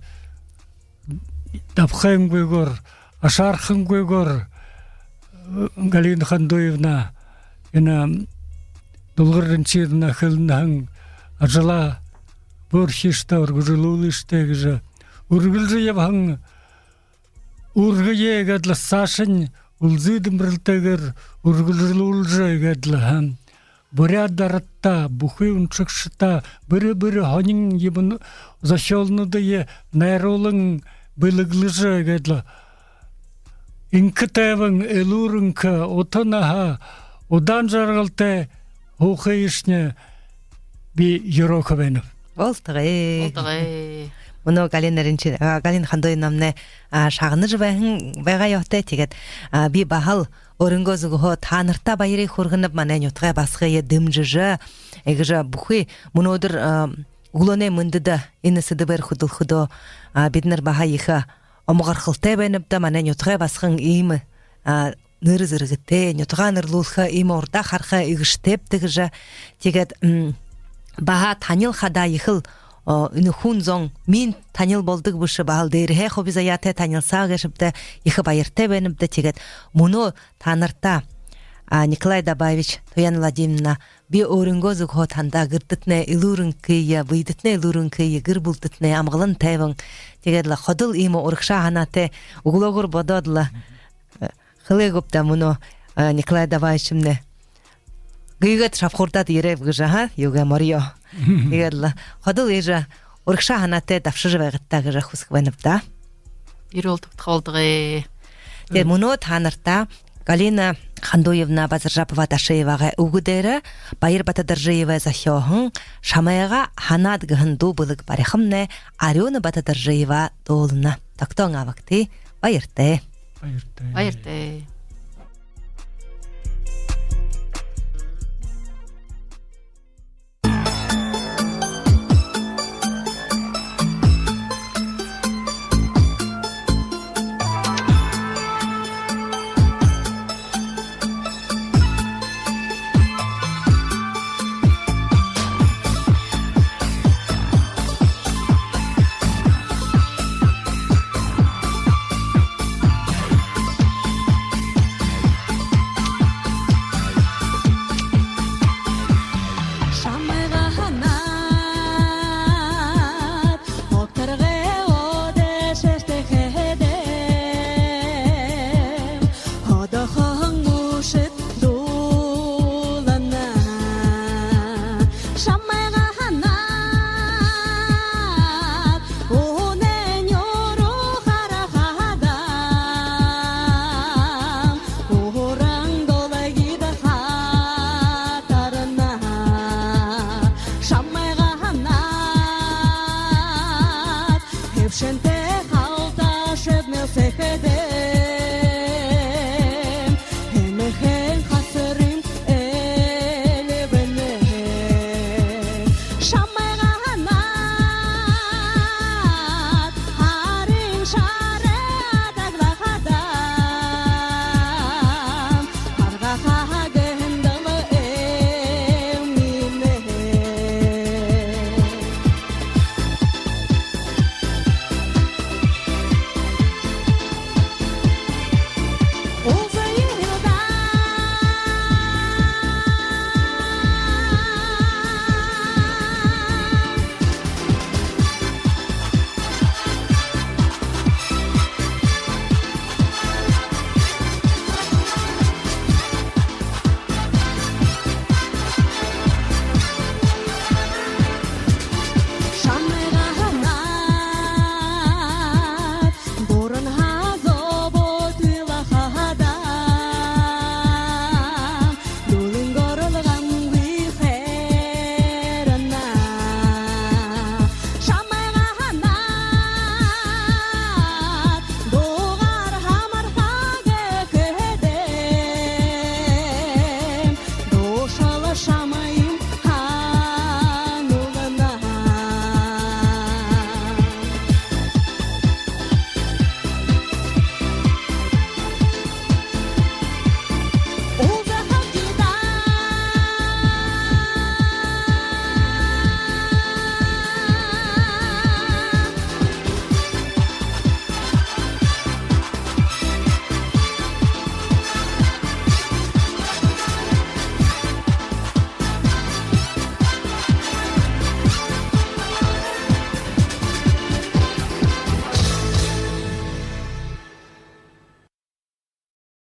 дабхайнгүйгөөр, ашаархангүйгөөр, э, Галина Хандуевна, энэ Дулгар Ринчиевна хэлэнэ һэн ажалаа бүри хэшэ даа, үргэлжэлүүлыш даа гэжэ үргэлжэ ябаһан үргэе гээд лэ, саашань үлзы дэмбэрэлтэйгээр үргэлжэлүүлжэ гээд лэ, һаа, буряад арадта, бүхы уншагшадта бэри бэри һонин юумэн, зохёолнуудые найруулан бэлэглэжэ гээд лэ, энхэ тайбан, элүүр энхэ, ута наһа, удаан жаргалтай һуухыешни би юрөөхэ байнаб. Болтогой. Болтогой. Мүнөө Галина Ринчи-, а, Галина Хандуевнамнай, а, шагнажа байһан байгаа ёһотой. Тиигээд, а, би баһал өөрынгөө зүгһөө таанарта баярые хүргэнэб, манай нютагай басагые дэмжэжэ, иигэжэ бүхы мүнөөдэр, а, үглөөнэй мэндэдэ энэ сэдэбээр хүдэлхэдөө, а, бидэнэр баһа ехэ омогорхолтой байнабди, манай нютагай басаган иимэ, а, нэрэ зэргэтэй, нютагаа нэрлүүлхэ иимэ урдаа хараха эгэшэтэйбди гэжэ. Тиигээд, м, баһа танил хадаа ехэл, о, энэ хүн зон минии танил болодог бэшэ, баһал дээрэһээ хуби заяатай танилсаа гээшэбди, ехэ баяртай байнабди. Тиигээд мүнөө таанарта, а, Николай Дабаевич, Туяна Владимировна, би өөрынгөө зүгһөө танда гэртэтнай элүүр энхые, бэедэтнай элүүр энхые, гэр бүлэдэтнай амгалан тайбан. Тиигээд лэ ходол иимэ урагшаа һанаатай, үглөөгүүр бодоод лэ, э, хэлээгүйб даа мүнөө, э, Николай Дабаевичмнай. Гүйгөөд шабхуурдаад ерээб гэжэ, һаа, юугээ морёо. Тиигээд лэ ходол иигэжэ урагшаа һанаатай дабшажа байгыт даа гэжэ хүсэхэ байнаб даа. Ерөөл тогтохо болтогой. Тиигээд мүнөө таанарта Галина Хандуевна Базаржапова-Дашиевагай үгэ дээрэ Баяр Батадоржиевай зохёоһон «Шамайгаа һанаад» гэһэн дуу бэлэг барихамнай Арюна Батадоржиева дуулана. Тогтоон абагты. Баяртай. Баяртай. Баяртай. Шэнэ